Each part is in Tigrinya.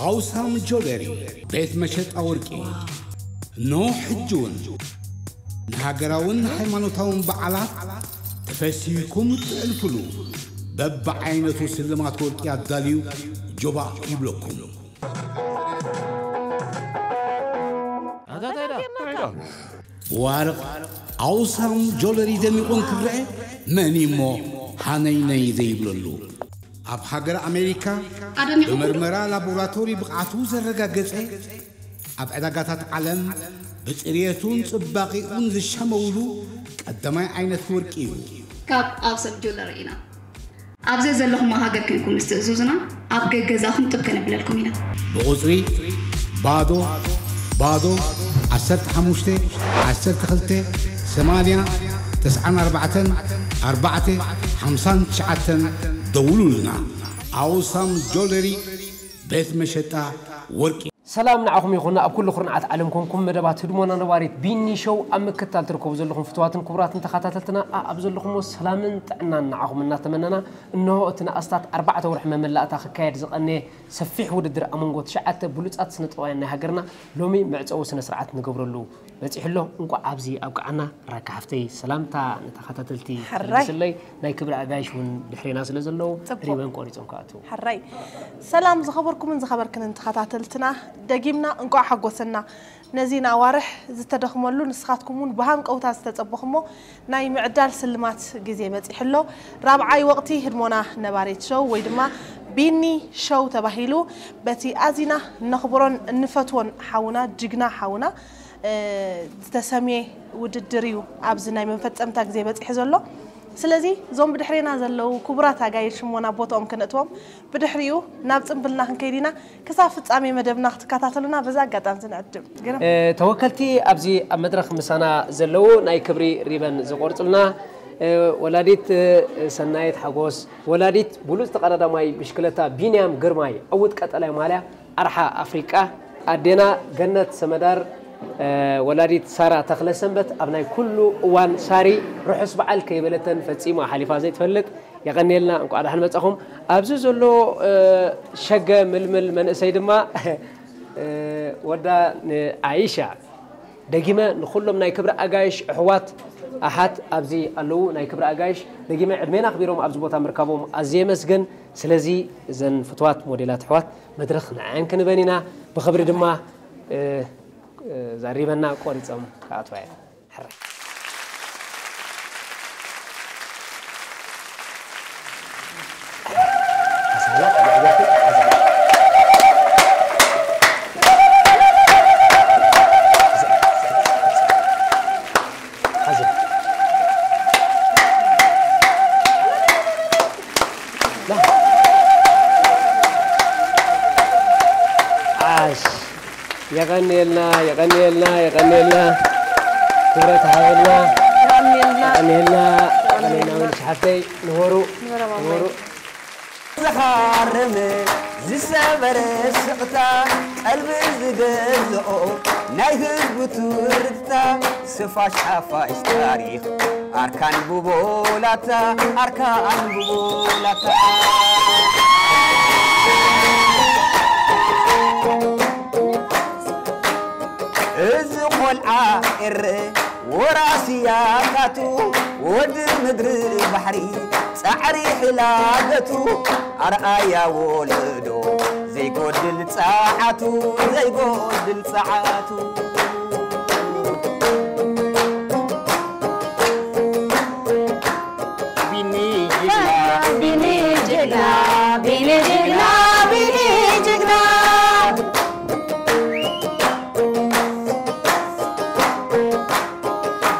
ኣውሳም ጆለሪ፣ ቤት መሸጣ ወርቂ። ኖ ሕጂ እውን ንሃገራውን ሃይማኖታውን በዓላት ተፈሲህኩም እትዕልፍሉ በብዓይነቱ ስልማት ወርቂ ኣዳልዩ ጆባእ ይብለኩም። ብዋርቕ ኣውሳም ጆለሪ ደሚቑ እንክረአ መን እሞ ሃነይነይ ዘይብለሉ? ኣብ ሃገር ኣሜሪካ ኣደኒኹም ዶ? ብመርመራ ላቦራቶሪ ብቕዓቱ ዘረጋገጸ፣ ኣብ ዕዳጋታት ዓለም ብጽርየቱን ጽባቒኡን ዝሸመውሉ ቀዳማይ ዓይነት ወርቂ እዩ። ካብ ኣውሳም ጆለሪ ኢና። ኣብ ዘዘለኹሞ ሃገር ኮይንኩም ምስ ትእዝዙና ኣብ ገገዛኹም ጥብ ከነብለልኩም ኢና። ብቑጽሪ ባዶ ባዶ ዓሰርተ ሓሙሽተ ዓሰርተ ክልተ ሰማንያ ተስዓን ኣርባዕተን ኣርባዕተ ሓምሳን ትሽዓተን ደውሉልና። ኣውሳም ጆለሪ ቤት መሸጣ ወርቂ። ሰላም ንዓኹም ይኹን። ኣብ ኩሉ ኩርናዓት ዓለም ኮንኩም መደባት ህድሞና ነባሪት ቢኒ ሾው ኣብ ምክትታል ትርከቡ ዘለኹም ፍቱዋትን ክቡራትን ተኸታተልትና፣ ኣብ ዘለኹሞ ሰላምን ጥዕናን ንዓኹም እናተመነና፣ እንሆ እቲ ንኣስታት ኣርባዕተ ወርሒ መመላእታ ክካየድ ዝቐነየ ሰፊሕ ውድድር ኣብ መንጎ ትሽዓተ ብሉጻት ስነ ጥበባውያን ናይ ሃገርና ሎሚ መዕጸዊ ስነ ስርዓት ንገብረሉ በጺሑ ኣሎ። እንቋዕ ኣብዚ ኣብቅዓና። ራካ ሓፍተይ፣ ሰላምታ ንተኸታተልቲ ሕራይ። ተልግስለይ። ናይ ክብሪ ኣጋይሽ እውን ድሕሬና ስለ ዘለዉ ጽቡቕ። ሪበን ቆሪጾም ክኣትዉ። ሕራይ። ሰላም ዝኸበርኩምን ዝኸበርክንን ተኸታተልትና፣ ደጊምና እንቋዕ ሓጎሰና። ነዚ ንኣዋርሕ ዝተደኽመሉ፣ ንስኻትኩም እውን ብሃንቀውታ ዝተጸበኹሞ ናይ ምዕዳል ስልማት ግዜ በጺሑ ኣሎ። ራብዓይ ወቕቲ ህድሞና ነባሪት ሾው ወይ ድማ ቢኒ ሾው ተባሂሉ በቲ ኣዚና እነኽብሮን እንፈትዎን ሓውና፣ ጅግና ሓውና፣ እ፣ ዝተሰምየ ውድድር እዩ ኣብዚ ናይ መፈጸምታ ግዜ በጺሑ ዘሎ። ስለዚ እዞም ብድሕሬና ዘለዉ ክቡራት ኣጋይሽ እሞ ናብ ቦትኦም ክነእትዎም፣ ብድሕሪኡ ናብ ጽምብልና ክንከይድ ኢና። ክሳብ ፍጻሜ መደብና ክትከታተሉና በዚ ኣጋጣሚ ዝንዕድም። ግርም። እ፣ ተወከልቲ ኣብዚ ኣብ መድረኽ ምሳና ዘለዉ ናይ ክብሪ ሪበን ዝቆርጹልና፣ እ፣ ወላዲት፣ እ፣ ሰናይት ሓጎስ፣ ወላዲት ብሉጽ ተቐዳዳማይ ብሽክለታ ቢንያም ግርማይ፣ ዕዉት ቀጠልያ ማልያ ኣርሓ ኣፍሪቃ፣ ኣዴና ገነት ሰመዳር፣ እ፣ ወላዲት ሳራ ተኽለሰንበት ኣብ ናይ ኩሉ እዋን ሳሪ ርሑስ በዓል ከይበለተን ፈጺማ ሓሊፋ ዘይትፈልጥ። የቐንየልና፣ እንቋዕ ደሓን መጻኹም። ኣብዚ ዘሎ፣ እ፣ ሸገ ምልምል መንእሰይ ድማ፣ እ፣ ወዳ ንኣይሻ። ደጊመ ንኹሎም ናይ ክብሪ ኣጋይሽ ኣሕዋት ኣሓት ኣብዚ ኣለዉ ናይ ክብሪ ኣጋይሽ ደጊመ ዕድሜና ኣኽቢሮም ኣብዚ ቦታ ምርካቦም ኣዝየ የመስግን። ስለዚ እዘን ፍትዋት ሞዴላት ኣሕዋት መድረኽ ንዐን ክንበን ኢና። ብኽብሪ ድማ፣ እ፣ እ፣ ዛሪበና ቆሪጾም ክኣትዋ እየን። ሕራይ። ዓሽ። የቐንየልና፣ የቐንየልና፣ የቐንየልና። ክብረት ሃበልና። የቐንየልና። የቐንየልና። የቐንየልና። ወልሽ ሓፍተይ፣ ንበሩ፣ ንበሩ። ንበሩ። ዝሃረመ ዝሰበረ ስቕታ፣ ቀልቢ ዝገዝኦ ናይ ህዝቡ ትርታ፣ ስፋሽ ሓፋሽ ታሪኽ ኣርካን ብቦላታ፣ ኣርካን ብቦላታ። እዚ ቆልዓ ኤረ ወራሲ ያታቱ፣ ወዲ ምድሪ ባሕሪ ጻዕሪ ሕላገቱ፣ ኣርኣያ ወለዶ ዘይጎድል ጸዓቱ፣ ዘይጎድል ጸዓቱ። ቢኒ ጅግና፣ ቢኒ ጅግና፣ ቢኒ ጅግና፣ ቢኒ ጅግና።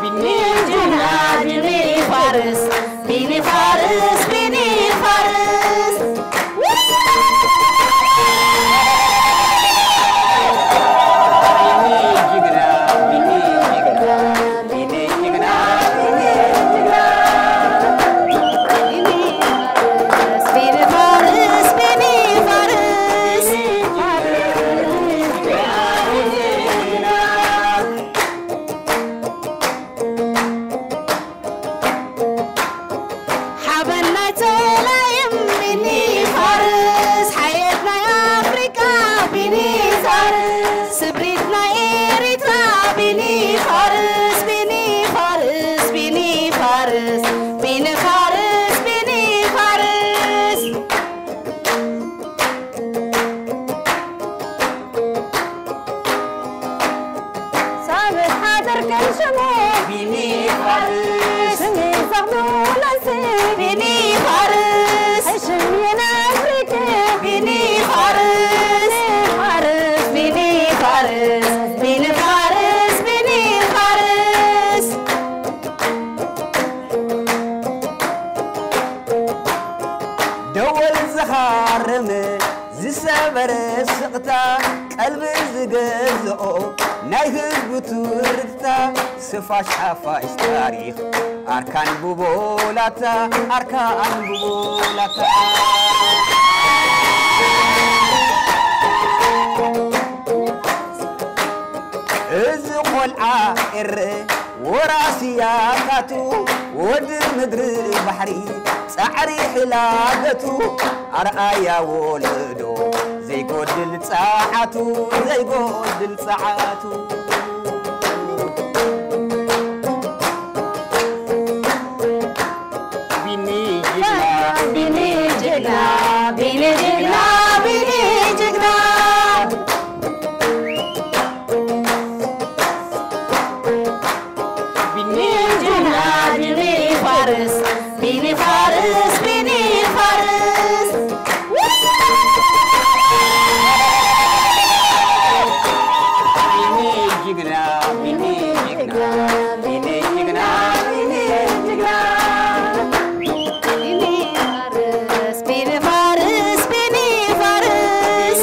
ቢኒ ጅግና፣ ቢኒ ፋርስ፣ ቢኒ ፋርስ፣ ቢኒ ፋርስ። ሓበን ፋርስ፣ ስሜ ዘኽብለስ ቢኒ ፋርስ፣ ሽሜን ኣፍሪቃ ቢኒ ፋርስ፣ ፋርስ፣ ቢኒ ፋርስ፣ ቢኒ ፋርስ፣ ቢኒ ፋርስ። ደወል ዝኻርም ዝሰበረ ስቕታ፣ ቀልቢ ዝገዝኦ ናይ ህዝቡ ትርታ፣ ስፋሽ ሓፋሽ ታሪኽ ኣርካን ብቦላታ፣ ኣርካን ብቦላታ። እዚ ቆልዓ ኤረ ወራሲ ያታቱ፣ ወዲ ምድሪ ባሕሪ ጻዕሪ ሕላገቱ፣ ኣርኣያ ወለዶ ዘይጎድል ጸዓቱ፣ ዘይጎድል ጸዓቱ። ቢኒ ጅግና፣ ቢኒ ጅግና፣ ቢኒ ጅግና፣ ቢኒ ጅግና። ቢኒ ጅግና፣ ቢኒ ፋርስ፣ ቢኒ ፋርስ፣ ቢኒ ፋርስ። ቢኒ ጅግና፣ ቢኒ ጅግና፣ ቢኒ ጅግና፣ ቢኒ ጅግና። ቢኒ ፋርስ፣ ቢኒ ፋርስ፣ ቢኒ ፋርስ።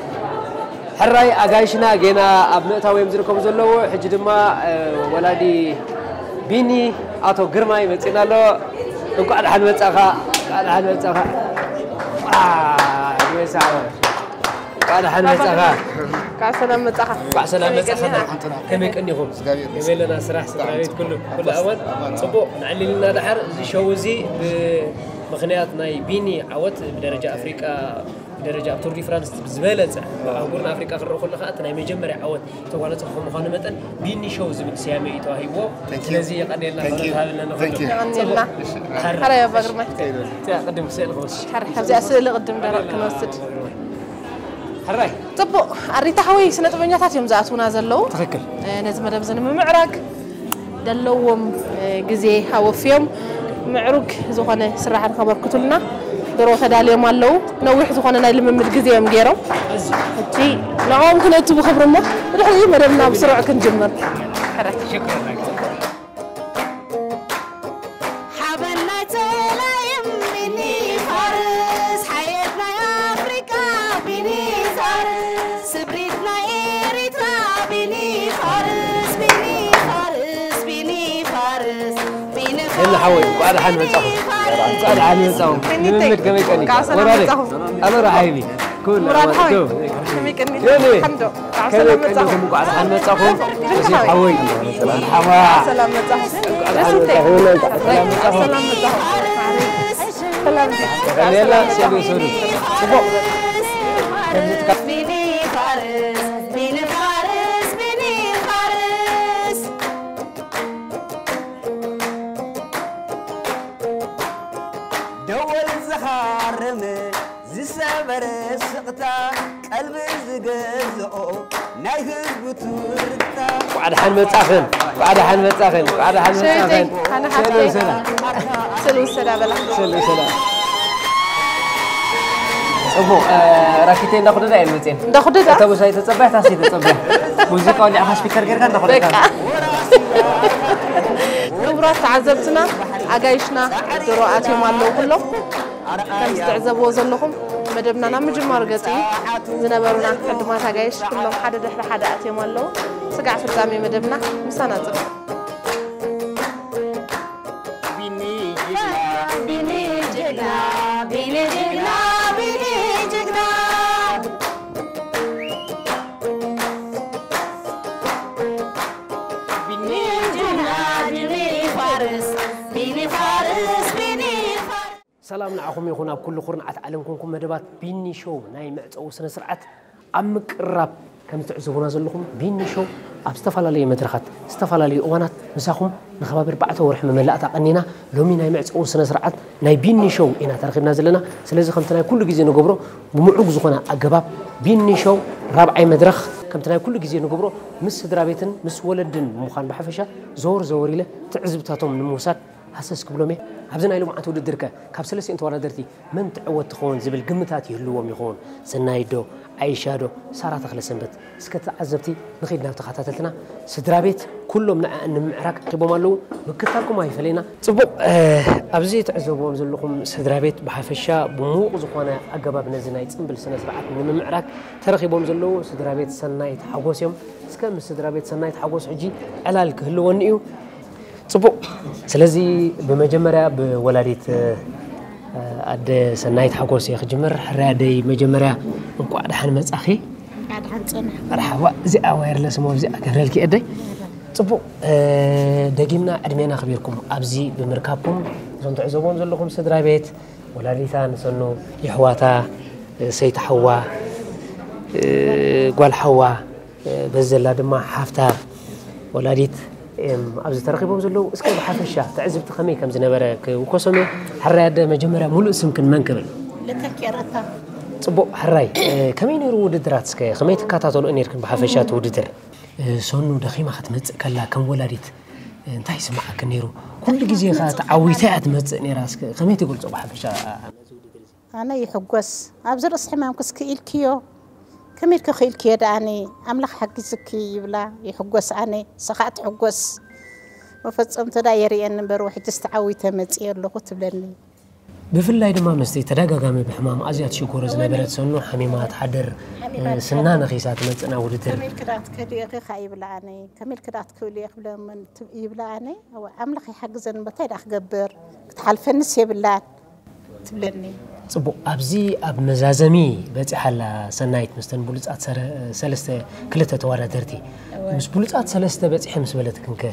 ሕራይ ኣጋይሽና ጌና ኣብ ምእታው እዮም ዝርከቡ ዘለዉ። ሕጂ ድማ፣ እ፣ ወላዲ ቢኒ ኣቶ ግርማይ መጺና ኣሎ። እንኳዕ ደሓን መጻኻ፣ እንኳዕ ደሓን መጻኻ። አ፣ ጌሳ፣ እንኳዕ ደሓን መጻኻ። እንኳዕ ሰላም መጻኻ። እንኳዕ ሰላም መጻኻ። ከመይ ቀኒኻ? ከመይ ቀኒኹም? እግዚኣብሔር ከመይ ኣለና? ስራሕ፣ ስድራ ቤት፣ ኩሉ፣ ኩሉ ኣማን? ኣማን። ጽቡቕ፣ ንዕልልና ደሓር። እዚ ሾው እዚ ብምኽንያት ናይ ቢኒ ዓወት ብደረጃ ኣፍሪቃ፣ ብደረጃ ኣብ ቱር ዲ ፍራንስ ዝበለጸ፣ ኣብ ኣህጉርና ኣፍሪቃ ክረኣ ከሎ ከኣ እቲ ናይ መጀመርያ ዓወት ተጓነጸ ከም ምዃኑ መጠን ቢኒ ሾው ዝብል ስያመ እዩ ተዋሂብዎ። Thank you። ስለዚ የቐንየልና፣ Thank you። ክብረት ሃበልና ንኹሉ። Thank you። የቐንየልና። ጽቡቕ። እሺ፣ ሕራይ። ሕራይ ኣባ ግርማይ። እስከ፣ እስከ ቅድም ክስእል ክወስድ። ሕራይ፣ ካብዚኣ ስእሊ ቅድም ደረቕ ክንወስድ። ሕራይ። ጽቡቕ። ኣሪታ ሓወይ፣ ስነ ጥበበኛታት እዮም ዝኣትዉና ዘለዉ። ትኽክል። እ፣ ነዚ መደብ እዚ ንምምዕራግ ደለዎም፣ እ፣ ግዜ ኣወፍዮም ምዕሩግ ዝኾነ ስራሓት ከበርክቱልና ድሮ ተዳልዮም ኣለዉ። ነዊሕ ዝኾነ ናይ ልምምድ ግዜ እዮም ገይሮም። ሕጂ ንዕኦም ክነቱ ብኽብሪ እሞ ብድሕሪኡ መደብና ብስሩዕ ክንጅምር። ሕራይ። ሽክረን። ሓበን ናይ ጸላይም ቢኒ ፋርስ፣ ሓየት ናይ ኣፍሪቃ ቢኒ ፋርስ፣ ስብሪት ናይ ኤሪትራ ቢኒ ፋርስ፣ ቢኒ ፋርስ፣ ቢኒ ፋርስ፣ ቢኒ ፋርስ። ሄሎ ሓወይ፣ እንኳዕ ደሓን መጻኹም። እንኳዕ ደሓን መጻኹም። ልምምድ ከመይ ቀኒ? እንኳዕ ሰላም ወራሪ። መጻኹም። ኣበራ ሓይቢ። ኩሉ ሙራድ ሓወይ፣ ዶ። ከመይ ቀኒ? ዮኒ። ሓምዶ። እንኳዕ ከመይ ሰላም መጻኹም። ቀኒኹም? እንኳዕ ደሓን መጻኹም። ዮሴፍ ሓወይ። ሓዋ። ሰላም መጻኹም። ደስ ይበል። ሰላም መጻኹም። ሰላም። ቀኒየላ፣ ሰሉ፣ ሰሉ። ጽቡቕ። ቢኒ ፋርስ፣ ቢኒ ፋርስ፣ ቢኒ ፋርስ። ደወል ዝኻርም ዝሰበረ ስቕታ፣ ቀልቢ ዝገዝኦ ናይ ህዝቡ ትርታ። እንኳዕ ደሓን መጻኽን፣ እንኳዕ ደሓን መጻኽን፣ እንኳዕ ደሓን ሸዊተይ፣ መጻኽን። ኣነ ሰላም፣ ሓፍተይ። ሰላም። ስእሊ ውሰዳ በላ። ስእሊ ውሰዳ። ጽቡቕ፣ እ፣ ራኪተይ እንዳኹደዳ እየን መጽየን። እንዳኹደዳ? እታ ምሳይ ተጸባይ፣ ታሲ ተጸባይ። ሙዚቃ ወሊዕኻ ስፒከር ጌርካ እንዳኹደዳ። በቃ። ክቡራት ተዓዘብትና፣ ኣጋይሽና ድሮ ኣትዮም ኣለዉ ኩሎም። ከም ዝትዕዘብዎ ዘለኹም መደብና ናብ ምጅማሩ ገጽ እዩ። ዝነበሩና ዕዱማት ኣጋይሽ ኩሎም ሓደ ድሕሪ ሓደ ኣትዮም ኣለዉ። ስጋዕ ፍጻሜ መደብና ምሳና ጽንሑ። ቢኒ ጅግና፣ ቢኒ ጅግና፣ ቢኒ ጅግና፣ ቢኒ ጅግና። ቢኒ ጅግና፣ ቢኒ ፋርስ፣ ቢኒ ፋርስ፣ ቢኒ ፋርስ። ሰላም ንዓኹም ይኹን፣ ኣብ ኩሉ ኩርናዓት ዓለም ኮንኩም መደባት ቢኒ ሾው ናይ መዕጸዊ ስነ ስርዓት ኣብ ምቅርራብ ከም ትዕዝቡና ዘለኹም፣ ቢኒ ሾው ኣብ ዝተፈላለየ መድረኻት፣ ዝተፈላለየ እዋናት ምሳኹም ንከባቢ ኣርባዕተ ወርሒ መመላእታ ቀኒና፣ ሎሚ ናይ መዕጸዊ ስነ ስርዓት ናይ ቢኒ ሾው ኢና ተረኺብና ዘለና። ስለዚ ከምቲ ናይ ኩሉ ግዜ ንገብሮ ብምዕሩግ ዝኾነ ኣገባብ ቢኒ ሾው ራብዓይ መድረኽ ከምቲ ናይ ኩሉ ግዜ ንገብሮ ምስ ስድራ ቤትን ምስ ወለድን ብምዃን ብሓፈሻ ዘወር ዘወር ኢለ ትዕዝብታቶም ንምውሳድ ሃሰስ ክብሎም እየ። ኣብዚ ናይ ሎምዓንቲ ውድድር ከ ካብ ሰለስቲኦም ተወዳደርቲ መን ትዕወት ትኸውን ዝብል ግምታት ይህልዎም ይኸውን? ሰናይት ዶ? ዓይሻ ዶ? ሳራ ተኽለሰንበት? እስከ ተዓዘብቲ ንኺድ ናብ ተኸታተልትና። ስድራ ቤት ኩሎም ንዕኣን ንምምዕራግ ረኺቦም ኣለዉ። ምክትታልኩም ኣይፈለየና። ጽቡቕ፣ እ፣ ኣብዚ ትዕዘብዎም ዘለኹም ስድራ ቤት ብሓፈሻ ብምዉቕ ዝኾነ ኣገባብ ነዚ ናይ ጽምብል ስነ ስርዓት ንምምዕራግ ተረኺቦም ዘለዉ ስድራ ቤት ሰናይት ሓጎስ እዮም። እስከ ምስ ስድራ ቤት ሰናይት ሓጎስ ሕጂ ዕላል ክህልወኒ እዩ። ጽቡቕ። ስለዚ ብመጀመርያ ብወላዲት፣ እ፣ ኣደ ሰናይት ሓጎስ እየ ክጅምር። ሕራይ ኣደይ፣ መጀመርያ እንቋዕ ደሓን መጻኺ። ኣድሓን ጽንሕ። መርሓባ። እዚኣ ዋየርለስ እሞ እዚኣ ክህረልኪ ኣደይ። ጽቡቕ፣ እ፣ ደጊምና ዕድሜና ኣኽቢርኩም ኣብዚ ብምርካብኩም፣ እዞም ትዕዘብዎም ዘለኹም ስድራ ቤት፣ ወላዲታ ንሰኑ፣ የሕዋታ፣ እ፣ ሰይቲ ሓዋ፣ እ፣ ጓል ሓዋ፣ እ፣ በዚ ዘላ ድማ ሓፍታ ወላዲት እዮም ኣብዚ ተረኺቦም ዘለዉ። እስከ ብሓፈሻ ትዕዝብቲ ከመይ ከም ዝነበረ ክውከሶም እየ። ሕራይ ኣደ፣ መጀመርያ ሙሉእ ስምክን መን ክብል? ልተኪ ረታ። ጽቡቕ፣ ሕራይ፣ እ፣ ከመይ ነይሩ ውድድራት? እስከ ከመይ ትከታተልኦ ነይርክን ብሓፈሻ እቲ ውድድር? እ፣ ሰኑ ደኺማ ክትመጽእ ከላ ከም ወላዲት፣ እ፣ እንታይ ይስምዓክን ነይሩ? ኩሉ ግዜ ከኣ ተዓዊታ እያ ትመጽእ ነይራ። እስከ ከመይ ትገልጾ ብሓፈሻ? ኣነ ይሕጎስ። ኣብዚ ርእሲ ሕማምክስ ክኢልክዮ? ከመይ ኢልኪ ክኢልክዮ ደኣኒ? ኣምላኽ ሓጊዝኪ ይብላ። ይሕጎስ ኣነ፣ ንሳ ከኣ ትሕጎስ። መፈጸምቶ ደኣ የርእየኒ እምበር፣ ሕጅስ ተዓዊተ መጽየ ኣለኹ ትብለኒ። ብፍላይ ድማ ምስቲ ተደጋጋሚ ብሕማም ኣዝያ ትሽጎሮ ዝነበረት ሰኑ ሓሚማ ትሓድር፣ ሓሚማ እ፣ ስና ትሓድር። ነኺሳ ትመጽእ ናብ ውድድር። ከመይ ኢልኪ ደኣ ትከዲ ኢኺ ከኣ ይብላ ኣነ። ከመይ ኢልኪ ደኣ ትክእሊ ኢኺ ክብለ መን ት-፣ ይብላ ኣነ። ኣወ፣ ኣምላኽ ይሓግዘኒ እምበር እንታይ ደኣ ክገብር? ክትሓልፈንስ የብላን። ትብለኒ። ጽቡቕ፣ ኣብዚ ኣብ መዛዘሚ በጺሓ ኣላ ሰናይት፣ ምስተን ብሉጻት ሰረ-፣ ሰለስተ፣ ክልተ ተወዳደርቲ። እወ። ምስ ብሉጻት ሰለስተ በጺሐ ምስ በለትክንከ፣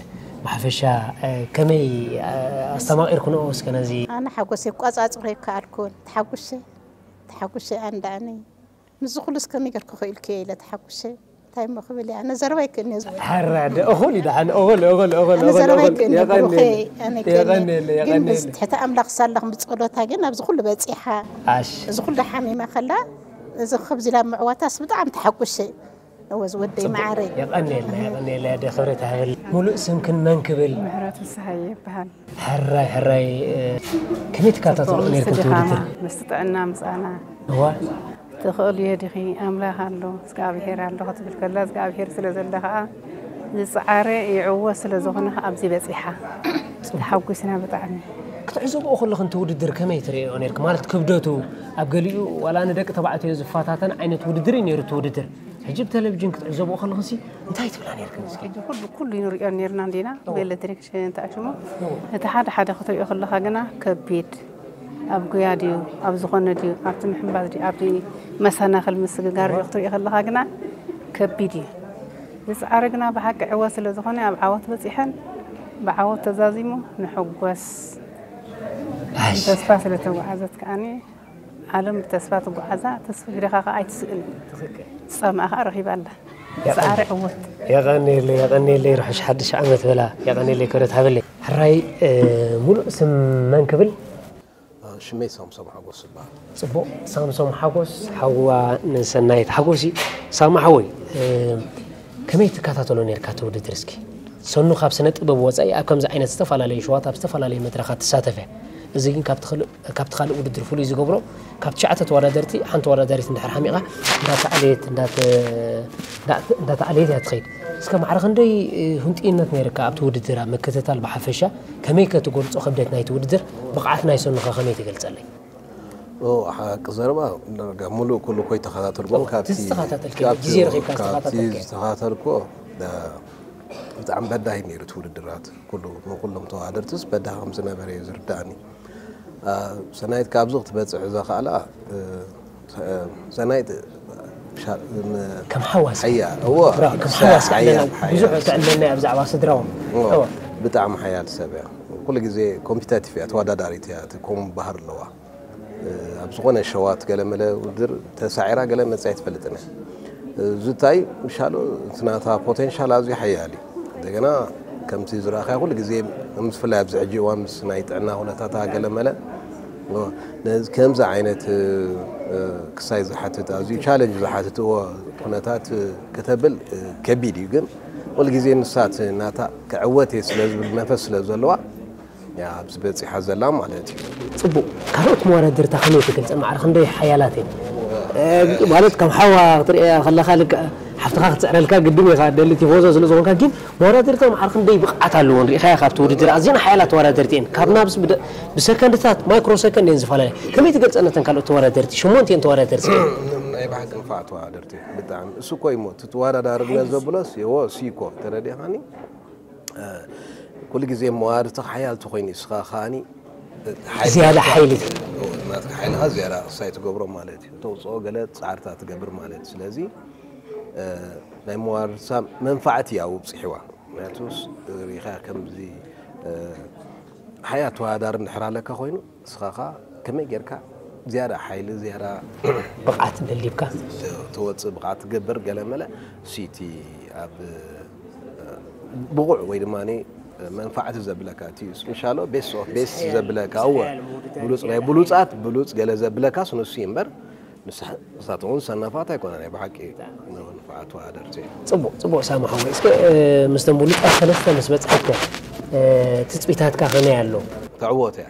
ብሓፈሻ፣ እ፣ ከመይ፣ እ፣ ኣስተማቒርክንኦ እስከ ነዚ? ኣነ ሓጎሰይ ክቋጻጽሮ ኣይከኣልኩን። ተሓጉሸ፣ ተሓጉሸ ኣንዳኣኒ። ምስዚ ኩሉስ ከመይ ጌርኪ ክኢልክዮ ኢለ ተሓጉሸ። እንታይ እሞ ክብል እየ? ኣነ ዘረባ ኣይክእልን እየ። ሕራይ ኣደ፣ እኹል እዩ ደሓን፣ እኹል፣ እኹል፣ እኹል፣ ኣነ እኹል፣ ዘረባ እኹል። ኣይክእልን እየ፣ ብሩኸይ፣ የቐንየለይ። ኣነ ኣይክእልን እየ። የቐንየለይ፣ ግን የቐንየለይ። ትሕቲ ኣምላኽ ሳለኹ ብጸሎታ ግን ኣብዚ ኩሉ በጺሓ። ኣሽ። እዚ ኩሉ ሓሚማ ከላ፣ እዚ ከምዚ ኢላ ምዕዋታስ ብጣዕሚ ተሓጉሸ። እወ፣ ዝወደይ ጽቡቕ። መዓረይ። የቐንየለይ፣ የቐንየለይ ኣደ፣ ክብረት ይሃበለይ። ሙሉእ ስምክን መን ክብል? ምሕረት ፍስሃየ ይበሃል። ሕራይ፣ ሕራይ፣ እ፣ ከመይ ትከታተልኦ ጽቡቕ፣ ነይርክን ምስቲ እቲ ድኻማ፣ ውድድር? ምስቲ ጥዕና ምጻና። እዋ። ትኽእልዮ ዲኺ? ኣምላኽ ኣሎ፣ እግዚኣብሄር ኣሎ ክትብል ከላ፣ እግዚኣብሄር ስለ ዘለ ኸኣ ዝጸዓረ ይዕወት ስለ ዝኾነ ኸኣ ኣብዚ በጺሓ። ተሓጒስና ብጣዕሚ። ክትዕዘብኦ ከለኺ እቲ ውድድር ከመይ ትርእዮ ነይርኪ? ማለት ክብደቱ ኣብ ገሊኡ ዋላ ንደቂ ተባዕትዮ ዝፈታተን ዓይነት ውድድር እዩ ነይሩ እቲ ውድድር። ሕጂ ብቴሌቪዥን ክትዕዘብኦ ከለኺሲ እንታይ ትብላ ነይርክን እስኪ? ሕጂ ኩሉ፣ ኩሉ ንርእዮ ነይርና እንዲና፣ እዎ። ብኤሌክትሪክ ሽን ተኣሽሙ። እዎ። እቲ ሓደ ሓደ ክትርእዮ ከለኻ ግና ከቢድ፣ ኣብ ጉያ ድዩ፣ ኣብ ዝኾነ ድዩ፣ ኣብቲ ምሕንባስ ድዩ፣ ኣብቲ መሰናኽል ምስግጋር ድዩ ክትርእዮ ከለኻ ግና ከቢድ እዩ። ዝጸዓረ ግና ብሓቂ ዕወት ስለ ዝኾነ ኣብ ዓወት በጺሐን ብዓወት ተዛዚሙ ንሕጎስ። ኣሽ። ተስፋ ስለ ተጓዓዘት ከኣኒ ዓለም ብተስፋ ትጓዓዛ፣ ተስፋ ፊደኻ ከኣ ኣይትስእን። ትኽክል። ዝጸምኣ ከኣ ረኺባ ኣላ። የቐን-፣ ዝጸዓረ ዕወት። የቐንየለይ፣ የቐንየለይ፣ ርሑሽ ሓድሽ ዓመት በላ። የቐንየለይ፣ ክብረት ሃበለይ። ሕራይ፣ እ፣ ሙሉእ ስም መን ክብል? ሽመይ ሳምሶም ሓጎስ ይበሃል። ጽቡቕ፣ ሳምሶም ሓጎስ፣ ሓዋ ንሰናይት ሓጎስ እዩ። ሳማ ሓወይ፣ እ፣ ከመይ ትከታተሎ ነርካ እቲ ውድድር እስኪ? ሰኑ ካብ ስነ ጥበብ ወጻኢ ኣብ ከምዚ ዓይነት ዝተፈላለዩ ሸዋት ኣብ ዝተፈላለዩ መድረኻት ትሳተፍ እያ። እዚ ግን ካብቲ ካልእ፣ ካብቲ ካልእ ውድድር ፍሉይ ዝገብሮ፣ ካብ ትሽዓተ ተወዳደርቲ ሓንቲ ተወዳዳሪት እንድሕር ሓሚቓ፣ እንዳተዓለየት፣ እንዳተ-፣ እንዳ-፣ እንዳተዓለየት እያ ትኸይድ። እስከ ማዕረ ክንደይ፣ እ፣ ህንጡይነት ነይርካ ኣብቲ ውድድር ኣብ ምክትታል ብሓፈሻ? ከመይ ከ ትገልጾ ክብደት ናይቲ ውድድር? ብቕዓት ናይ ሰኑኸ ከመይ ትገልጸለይ? ኦ፣ ሓቂ ዘረባ፣ ዳርጋ ሙሉእ ኩሉ እኮ ይተኸታተልኩ። እዎ፣ ካብቲ፣ እቲ ዝተኸታተልካዮ፣ ካብቲ፣ ግዜ ረኺብካ ካብቲ ዝተኸታተልካዮ። ዝተኸታተልኩ፣ ዳ-፣ ብጣዕሚ በዳሂ ነይሩ እቲ ውድድራት። ኩሉ፣ ንኩሎም ተወዳደርትስ በዳሂ ከም ዝነበረ እዩ ዝርዳእኒ። አ፣ ሰናይት ካብዚ ክትበጽሕ ዘኽኣላ፣ እ፣ ሰ-፣ ሰናይት ሻ-፣ ን-፣ ከም ሓዋስ። ሓያ-፣ እዎ፣ ብራ-፣ ከም ሓዋስ ሓያ-፣ ክዕለና፣ ሓያ-፣ ብዙሕ ክዕለና እያ ብዛዕባ ስድራኦም። እዎ፣ እዎ። ብጣዕሚ ሓያል ሰብ እያ። ኩሉ ግዜ ኮምፒተቲቭ እያ፣ ተወዳዳሪት እያ፣ እቲ ከምኡ ባህሪ ኣለዋ። ኣብ ዝኾነ ሸዋት ገለ መለ ውድድር ተሳዒራ ገለ መጻኢ ትፈልጥን እያ። እዚ እንታይ ምሻሉ እቲ ናታ ፖቴንሻል ኣዝዩ ሓያል እዩ። እንደገና ከምቲ ዝረኣኻዮ ኩሉ ግዜ ምስ ፍላይ ኣብዚ ሕጂ እዋን ምስ ናይ ጥዕና ኩነታታ ገለ መለ ከምዚ ዓይነት ክሳይ ዝሓትት ኣዝዩ ቻለንጅ ዝሓትትዎ ኩነታት ከተብል ከቢድ እዩ። ግን ኩልግዜ ንሳት ናታ ክዕወት እየ ስለ ዝብል መንፈስ ስለ ዘለዋ ኣብዚ በፂሓ ዘላ ማለት እዩ። ፅቡቅ። ካልኦት መወዳድርታ ከመይ ትገልፀ? ማዕረ ክንደይ ሓያላት እየን ማለት ከም ሓዋ ክትሪያ ከለካ ልክዕ ሓፍትኻ ክትፅዕረልካ ግድን ኢኻ ደሊ ቲፎዞ ስለ ዝኾንካ። ግን መወዳድርታ ማዕረ ክንደይ ብቕዓት ኣለዎን ርኢኻያ? ካብቲ ውድድር ኣዝየን ሓያላት ተወዳደርቲ እየን። ካብ ናብስ ብሰከንድታት ማይክሮ ሰከንድ እየን ዝፈላለያ። ከመይ ትገልፀ ነተን ካልኦት ተወዳደርቲ? ሸሞንተ እየን ተወዳደርቲ እየን። ናይ ብሓቂ ንፋዕ ተወዳደርቲ ብጣዕሚ እሱ እኮ እሞ እቲ ተወዳዳርነት ዘብሎስ የዎ እሱ እኮ ተረዲኻኒ። ኩሉ ግዜ መዋርትኻ ሓያል ተኮይኑ እስኻ ከዓኒ ዝያዳ ሓይሊ ናትካ ሓይልኻ ዝያዳ ክሳይ ትገብሮ ማለት እዩ። ተውፅኦ ገለ ፃዕርታ ትገብር ማለት እዩ። ስለዚ ናይ መዋርትሳ መንፋዕቲ እያ ውብፅሒዋ። ምክንያቱ ሪኻ ከምዚ ሓያ ተወዳዳሪ እንድሕር ኣለካ ኮይኑ እስኻ ከ ከመይ ጌርካ ዝያዳ ሓይሊ ዝያዳ ብቕዓት ደሊብካ ተወፅእ ብቕዓት ትገብር ገለ መለ ሲቲ ኣብ ብቑዕ ወይ ድማ መንፋዕቲ ዘብለካ እቲ ስፔሻሎ ቤስ ኦፍ ቤስ ዘብለካ እወ ብሉፅ ናይ ብሉፃት ብሉፅ ገለ ዘብለካ ስንሱ እምበር ንሳቶም እውን ሰናፋት ኣይኮነ ናይ ብሓቂ ንፋዕቱ ኣደርቲ ፅቡቅ ፅቡቅ ሳማ ሓወይ እስከ ምስቶም ብሉፃት ሰለስተ ምስ በፅሐከ ትፅቢታትካ ከመይ ኣሎ? ተዕወት እያ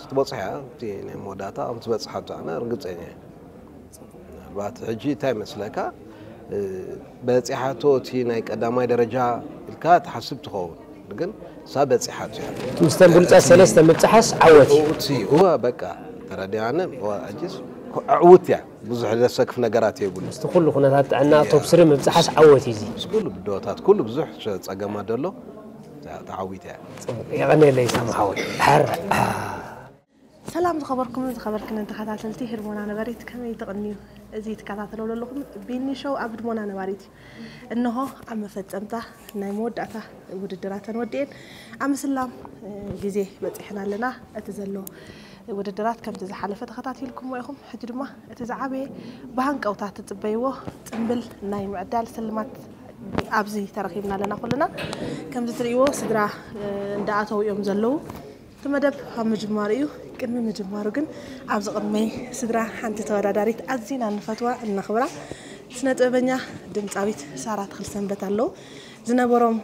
ትበፅሕ እያ እቲ ናይ መወዳእታ ኣብ ትበፅሓቶ ኣነ ርግፀኛ እየ። ምናልባት ሕጂ እንታይ መስለካ በፂሓቶ እቲ ናይ ቀዳማይ ደረጃ ኢልካ ትሓስብ ትኸውን ግን እሳ በፂሓቶ እያ። ምስተን ብሉፃት ሰለስተ ምብፅሓስ ዓወት እዩ። እቲ እወ በቃ ተረዲኣነ ሕጂስ ኣዕውት እያ ብዙሕ ዘሰክፍ ነገራት የብሉ። ምስቲ ኩሉ ኩነታት ጥዕና ቶፕ ስሪ ምብፅሓስ ዓወት እዩ እዚ። ምስ ኩሉ ብድሆታት ኩሉ ብዙሕ ፀገማት ደሎ ተዓዊታ እያ። የቐንየለይ ሳሚ ሓወይ። ሰላም ዝኸበርኩምን ዝኸበርክንን ተኸታተልቲ ህድሞና ነባሪት ከመይ ትቕንዩ? እዚ ትከታተልዎ ዘለኹም ቢኒ ሾው ኣብ ህድሞና ነባሪት እዩ። እንሆ ኣብ መፈጸምታ ናይ መወዳእታ ውድድራተን ወዲኤን ኣብ ምስላም ግዜ በጺሕና ኣለና። እቲ ዘሎ ውድድራት ከምቲ ዝሓለፈ ተኸታቲልኩምዎ ኢኹም። ሕጂ ድማ እቲ ዝዓበየ ብሃንቀውታ ትጽበይዎ ጽምብል ናይ ምዕዳል ስልማት ኣብዚ ተረኺብና ኣለና ኩልና። ከምዚ ትርእይዎ ስድራ እንዳኣተው እዮም ዘለዉ። እቲ መደብ ካብ ምጅማሩ እዩ። ቅድሚ ምጅማሩ ግን ኣብዚ ቅድመይ ስድራ ሓንቲ ተወዳዳሪት ኣዚና እንፈትዋ እነኽብራ ስነ ጥበበኛ ድምፃዊት ሳራ ተኽልሰንበት ኣለዉ። ዝነበሮም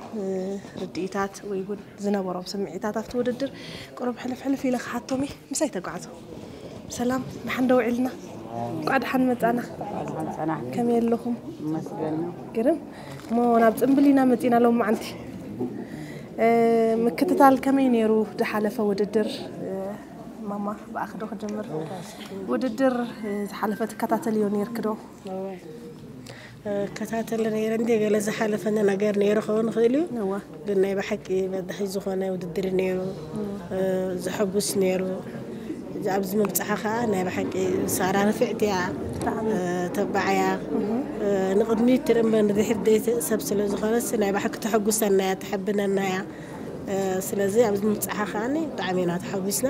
ርድኢታት ወይ እውን ዝነበሮም ስምዒታት ኣብቲ ውድድር ቁሩብ ሕልፍ ሕልፍ ኢለ ክሓቶም እየ። ምሳይ ተጓዓዙ። ሰላም፣ ደሓን ዶ ውዒልና? እንኳዕ ደሓን መጻና። ከመይ ኣለኹም? ግርም እሞ ናብ ጽምብል ኢና መጺና ሎማዓንቲ። ምክትታል ከመይ ነይሩ ዝሓለፈ ውድድር? ማማ ብኣኺ ዶ ክጀምር? ውድድር ዝሓለፈ ትከታተልዮ ነይርኪ ዶ? እከታተል ነይረ እንደ ገለ ዝሓለፈኒ ነገር ነይሩ ክኸውን ይኽእል እዩ። እዋ። ግን ናይ ብሓቂ መዳሒ ዝኾነ ውድድር ነይሩ። እ፣ ዘሐጉስ ነይሩ። ኣብዚ ምብጻሓ ከዓ ናይ ብሓቂ ሳራ ንፍዕቲ እያ። ብጣዕሚ። እ፣ ተባዕ እያ። እ፣ ንቕድሚት ትርኢ እምበር ንድሕሪት ደይትርኢ ሰብ ስለ ዝኾነስ ናይ ብሓቂ ተሐጉሰና እያ፣ ተሐብነና እያ። እ፣ ስለዚ ኣብዚ ምብጻሓ ከዓኒ ብጣዕሚ ኢና ተሐጒስና።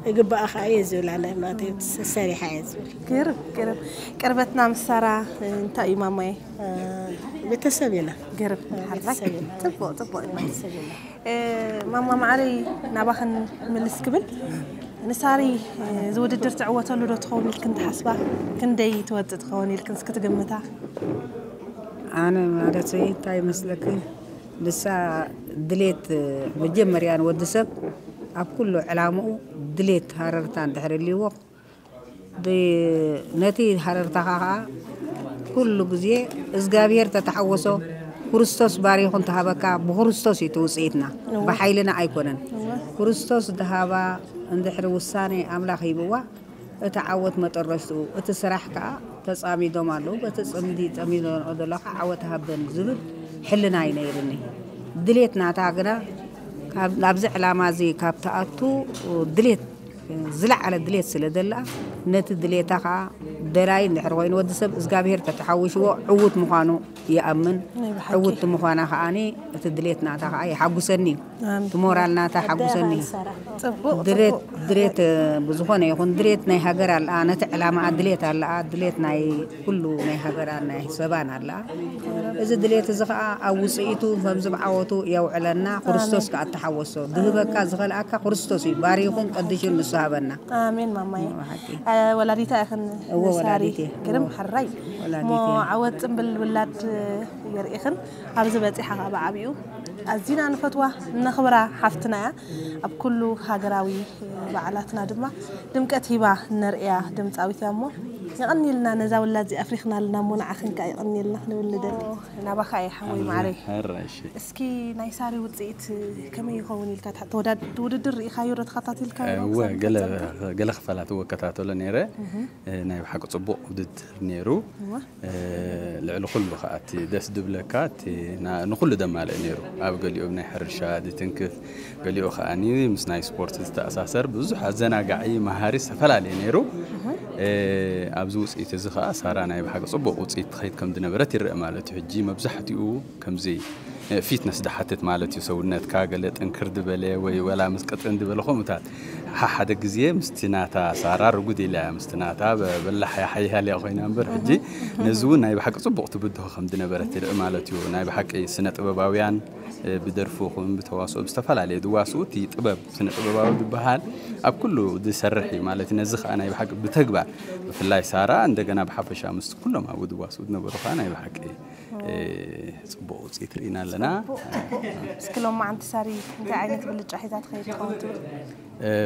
ይግባኣ ከዓ እየ ዝብል ኣነ ማለት እዩ። ሰሪሓ እየ ዝብል። ግርም፣ ግርም። ቅርበትና ምስ ሳራ እንታይ እዩ ማማዬ? ቤተሰብ ኢና። ግርም፣ ሓራይ። ቤተሰብ ኢና። ጽቡቕ፣ ጽቡቕ። ቤተሰብ ኢና። እ፣ ማማ ማዕረይ ናባኽን ምልስ ክብል። ንሳሪ፣ እ፣ እዚ ውድድር ትዕወተሉ ዶ ትኸውን ኢልክን ትሓስባ? ክንደይ ትወጽእ ትኸውን ኢልክን እስኪ ትግምታ? ኣነ ማለት እንታይ ይመስለኪ? ንሳ ድሌት መጀመርያ ንወዲ ሰብ ኣብ ኩሉ ዕላምኡ ድሌት ሃረርታ እንድሕር ህልይዎ፣ ድ-፣ ነቲ ሃረርታኻ ኸዓ ኩሉ ግዜ እግዚኣብሔር ተተሓወሶ፣ ክርስቶስ ባሪኹ እንተሃበካ፣ ብክርስቶስ እዩ እቲ ውፅኢትና፣ እወ። ብሓይልና ኣይኮነን። እወ። ክርስቶስ ድሃባ እንድሕሪ ውሳኔ ኣምላኽ ሂብዋ፣ እቲ ዓወት መጠረሽትኡ፣ እቲ ስራሕ ከኣ ተጻሚዶም ኣለዉ። በቲ ጽምዲ ጸሚዶንኦ ዘለኻ ዓወት ሃበን ዝብል ሕልና እዩ ነይርኒ። ድሌት ናታ ግና ካብ፣ ናብዚ ዕላማ እዚ ካብ ትኣቱ ድሌት፣ ዝለዓለ ድሌት ስለ ዘለኣ፣ ነቲ ድሌታ ከኣ ደላይ እንድሕር ኮይኑ ወዲ ሰብ እግዚኣብሔር ተተሓዊሽዎ ዕዉት ምዃኑ ይኣምን። ዕውት ምዃና ከዓኒ እቲ ድሌት ናታ ከዓ ይሓጉሰኒ እዩ። እቲ ሞራል ናታ ሓጉሰኒ እዩ። ድሌት ብዝኾነ ይኹን ድሌት ናይ ሃገር ኣለኣ፣ ነቲ ዕላማኣ ድሌት ኣለኣ፣ ድሌት ናይ ኩሉ ናይ ሃገራን ናይ ሰባን ኣለኣ። እዚ ድሌት እዚ ከዓ ኣብ ውፅኢቱ ከምዚ ብዓወቱ የውዕለና። ክርስቶስ ከዓ ተሓወሶ ዝህበካ ዝኸልኣካ ክርስቶስ እዩ። ባሪኹን ቀድሹን ንሱ ሃበና። ኣሜን ማማይ። ወላዲታ ኢኽን እወ ወላዲቴ። ግርም ሕራይ እሞ ዓወት ፅምብል ውላድ የርእኽን። ኣብዚ በፂሓ ከዓ ብዓብኡ ኣዚና ንፈትዋ ነኽብራ ሓፍትና እያ። ኣብ ኩሉ ሃገራዊ በዓላትና ድማ ድምቀት ሂባ ነርእያ ድምፃዊት እያ። እሞ የቐኒልና ነዛ ውላድ እዚ ኣፍሪኽናልና እሞ ንዓኽን ከዓ የቐኒልና ክንብል ንደሊ። ናባኻ እየ ሓወይ ማዕረይ። እስኪ ናይ ሳሪ ውፅኢት ከመይ ይኸውን ኢልካ ውድድር ርኢኻዮ ዶ ተኸታቲልካዮ? ገለ ክፋላት እወ እከታተሎ ነይረ። ናይ ብሓቂ ፅቡቕ ውድድር ነይሩ። ልዕሊ ኩሉ ከዓ እቲ ደስ ድብለካ እቲ ንኩሉ ደማልእ ነይሩ። ኣብ ገሊኦም ናይ ሕርሻ ድትንክፍ፣ ገሊኡ ከዓ ምስ ናይ ስፖርት ዝተኣሳሰር ብዙሕ ኣዘናጋዒ፣ መሃሪ ዝተፈላለየ ነይሩ። ኣብዚ ውፅኢት እዚ ከዓ ሳራ ናይ ብሓቂ ፅቡቕ ውፅኢት ትኸይድ ከም ዝነበረት ይረአ ማለት እዩ። ሕጂ መብዛሕትኡ ከምዚ ፊትነስ ድሓትት ማለት እዩ። ሰውነትካ ገለ ጥንክር ዝበለ ወይ ወላ ምስ ቅጥን ዝበለ ከምኡታት ሓደ ግዜ ምስቲ ናታ ሳራ ርጉድ ኢላ እያ። ምስቲ ናታ በላሕ እያ ሓያል እያ ኮይና እምበር ሕጂ ነዚ እውን ናይ ብሓቂ ፅቡቕ ትብድሆ ከም ዝነበረት ይርኢ ማለት እዩ። ናይ ብሓቂ ስነ ጥበባውያን ብደርፊ ይኹን ብተዋስኦ ብዝተፈላለየ ዝዋስኡ እቲ ጥበብ ስነ ጥበባዊ ዝበሃል ኣብ ኩሉ ዝሰርሕ እዩ ማለት እዩ። ነዚ ከዓ ናይ ብሓቂ ብተግባር ብፍላይ ሳራ እንደገና ብሓፈሻ ምስ ኩሎም ኣብኡ ዝዋስኡ ዝነበሩ ከዓ ናይ ብሓቂ ፅቡቕ ውፅኢት ርኢና ኣለና። እስኪ ሎማዓንቲ ሳሪ እንታይ ዓይነት ብልጫ ሒዛ ትኸይድ ትኸውን ትብል?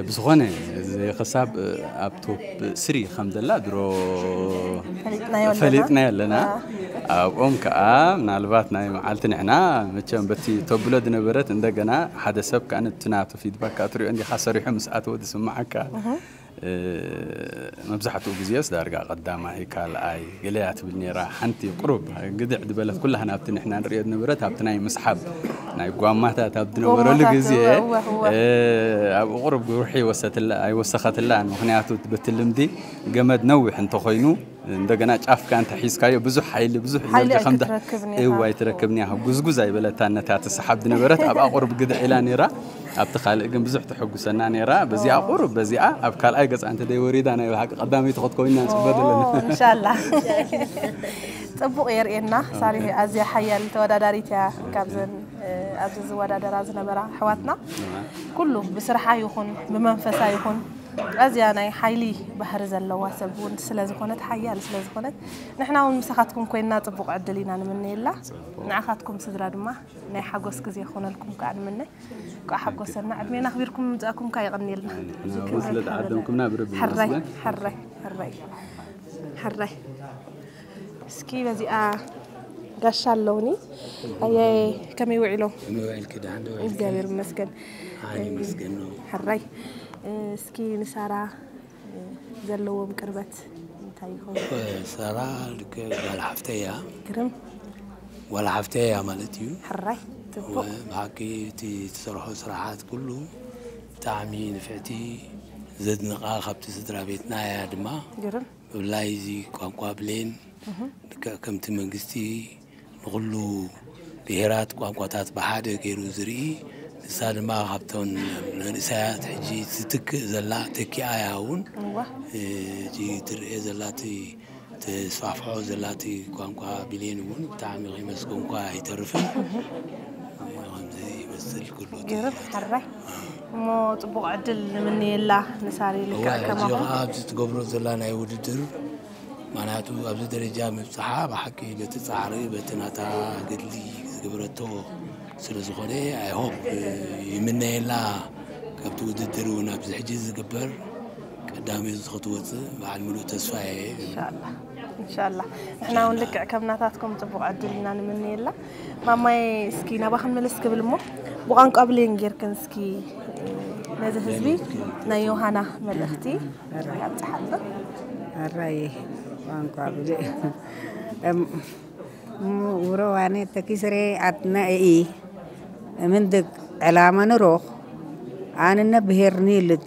ብዝኾነ እዚ ክሳብ ኣብ ቶፕ ስሪ ከም ዘላ ድሮ ፈሊጥናዮ ኣለና። ፈሊጥናዮ ኣለና። ኣብኦም ከዓ ምናልባት ናይ መዓልቲ ንሕና መቸም በቲ ተብሎ ዝነበረት እንደገና ሓደ ሰብ ከዓ ነቲ ናቱ ፊድባክ ከዓ ትሪኦ እንዲኻ ሰሪሑ ምስ ኣተወ ዝስምዓካ መብዛሕትኡ ግዜስ ዳርጋ ቀዳማይ ካልኣይ ገለያ ትብል ነይራ። ሓንቲ ቁሩብ ግድዕ ዝበለት ኩላህና ኣብቲ ንሕና ንሪኦ ዝነበረት ኣብቲ ናይ ምስሓብ ናይ ጓማታት ኣብ ዝነበረሉ ጎማታት፣ ግዜ እወ፣ እወ፣ እወ። ኣብ ቁሩብ ጉርሒ ይወሰትላ ኣይወሰኸትላን። ምክንያቱ በቲ ልምዲ ገመድ ነዊሕ እንተኾይኑ እንደገና ጫፍካ እንተ ሒዝካዮ ብዙሕ ሓይሊ ብዙሕ ሓይሊ ኤነርጂ ከም ዳ- ኣይትረክብን ኢኻ። እዋ ኣይትረክብን ኢኻ። ጉዝጉዝ ኣይበለታን ነታ ትስሓብ ዝነበረት ኣብኣ ቁሩብ ግድዕ ኢላ ነይራ። ኣብቲ ካልእ ግን ብዙሕ ተሐጉሰና ነይራ። በዚኣ ቁሩብ በዚኣ ኣብ ካልኣይ ገጻ እንተ ደይወሪዳ ናይ ብሓቂ ቀዳመይቲ ክትከውን ኢና ንጽበ ዘለና። ኦ፣ እንሻላ። ጽቡቕ የርእየና። ሳሪ ኣዝያ ሓያል ተወዳዳሪት እያ። ካብዘን እ፣ ኣብዚ ዝወዳደራ ዝነበራ ኣሕዋትና ኩሉ ብስርሓ ይኹን ብመንፈሳ ይኹን ኣዝያ ናይ ሓይሊ ባህሪ ዘለዋ ሰብ እውን ስለ ዝኾነት ሓያል ስለ ዝኾነት ንሕና እውን ምሳኻትኩም ኮይንና ጽቡቕ ዕድል ኢና ንምነየላ። ንዓኻትኩም ስድራ ድማ ናይ ሓጎስ ግዜ ክኾነልኩም ከዓ ንምነ። እንኳዕ ሓጎሰና ዕድሜና ኣኽቢርኩም ምምጻእኩም ከዓ የቐንየልና። ንሕና እውን ስለ ተዓደምኩምና ብልቢ ሕራይ ነመስግን። ሕራይ ሕራይ ሕራይ። እስኪ በዚኣ ጋሻ ኣለውኒ። ኣየ ከመይ ውዒሎም? ከመይ ውዒልኪ? ደሓን ዶ ውዒልኪ? እግዚኣብሔር ይመስገን። ኣነ ይመስገን ነው። ሕራይ እስኪ ንሳራ ዘለዎም ቅርበት እንታይ ይኸውን? ሳራ ልክዕ ጓል ሓፍተይ እያ። ግርም ጓል ሓፍተይ እያ ማለት እዩ። ሕራይ ጽቡቕ ብሓቂ እቲ ትሰርሖ ስራሓት ኩሉ ብጣዕሚ ንፍዕቲ ዘድንቓ ካብቲ ስድራ ቤትና እያ ድማ ግርም ብፍላይ እዚ ቋንቋ ብሌን ልክዕ ከምቲ መንግስቲ ንኹሉ ብሄራት ቋንቋታት ብሓደ ገይሩ ዝርኢ ንሳ ድማ ካብተን መንእሰያት ሕጂ ትትክእ ዘላ ተኪኣ እያ እውን እዋ እቲ ትርኤ ዘላ እቲ ተስፋፍሖ ዘላ እቲ ቋንቋ ብሌን እውን ብጣዕሚ ከይመስገንኳ ኣይተርፍን። ከምዚ ይመስል ኩሉ እቲ ግርም ሕራይ እሞ ጽቡቕ ዕድል ንምንየላ ንሳሪ ልክዕ እዋ፣ ከማኹም ሕጂ ኣብዚ ትገብሮ ዘላ ናይ ውድድር ምክንያቱ ኣብዚ ደረጃ ምብፅሓ ብሓቂ በቲ ፃዕሪ በቲ ናታ ገድሊ ዝገበረቶ ስለ ዝኾነ ኣይሆፕ ይምነየላ ካብቲ ውድድር እውን ኣብዚ ሕጂ ዝግበር ቀዳመይቲ ክትወፅእ በዓል ሙሉእ ተስፋ እየ። እንሻላ እንሻላ ንሕና እውን ልክዕ ከም ናታትኩም ፅቡቕ ዕድል ኢና ንምንየላ። ማማይ እስኪ ናባኽን ምልስ ክብል እሞ ብቋንቋ ብሌን ጌርክን እስኪ ነዚ ህዝቢ ናይ ዮሃና መልእኽቲ ኣብፅሓልና። ኣራይ ቋንቋ ብሌ እም፣ ውረዋኔ ተኪስሬ ኣትነ እኢ ምንድግ ዕላማ ንሮኽ ኣንነ ብሄርኒ ልት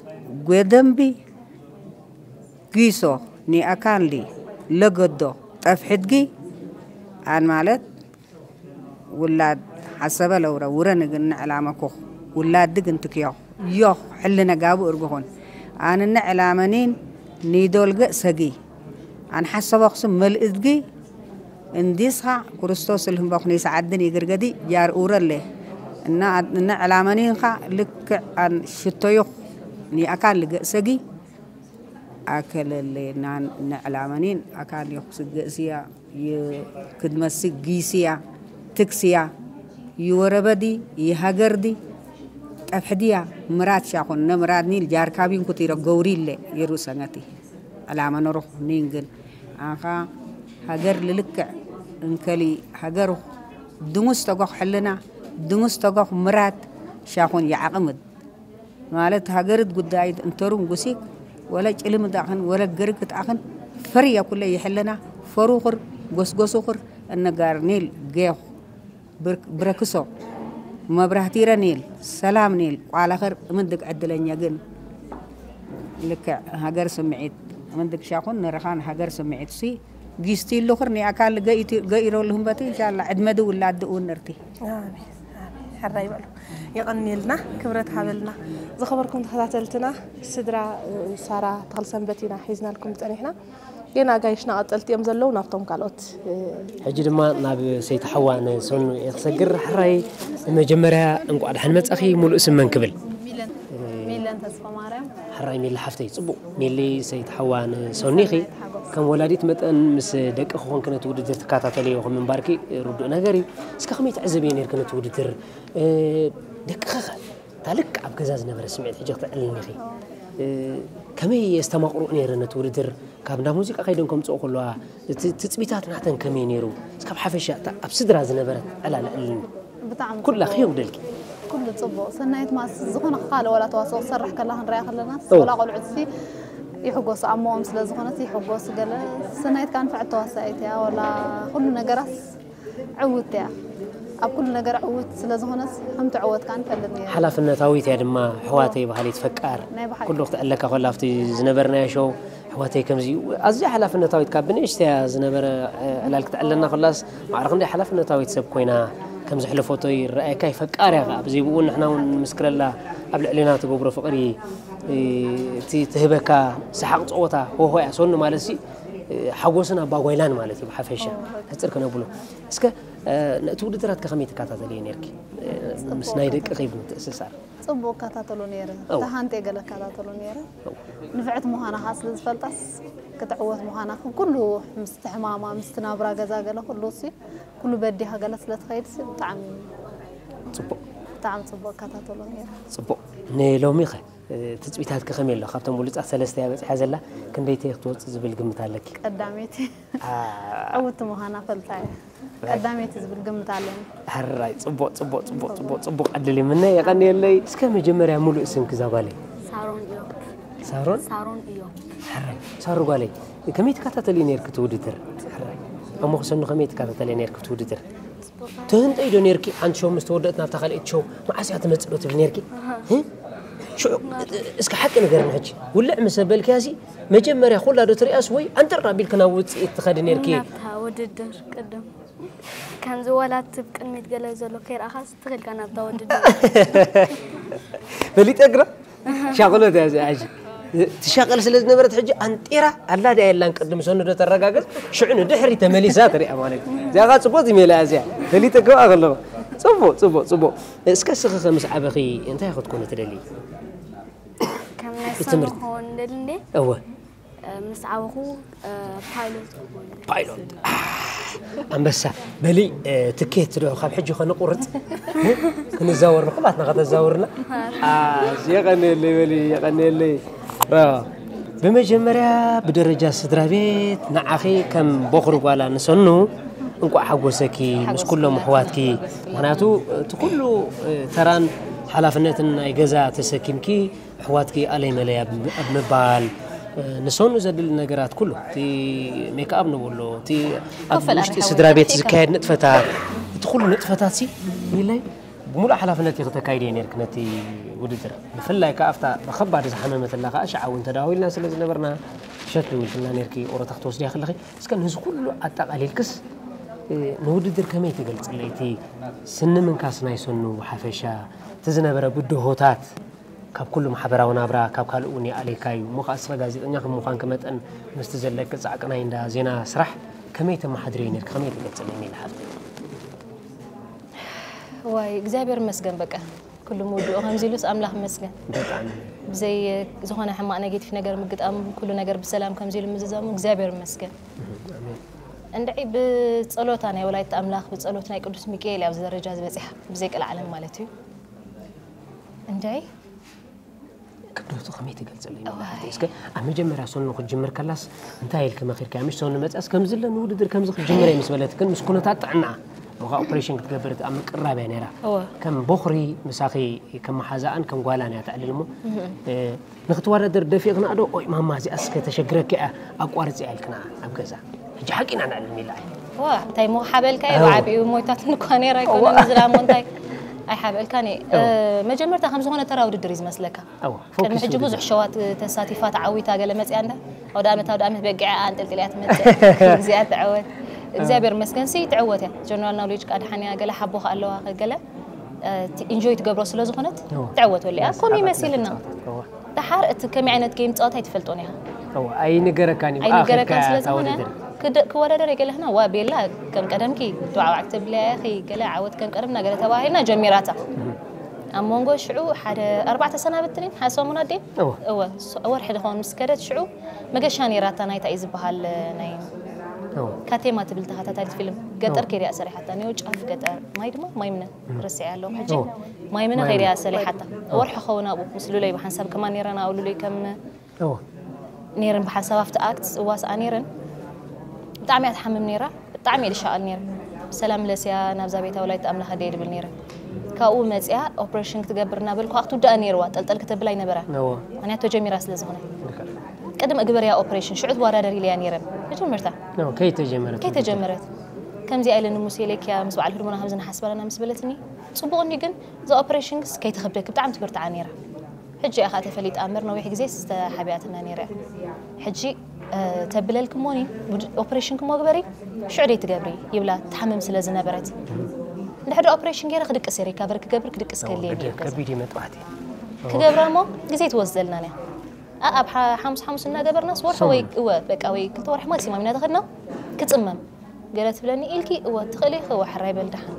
ጎደምቢ ጊሶ ኒ ኣካንሊ ለገዶ ጠፍ ሕድጊ ኣን ማለት ውላድ ሓሰበ ለውረ ውረ ንግን ንዕላመኩኽ ውላድ ድግ እንትክዮኽ ዮኽ ሕልነ ጋቡ እርግኹን ኣንነ ዕላመኒን ኒዶልገ ሰጊ ኣንሓሰቦኽስም መልእድጊ እንዲስኻ ክርስቶስ ልህምቦኽኒ ሰዓድን ይግርገዲ ጃር ኡረለ እና እነ ዕላመኒንኻ ልክዕ ኣን ሽቶዩኽ ኒኣካን ልገእሰጊ ኣከለሌናን ንዕላመኒን ኣካን ዮኽስገእስያ ክድመስግ ጊስያ ትክስያ ይወረበዲ ይሃገርዲ ጠፍሕድያ ምራድ ሻኹን ነምራድ ኒል ጃርካቢን ኩቲረ ገውሪለ ይሩ ሰነቲ ዕላመ ነሩኽ ኒንግን ኣኻ ሃገር ልልክዕ እንከሊ ሃገሩኽ ድንጉስ ተጎኽ ሕልና ድንጉስ ተጎኽ ምራድ ሻኹን ይዓቕምድ ማለት ሃገርት ጉዳይት እንተሩን ጉሲክ ወለ ጭልምት ኣኽን ወለ ግርግት ኣኽን ፈርየ ኩለ ይሕልና ፈሩኽር ጎስጎሱኽር እነጋር ኒል ጌኹ ብረክሶ መብራህቲረ ኒል ሰላም ኒል ቋላኽር እምንድግ ዕድለኛ ግን ልክዕ ሃገር ስምዒት እምንድግ ሻኹን ንረኻን ሃገር ስምዒት ሲ ጊስቲ ይሉኽር ኒኣካል ገኢሮ ልህምበቲ እንሻላ ዕድመዲ ውላድ ድእውን ነርቲ ኣሜን፣ ኣሜን። ሕራይ በሉ። የቐንየልና፣ ክብረት ሃበልና። ዝኸበርኩም ተኸታተልትና፣ ስድራ ሳራ ተኽለሰንበት ኢና ሒዝናልኩም ጸኒሕና። ጌና ኣጋይሽና ቀጸልቲ እዮም ዘለዉ ናብቶም ካልኦት። ሕጂ ድማ ናብ ሰይቲ ሓዋ ንሰኑ እየ ክሰግር። ሕራይ መጀመርያ እንቋዕ ደሓን መጻኺ። ሙሉእ ስም መን ክብል? ሚለን ተስፋማርያም። ሕራይ ሚሊ ሓፍተይ፣ ጽቡቕ ሚሊ ሰይቲ ሓዋ ንሰኑ ኢኺ። ከም ወላዲት መጠን ምስ ደቅኺ ኮንኪ ነቲ ውድድር ትከታተልዮ ከም ምንባርኪ ርዱእ ነገር እዩ። እስከ ከመይ ትዕዘብዮ ነርኪ ነቲ ውድድር? ደቅኺኸ እታ ልክዕ ኣብ ገዛ ዝነበረ ስምዒት ሕጂ ክተዕልልኒ ኢኺ። ከመይ የስተማቕርኦ ነይረ ነቲ ውድድር? ካብ እንዳ ሙዚቃ ከይደን ከምፅኦ ከለዋ እቲ ትፅቢታት ናተን ከመይ ነይሩ? እስካብ ሓፈሻ እታ ኣብ ስድራ ዝነበረት ዕላል ዕልልኒ። ብጣዕሚ ኩላ ጽቡቕ። ክየጉደልኪ። ኩሉ ጽቡቕ። ሰናይት ማስ ዝኾነ ካልእ ዋላ ተዋስኦ ክሰርሕ ከላ ክንሪኣ ከለና እወ። ወላ ቆልዑት ሲ ይሕጎሱ ኣሞኦም ስለ ዝኾነት ይሕጎሱ ገለ ሰናይት ካን ፍዕት ተዋሳኢት እያ ወላ ኩሉ ነገራት ዕውት እያ ኣብ ኩሉ ነገር ዕውት ስለ ዝኾነት ከም ትዕወት ካን ፈልጥ ነይሩ ሓላፍነታዊት እያ ድማ ኣሕዋተይ በሃሊት ፈቃር ናይ ብሓቂ። ኩሉ ክትዕለካ ከላ ኣብቲ ዝነበርናዮ ሾው ኣሕዋተይ ከምዚ ኣዝያ ሓላፍነታዊት ካብ ብንእሽተያ ዝነበረ ዕላል ክትዕለና ከላስ ማዕረ ክንደይ ሓላፍነታዊት ሰብ ኮይና ከም ዘሕለፈቶ ይረኣየካ እዩ ፈቃር እያ ከዓ ብዘይ ብኡ ንሕና እውን ንምስክረላ ኣብ ልዕሌና ትገብሮ ፍቕሪ እቲ ትህበካ ሰሓቕ ፀወታ ሆሆ እያ ሶኒ ማለት ሲ ሓጎስን ኣባጓይላን ማለት እዩ ብሓፈሻ ሕፅር ክነብሎ እስከ ነቲ ውድድራት ከመይ ትከታተልዮ ነርኪ ምስ ናይ ደቂ ከይብ ምትእስሳር ጽቡቅ እከታተሎ ነይረ እው። ተሃንጤ ገለ እከታተሎ ነይረ ንፍዕቲ ምዃና ከዓ ስለ ዝፈልጣስ ክትዕወት ምዃና ኩሉ ምስቲ ሕማማ ምስቲ ናብራ ገዛ ገለ ኩሉ ሲ ኩሉ በዲኻ ገለ ስለ ትኸይድ ሲ ብጣዕሚ ፅቡቅ ብጣዕሚ ጽቡቅ እከታተሎ ነይረ ፅቡቅ ንሎሚ ኸ ትፅቢታት ከኸመይ ኣሎ ካብቶም ብሉፃት ሰለስተ እያ በፂሓ ዘላ ክንደይቲ ክትወፅእ ዝብል ግምት ኣለኪ ቀዳመይቲ ዕውቲ ምዃና ፈልጣ እየ ቀዳመይቲ ዝብል ግምት ኣለኒ ሕራይ ፅቡቅ ፅቡቅ ፅቡቅ ፅቡቅ ፅቡቅ ዕድል ይምነ የቀንየለይ እስከ መጀመርያ ሙሉእ ስምኪ እዛ ጓለይ ሳሮን እዮም ሳሮን ሳሮን እዮም ሕራይ ሳሩ ጓለይ ከመይ ትከታተሊ ነርኪ እቲ ውድድር ሕራይ እሞ ክሰኑ ከመይ ትከታተሊ ነርኪ እቲ ውድድር ትህንጠይ ዶ ነርኪ ሓንቲ ሾው ምስ ተወደእት ናብታ ካልኣይቲ ሾው መዓስ እያ ትመፅእ ዶ ትብሊ ነርኪ እ? ሽዑ እስኪ ሓቂ ንገርኒ ሕጂ ውልዕ ምስ ኣበልክያ ሲ መጀመርያ ኩላ ዶ ትሪኣስ ወይ ኣንጥር ኣቢልኪ ናብ ውፅኢት ትኸዲ ነርኪ ናብታ ውድድር ቅድም ከምዚ ዋላ ትብ ቅድሚት ገለ ዘሎ ከይረኣኻስ ትኽልካ ናብታ ውድድር ፈሊጠ ግራ ሻቕሎት እያ እዚኣ ሕጂ ትሻቐል ስለ ዝነበረት ሕጂ ኣንጢራ ኣላ ድያ የላን ቅድም ሰኑ ዶ ተረጋገጽ ሽዑ ንድሕሪ ተመሊሳ ትሪኣ ማለት እዩ እዚኣ ኸዓ ጽቡቅ ሜላ እያ እዚኣ ፈሊጠ ክብኣ ከለኹ ጽቡቅ ጽቡቅ ጽቡቅ እስከ ስኺ ኸ ምስ ዓበኺ እንታይ ክትኮኒ ትደሊ ከም ናይ ሰኑ ብትምህርቲ- ክኸውን ደሊ እንዴ እወ ምስ ዓበኹ ፓይሎት ክኾን ፓይሎት ኣንበሳ በሊ ትኬት ዶ ካብ ሕጂ ከነቁርፅ ክንዛወር ንኩላትና ከተዛውርና የቀንየለይ በሊ የቀንየለይ ብመጀመርያ ብደረጃ ስድራ ቤት ንዓኺ ከም ቦኽሪ ጓላ ንሰኑ እንቋዕ ሓጎሰኪ ምስ ኩሎም ኣሕዋትኪ ምክንያቱ እቲ ኩሉ ተራን ሓላፍነትን ናይ ገዛ ተሰኪምኪ ኣሕዋትኪ ኣለይ መለይ ኣብ ኣብ ምባል ንሰኑ ዘድሊ ነገራት ኩሉ እቲ ሜክኣብ ንብሎ እቲ ኣብ ውሽጢ ስድራ ቤት ዝካየድ ንጥፈታት እቲ ኩሉ ንጥፈታት ሲ ኢለይ ብምሉእ ሓላፍነት እዩ ክተካይድ እየ ነርክ ነቲ ውድድር ብፍላይ ከዓ ኣብታ ብከባድ ዝሓመመትላ ከዓ ሸዓ እውን ተዳዊልና ስለ ዝነበርና ሸት ልውልትና ነርኪ ኦሮታ ክትወስድያ ከለኺ እስከ ነዚ ኩሉ ኣጠቓሊልክስ ንውድድር ከመይ ትገልፅለይ? እቲ ስኒ ምንካስ ናይ ሰኑ ሓፈሻ፣ እቲ ዝነበረ ብድሆታት፣ ካብ ኩሉ ማሕበራዊ ናብራ ካብ ካልእ እውን ይኣለካ እዩ። እሞ ከዓ እስኻ ጋዜጠኛ ከም ምዃንኪ መጠን ምስቲ ዘለኪ ፃዕቂ ናይ እንዳ ዜና ስራሕ ከመይ ተመሓድርዮ ነርኪ? ከመይ ትገልፅለይ ሜላ ሓፍተይ? ዋይ እግዚኣብሔር ይመስገን። በቃ ኩሉ ምውድኡ ከምዚ ኢሉስ ኣምላኽ ይመስገን። ብጣዕሚ ብዘይ ዝኾነ ሕማቕ ኔጌቲቭ ነገር ምግጣም፣ ኩሉ ነገር ብሰላም ከምዚ ኢሉ ምዝዛሙ እግዚኣብሔር ይመስገን። ኣሜን። እንድዒ ብጸሎታ ናይ ወላዲተ ኣምላኽ፣ ብጸሎት ናይ ቅዱስ ሚካኤል ኣብዚ ደረጃ ዝበጺሓ፣ ብዘይ ቀልዓለም ማለት እዩ። እንድዒ ክብደቱ ከመይ ትገልፅለይ? እስከ ኣብ መጀመርያ ሰኑ ክትጅምር ከላስ እንታይ ኢልኪ መኺርካያ? ምሽ ሰኑ መፅያስ ከምዚ ለ ንውድድር ከምዚ ክትጅምር እየ ምስ በለትክን ምስ ኩነታት ጥዕና እሞ ኦፕሬሽን ክትገብር ኣብ ምቅራብ እያ ነይራ። እወ። ከም ቦኽሪ ምሳኺ ከም መሓዛኣን ከም ጓላን እያ ተዕልል እሞ ንክትወዳደር ደፊእክና ዶ? ኦይ ማማ እዚኣ እስከ ተሸግረኪ እያ ኣቋርፂ እያ ኢልክና ኣብ ገዛ። ሕጂ ሓቂና ነዕልል ሚላ ዋ እንታይ ሞ ሓበልካ እየ እወ። ብዓቢኡ ሞይታት ንኳ ነይራ ኣይኮነን ዝላሞ እንታይ ኣይሓበልካን እየ። መጀመርታ ከም ዝኾነ ተራ ውድድር እዩ ዝመስለካ። እወ፣ ቅድሚ ፎኪስ ሕጂ ውድድር። ብዙሕ ሸዋት ተሳቲፋ ተዓዊታ ገለ መፅያ እንዳ ኣውደ ዓመት ኣውደ ዓመት በጊዓ ኣንጠልጥልያ ትመፅእ። እዚኣ ትዕወት እግዚኣብሔር መስገን ሲ ትዕወት እያ። ጀነራል ናውሌጅ ቃድሓንያ ገለ ሓቦ ከኣለዋ ገለ ኢንጆይ ትገብሮ ስለ ዝኾነት እወ። ትዕወት ወሊያ ኮም ይመሲልና። እወ። ደሓር እቲ ከመይ ዓይነት ጌም ፀወታ ኣይትፈልጦን ኢኻ። እወ፣ ኣይንገረካን እዩ። ኣይንገረካን ኣኺልካ ስለ ዝኾነ ተወዳደሪ። ክድ- ክወዳደር የገለህና ዋ ቤላ ከም ቀደምኪ ድዓዋዕ ክትብልያ ኢኺ ገለ ዓወት ከም ቀደምና ገለ ተባሂልና ጀሚራታ። ኣብ መንጎ ሽዑ ሓደ ኣርባዕተ ሰናብትኒ ሓደ ሰሙን ኣዴ እወ። እወ ሶ- ወርሒ ድኾን ምስ ከደት ሽዑ መገሻ ነይራታ ናይታ እዩ ዝበሃል ናይ እወ። ካቴማ ትብል ተኸታታሊት ፊልም ገጠር እወ። ከይዳ ሰሪሓታ ኒዮ ጫፍ ገጠር ማይ ድማ ማይ ምነ ረስዒ ኣለኹ ሕጂ እወ። ማይ ምነ ማይ ከይዳ ምነ። ሰሪሓታ ወርሒ ኸውን ኣብኡ ምስ ሉለይ ብሓንሳብ ከማን ነይረና ኣብ ሉለይ ከም እወ። ነይረን ብሓንሳብ ኣብቲ ኣክት እዋስኣ ነይረን ብጣዕሚ እያ ትሓምም ነይራ ብጣዕሚ እየ ዝሻቐል ነይረ ሰላም ለስያ ናብዛ ቤታ ወላይት ኣምላኽ ኣደየ ድብል ነይረ ካብኡ መፅያ ኦፕሬሽን ክትገብር እናበልኩ ክትውዳእ ነይርዋ ጠልጠል ክተብል ኣይነበራ እወ። ምክንያቱ ተጀሚራ ስለ ዝኾነ ልክዕ። ቅድም እግበርያ ኦፕሬሽን ሽዑ ትወዳደር ኢለያ ነይረን መጀመርታ እወ፣ ከይተጀመረት ከይተጀመረት ከምዚኣ ኢለን ሙሴ ኢለክያ ምስ በዓል ህድሞና ከምዚ ንሓስበለና ምስ በለትኒ ፅቡቕኒ ግን እዛ ኦፕሬሽን ክስ ከይትኸብደኪ ብጣዕሚ ትብርትዓ ነይራ ሕጂ እያ ከዓ ተፈሊጣ እምበር ነዊሕ ግዜ ዝተሓብያትና ነይራ እያ ሕጂ ተብለልኪ እሞኒ ኦፕሬሽን ክሞ ግበሪ ሽዑ ደይ ትገብሪ ይብላ ትሓምም ስለ ዝነበረት እንድሕር ኦፕሬሽን ገይረ ክድቅስ እየ ሪካቨር ክገብር ክድቅስ ከልየ ከቢድ እዩ መጥባሕቲ ክገብራ እሞ ግዜ ትወስደልና እያ ኣብ ሓሙስ ሓሙስ እናገበርናስ ወርሒ ወይ እወ በቃ ወይ ክልተ ወርሒ ማክሲማም ኢና ተኸድና ክፅመም ገለ ትብለኒ ኢልኪ እወ ትኽእሊ ኢኺ እወ ሕራይ በል ደሓን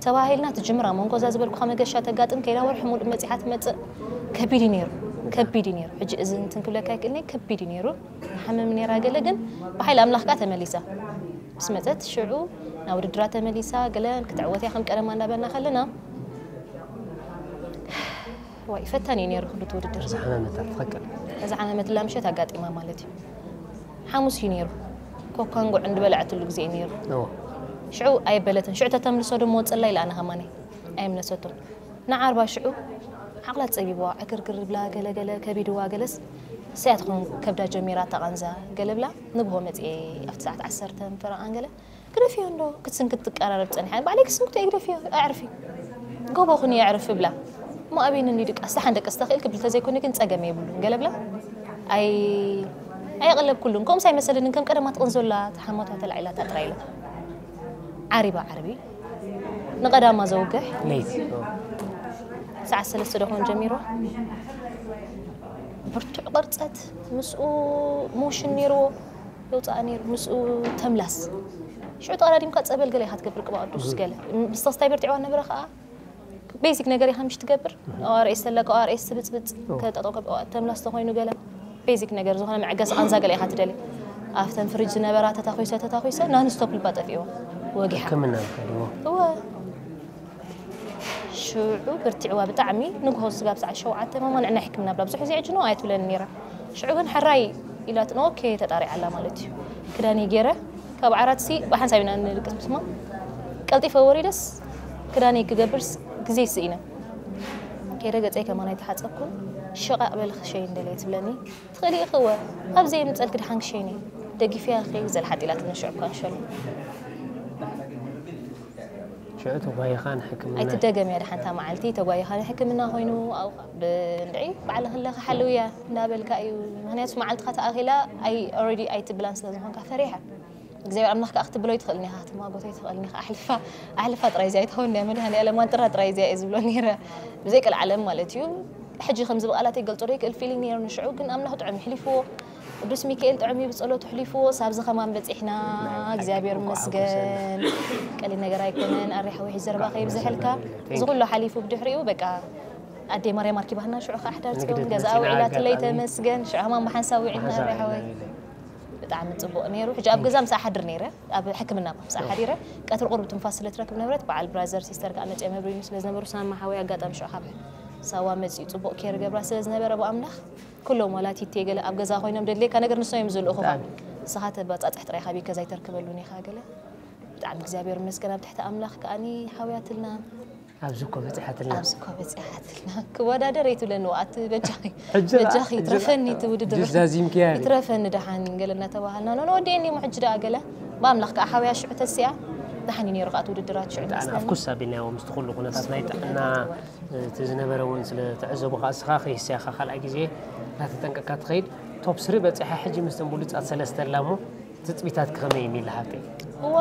ተባሂልና ትጅምር ኣብ መንጎ እዛ ዝበልኩኻ መገሻ ተጋጥም ከይዳ ወርሒ ሙሉእ መፂሓ ትመፅእ ከቢድ እዩ ነይሩ ከቢድ እዩ ነይሩ ሕጂ እዚ እንትን ክብለካ ይክእልኒ ከቢድ እዩ ነይሩ ሓመም ነይራ ገለ ግን ብሓይሊ ኣምላኽ ከዓ ተመሊሳ ምስ መፀት ሽዑ ናብ ውድድራ ተመሊሳ ገለ ክትዕወት እያ ከም ቀደማ እንዳበልና ከለና ዋይ ፈታኒ እዩ ነይሩ ክሉ እቲ ውድድር ዝሓመመታ ትኽክል እዛ ሓመመትላ ምሸት ኣጋጢማ ማለት እዩ ሓሙስ እዩ ነይሩ ኮካን ጉዕን ዝበለዐትሉ ግዜ እዩ ነይሩ እዎ ሽዑ ኣየበለትን ሽዑ ተተምልሶ ደሞ ወፅላ ኢላ ኣነ ከማኒ ኣየምለሰቶን ንዓርባ ሽዑ ዓቕላ ፀቢብዋ ዕግርግር ብላ ገለገለ ከቢድዋ ገለስ ሰያ ትኸውን ከብዳ ጀሚራ ተቓንዛ ገለ ብላ ንግሆ መፅኤ ኣብቲ ሰዓት ዓሰርተ ፈረቓን ገለ ግደፍዮ እንዶ ክትስንክት ትቀራረብ ፀኒሓ ባዕለይ ክስንክቶ እየ ግደፍዮ ኣዕርፊ ጎቦ ኩኒ ኣዕርፊ ብላ እሞ ኣበይኒ እንዲ ድቃስ ደሓን ደቀስ ተኽእል ክብል ተዘይኮነ ግን ፀገም የብሉን ገለ ብላ ኣይ ኣየቐለብኩሉን ከምኡስ ኣይመሰለንን ከም ቀደማ ትቕንዞላ ተሓሞታ ተላዒላታ ጥራይ ኢለ ዓሪባ ዓርቢ ንቐዳማ ዘውግሕ ለይቲ ሰዓት ሰለስተ ደኾን ጀሚሩ ብርቱዕ ቅርፀት ምስኡ ሞሽን ነይርዎ የውፅኣ ነይሩ ምስኡ ተምላስ ሽዑ ተቐዳዲምካ ፀበል ገለ ኢኻ ትገብር ቅባ ቅዱስ ገለ ምስ ተስታይ በርቲዕዋ ነበረ ከዓ ቤዚክ ነገር ኢኻ ምሽ ትገብር ኦኣርኤስ ተለቀ ኦኣርኤስ ትብፅብፅ ተጠቀ ተምላስ ተኮይኑ ገለ ቤዚክ ነገር ዝኾነ መዕገሲ ቃንዛ ገለ ኢኻ ትደሊ ኣብተን ፍሪጅ ዝነበራ ተታኺሰ ተታኺሰ ናንስቶፕ ልባ ጠፊእዋ ወጊሓ ሕክምና ምኸድዎ እወ ሽዑ በርቲዕዋ ብጣዕሚ ንግሆ ስጋብ ሰዓት ሸውዓተ ማማ ንዕና ሕክምና ብላ ብዙሕ ግዜ ዕጅኖ ኣይትብለኒ ነይራ ሽዑ ግን ሕራይ ኢላትን ኦኬ ተጣሪዓ ኣላ ማለት እዩ ክዳኒ ገይረ ካብ ዓራት ሲ ብሓንሳብ ኢና ንድቅስ ምስማ ቀልጢፈ ወሪደስ ክዳኒ ክገብር ግዜ ስኢነ ከይደ ገፀይ ከማን ኣይተሓፀብኩን ሽቓቕ በሊ ክሸይን ደልየ ትብለኒ ትኽእሊ ኢኺ እወ ኣብ ዘየምፀልኪ ድሓን ክሸይን እየ ደጊፈያ ኸ ዘልሓጥ ኢላትኒ ሽዑ እኳ ንሸሉ ሽዑ ተጓይኻ ንሕክምና። ኣይትደገም እያ ደሓንታ መዓልቲ ተጓይኻ ንሕክምና ኮይኑ ኣብኡ ብንድዒ ባዕልኺ ኣለኺ ሓልው እያ እንዳበልካ እዩ። ምክንያቱ መዓልትኻ ተኣኺላ ኣይ ኦልሬዲ ኣይትብላን ስለ ዝኾንካ ፈሪሓ እግዚኣብሔር ኣምላኽ ከዓ ክትብሎ ይትኽእል ኒኻ ክትማጎቶ ይትኽእል ኒኻ ኣሕልፋ ኣሕልፋ ጥራይ እዚኣ ኣይትኸውን እያ መድሃኒ ኣለም ዋንጥራ ጥራይ እዚኣ እየ ዝብሎ ነይረ። ብዘይ ቀልዓለም ማለት እዩ። ሕጂ ከምዚ ብቓላት ይገልጾ ዶ ይክእል ፊሊንግ ነይሩ ንሽዑ ግን ኣምላኽ ጥዑም ይሕሊፍዎ። ቅዱስ ሚካኤል ጥዑም እዩ ብጸሎቱ ኣሕሊፍዎ ሳብዚ ከማን በጺሕና እግዚኣብሔር ይመስገን። ቀሊል ነገር ኣይኮነን ኣሪ ሓወይ ሕጂ ዘረባኸ ይብዝሐልካ። እዚ ኩሉ ሓሊፉ ብድሕሪኡ በቃ ኣደይ ማርያም ኣርኪባህና ሽዑ ከዓ ኣሕዳር ጽዮን ገዛኣ ውዒላትለይ ተመስገን ሽዑ ከማን ብሓንሳብ ውዒልና ኣሪ ሓወይ። ብጣዕሚ ጽቡቕ ነይሩ ሕጂ ኣብ ገዛ ምሳኣ ሓድር ነይረ ኣብ ሕክምና ምሳኣ ሓዲረ ቀትሪ ቁርብ ትንፋስ ስለ ትረክብ ነበረት በዓል ብራዘር ሲስተር ከዓ መፅኦም የብርዩኒ ስለ ዝነበሩ ሳማ ሓወይ ኣጋጣሚ ሽዑ ካብ ሳዋ መፅኡ ፅቡቕ ኬር ገብራ ስለ ዝነበረ ብኣምላኽ ኩሎም ዋላ ቲቴ ገለ ኣብ ገዛ ኮይኖም ደድልየካ ነገር ንሶም እዮም ዝልእኹኻ ንስኻ ተባፃፅሕ ጥራይ ካበይ ከዛ ይተርክበሉን ኢኻ ገለ ብጣዕሚ እግዚኣብሔር ይመስገን ኣብ ትሕቲ ኣምላኽ ከዓኒ ሓውያትልና ኣብዚ እኮ በፂሓትልና ኣብዚ እኮ በፂሓትልና ክወዳደር ኣይትብለኒ ወኣት በጃኺ ሕጂ በጃኺ ይትረፈኒ እቲ ውድድር ዛዚምክያ ይትረፈኒ ደሓን ገለ እናተባሃልና ኖ ወዲአኒ እሞ ሕጂ ደኣ ገለ ብኣምላኽ ከዓ ሓውያ ሽዑ ተሲኣ ደሓን እዩ ነይሩ ከዓ እቲ ውድድራት ሽዑ ኣፍኩስ ኣቢልናዮ ምስቲ ኩሉ ኩነታት ናይ ጥዕና እቲ ዝነበረ እውን ስለ ትዕዘቡ ከዓ እስኻ ከይስያኻ ካልኣይ ግዜ እናተጠንቀካ ትኸይድ ቶፕ ስሪ በፂሓ ሕጂ ምስተን ብሉፃት ሰለስተ ኣላ እሞ ትፅቢታት ከመይ ሚላ ሓብተይ ዋ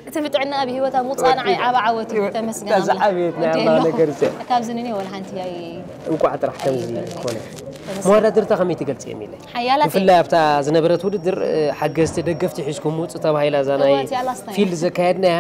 እቲ ብጥዕና ኣብ ሂወታ ምውፃእ ንዓይ ዓብ ዓወት እዩ ተመስገን ኣምላኽ ዝዓበየት ናይ ኣላ ነገር እዚኣ ካብዚ ንኔ ወላ ሓንቲ ኣይ እንቋዕ ጥራሕ ከምዚ ኮነ መወዳድርታ ከመይ ትገልፂ የሚለ ሓያላት ብፍላይ ኣብታ ዝነበረት ውድድር ሓገዝቲ ደገፍቲ ሒዝኩም ውፁ ተባሂላ እዛ ናይ እዋት እያ last time። ፊልድ ዘካየድናያ